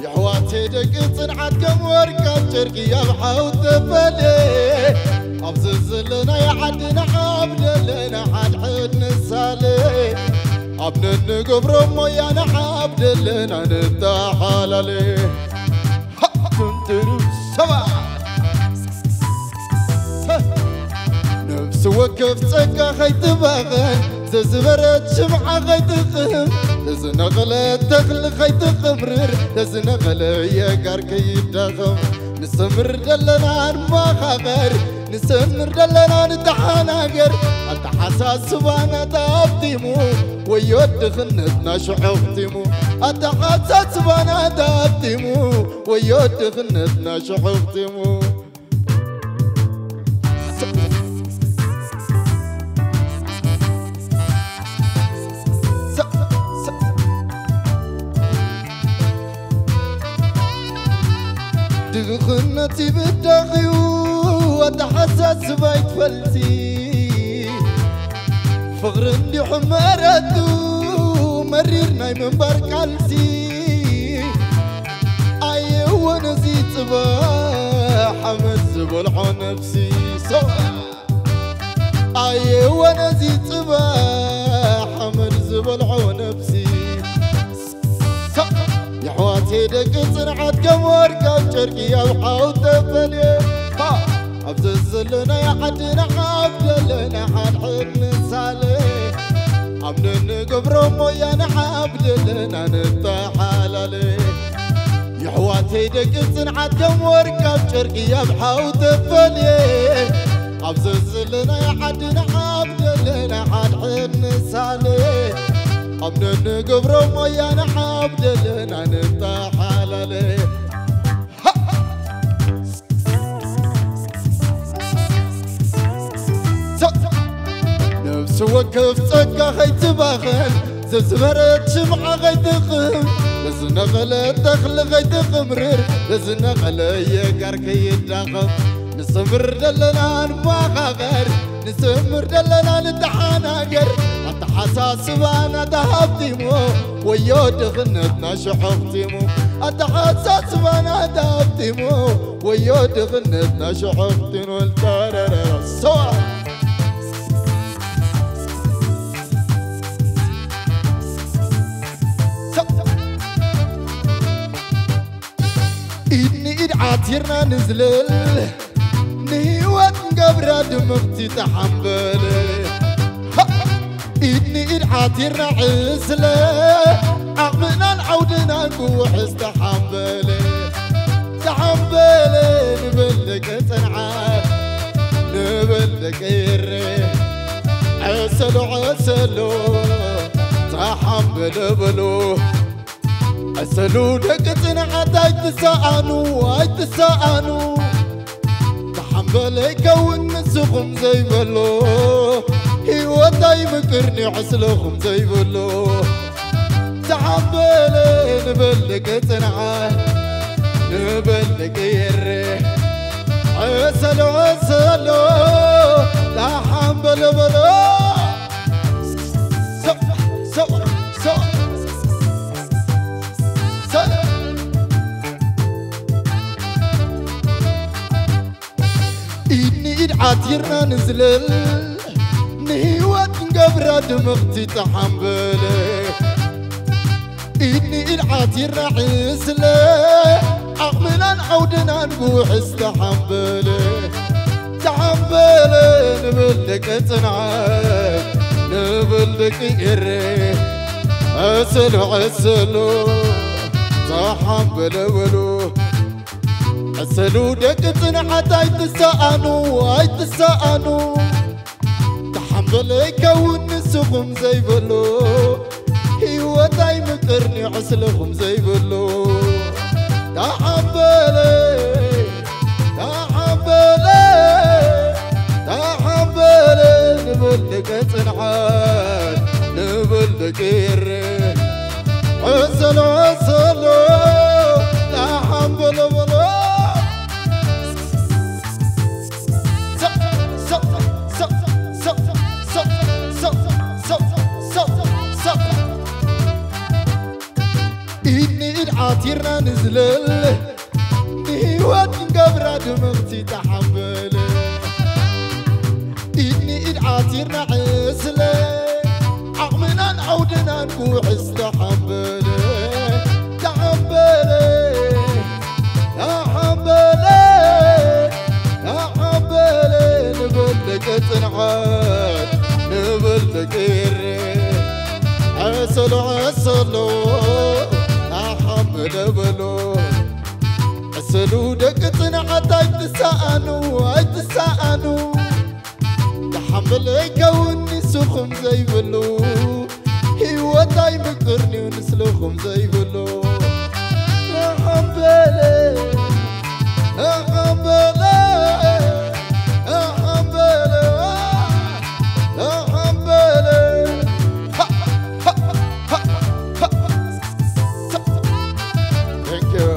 የሕዋተይ ደቂ ጽንዓት ከም ወርቂ ኣብ ጨርቂ ኣብ ሓው ተፈልየ። ኣብዚ ዘለናዮ ዓዲ ንዓብ ደለና ሓድሕድ ንሳለ። ኣብ ነንገብሮ ሞያ ንዓብ ደለና ንተሓላለ። ሃቱንትሩ ሰባ ነፍሲ ወከፍ ጸጋ ኸይትባኸን፣ ዘዝበረት ሽምዓ ኸይትቕህም፣ ለዝነቐለ ተኽሊ ኸይትቕምርር፣ ለዝነቐለ የጋር ከይዳኸም። ንሰምር ደለና ንመኻኸር፣ ንሰምር ደለና ንተሓናገር። ኣተሓሳስባና ተሃብቲሙ፣ ወዮ ድኽነትና ሽዑ ኣኽቲሙ። ኣተሓሳስባና ተሃብቲሙ፣ ወዮ ድኽነትና ሽዑ ኣኽቲሙ። ድኽነት ይብዳኽዩ ኣተሓሳስባ ይትፈልሲ። ፍቕሪ እንዲሑ መረቱ መሪር ናይ ምንባር ቃልሲ። ኣየወ ነዚ ጽባሕ ሓመድ ዝበልዖ ነፍሲ። ሰው ኣየወ ነዚ ጽባሕ ሓመድ ዝበልዖ ነፍሲ። ሰው የሕዋተይ ደቂ ጽንዓት ከም ወርቂ ኣብ ጨርቂ ኣብ ሓው ተፈልየ። ሃ! ኣብ ዘዘለናዮ ዓዲ ንዓብ ደለና ሓድሕድ ንሳለ። ኣብ ንንገብሮ ሞያ ንዓብ ደለና ንተሓላለ። የሕዋተይ ደቂ ጽንዓት ከም ወርቂ ኣብ ጨርቂ ኣብ ሓው ተፈልየ። ኣብ ዘዘለናዮ ዓዲ ንዓብ ደለና ሓድሕድ ንሳለ። ኣብ ነንገብሮ ሞያ ንዓብ ደለና ንተሓላለ። ሃ! ነፍሲ ወከፍ ጸጋ ኸይትባኸን፣ ዘዝበረት ሽምዓ ኸይትቕህም፣ ለዝነቐለ ተኽሊ ኸይትቕምርር፣ ለዝነቐለ የጋር ከይዳኸም። ንሰምር ደለና ንመኻኸር፣ ንሰምር ደለና ንተሓናገር። ኣተሓሳስባና ተሃብቲሙ፣ ወዮ ድኽነትና ሽዑ ኣኽቲሙ። ኣተሓሳስባና ተሃብቲሙ፣ ወዮ ድኽነትና ሽዑ ኣኽቲሙ። ተረረረ ሰዋ ኢድ ንኢድ ዓቲርና ንዝለል፣ ንህይወት ንገብራ ድምቕቲ ተሓምበል። ሃ! ኢድ ንኢድ ዓቲርና ዕስለ፣ ዓቕምናን ዓውድናን ክውሕዝ ተሓምበል። ተሓምበል ንበል ደቂ ጽንዓት፣ ንበል ደቂ ኤረ፣ ዕሰሉ ዕሰሉ ተሓምበል በሉ። ዕሰሉ ደቂ ጽንዓት ኣይትሰኣኑ፣ ኣይትሰኣኑ። ተሓምበለ ይከውን ንስኹም ዘይበሎ፣ ህይወት ኣይምቅርኒ ዕስለኹም ዘይበሎ። ተሓምበለ ንበል ደቂ ጽንዓት፣ ንበል ደቂ ኤረ። ዕሰሉ ዕሰሉ ተሓምበለ በሎ። ሰው፣ ሰው፣ ሰው፣ ሰው። ኢድ ንኢድ ዓቲርና ንዝለል፣ ንህይወት ንገብራ ድምቕቲ ተሓምበለ። ኢድ ንኢድ ዓቲርና ዕስለ፣ ዓቕምናን ዓውድናን ብውሕስ ተሓንበለ። ተሓንበለ ንብል ደቂ ጽንዓት፣ ንብል ደቂ ኤረ። ዕሰሉ ዕሰሉ፣ ተሓንበለ በሉ። ዕሰሉ ደቂ ጽንዓት፣ ኣይትሰኣኑ፣ ኣይትሰኣኑ። ተሓንበለ ይከውን ንስኹም ዘይበሎ፣ ህይወት ኣይምቅርኒ ዕስለኹም ዘይበሎ። ተሓንበለ፣ ተሓንበለ፣ ተሓንበለ ንብል ደቂ ጽንዓት፣ ንብል ደቂ ኤረ። ዕሰሎ፣ ዕሰሎ፣ ተሓንበለ በሎ። ኢድ ንኢድ ዓቲርና ንዝለል፣ ንህይወት ክንገብራ ድምቕቲ ተሓንበለ። ኢድ ንኢድ ዓቲርና ዕስለ፣ ዓቕምናን ዓውድናን ክውሕስ ተሓንበለ። ተሓንበለ፣ ተሓንበለ፣ ተሓንበለ ንበል ደቂ ጽንዓት፣ ንበል ደቂ ኤረ። ዕሰሎ፣ ዕሰሎ፣ ተሓንበለ በሎ። ዕሰሉ ደቂ ጽንዓት ኣይትሰኣኑ፣ ኣይትሰኣኑ። ተሓንበለ ይከውን ንስኹም ዘይብሉ፣ ህይወት ኣይምቅርንዩ ንስልኹም ዘይብሉ። ተሓንበለ፣ ተሓንበለ፣ ተሓንበለ፣ ተሓንበለ። ሃ፣ ሃ፣ ሃ፣ ሃ። Thank you.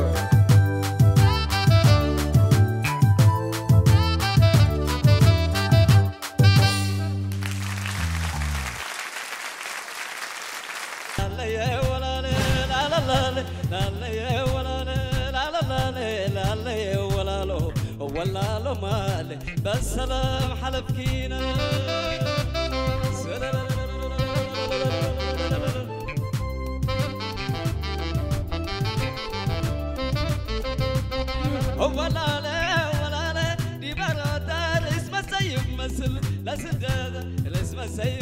ወላሎ ማለ በሰላም ሓለፍኪነ። ወላለ ወላለ ዲባራታ ርእስ መሰይ ይመስል ለስደት ርእስ መሰይ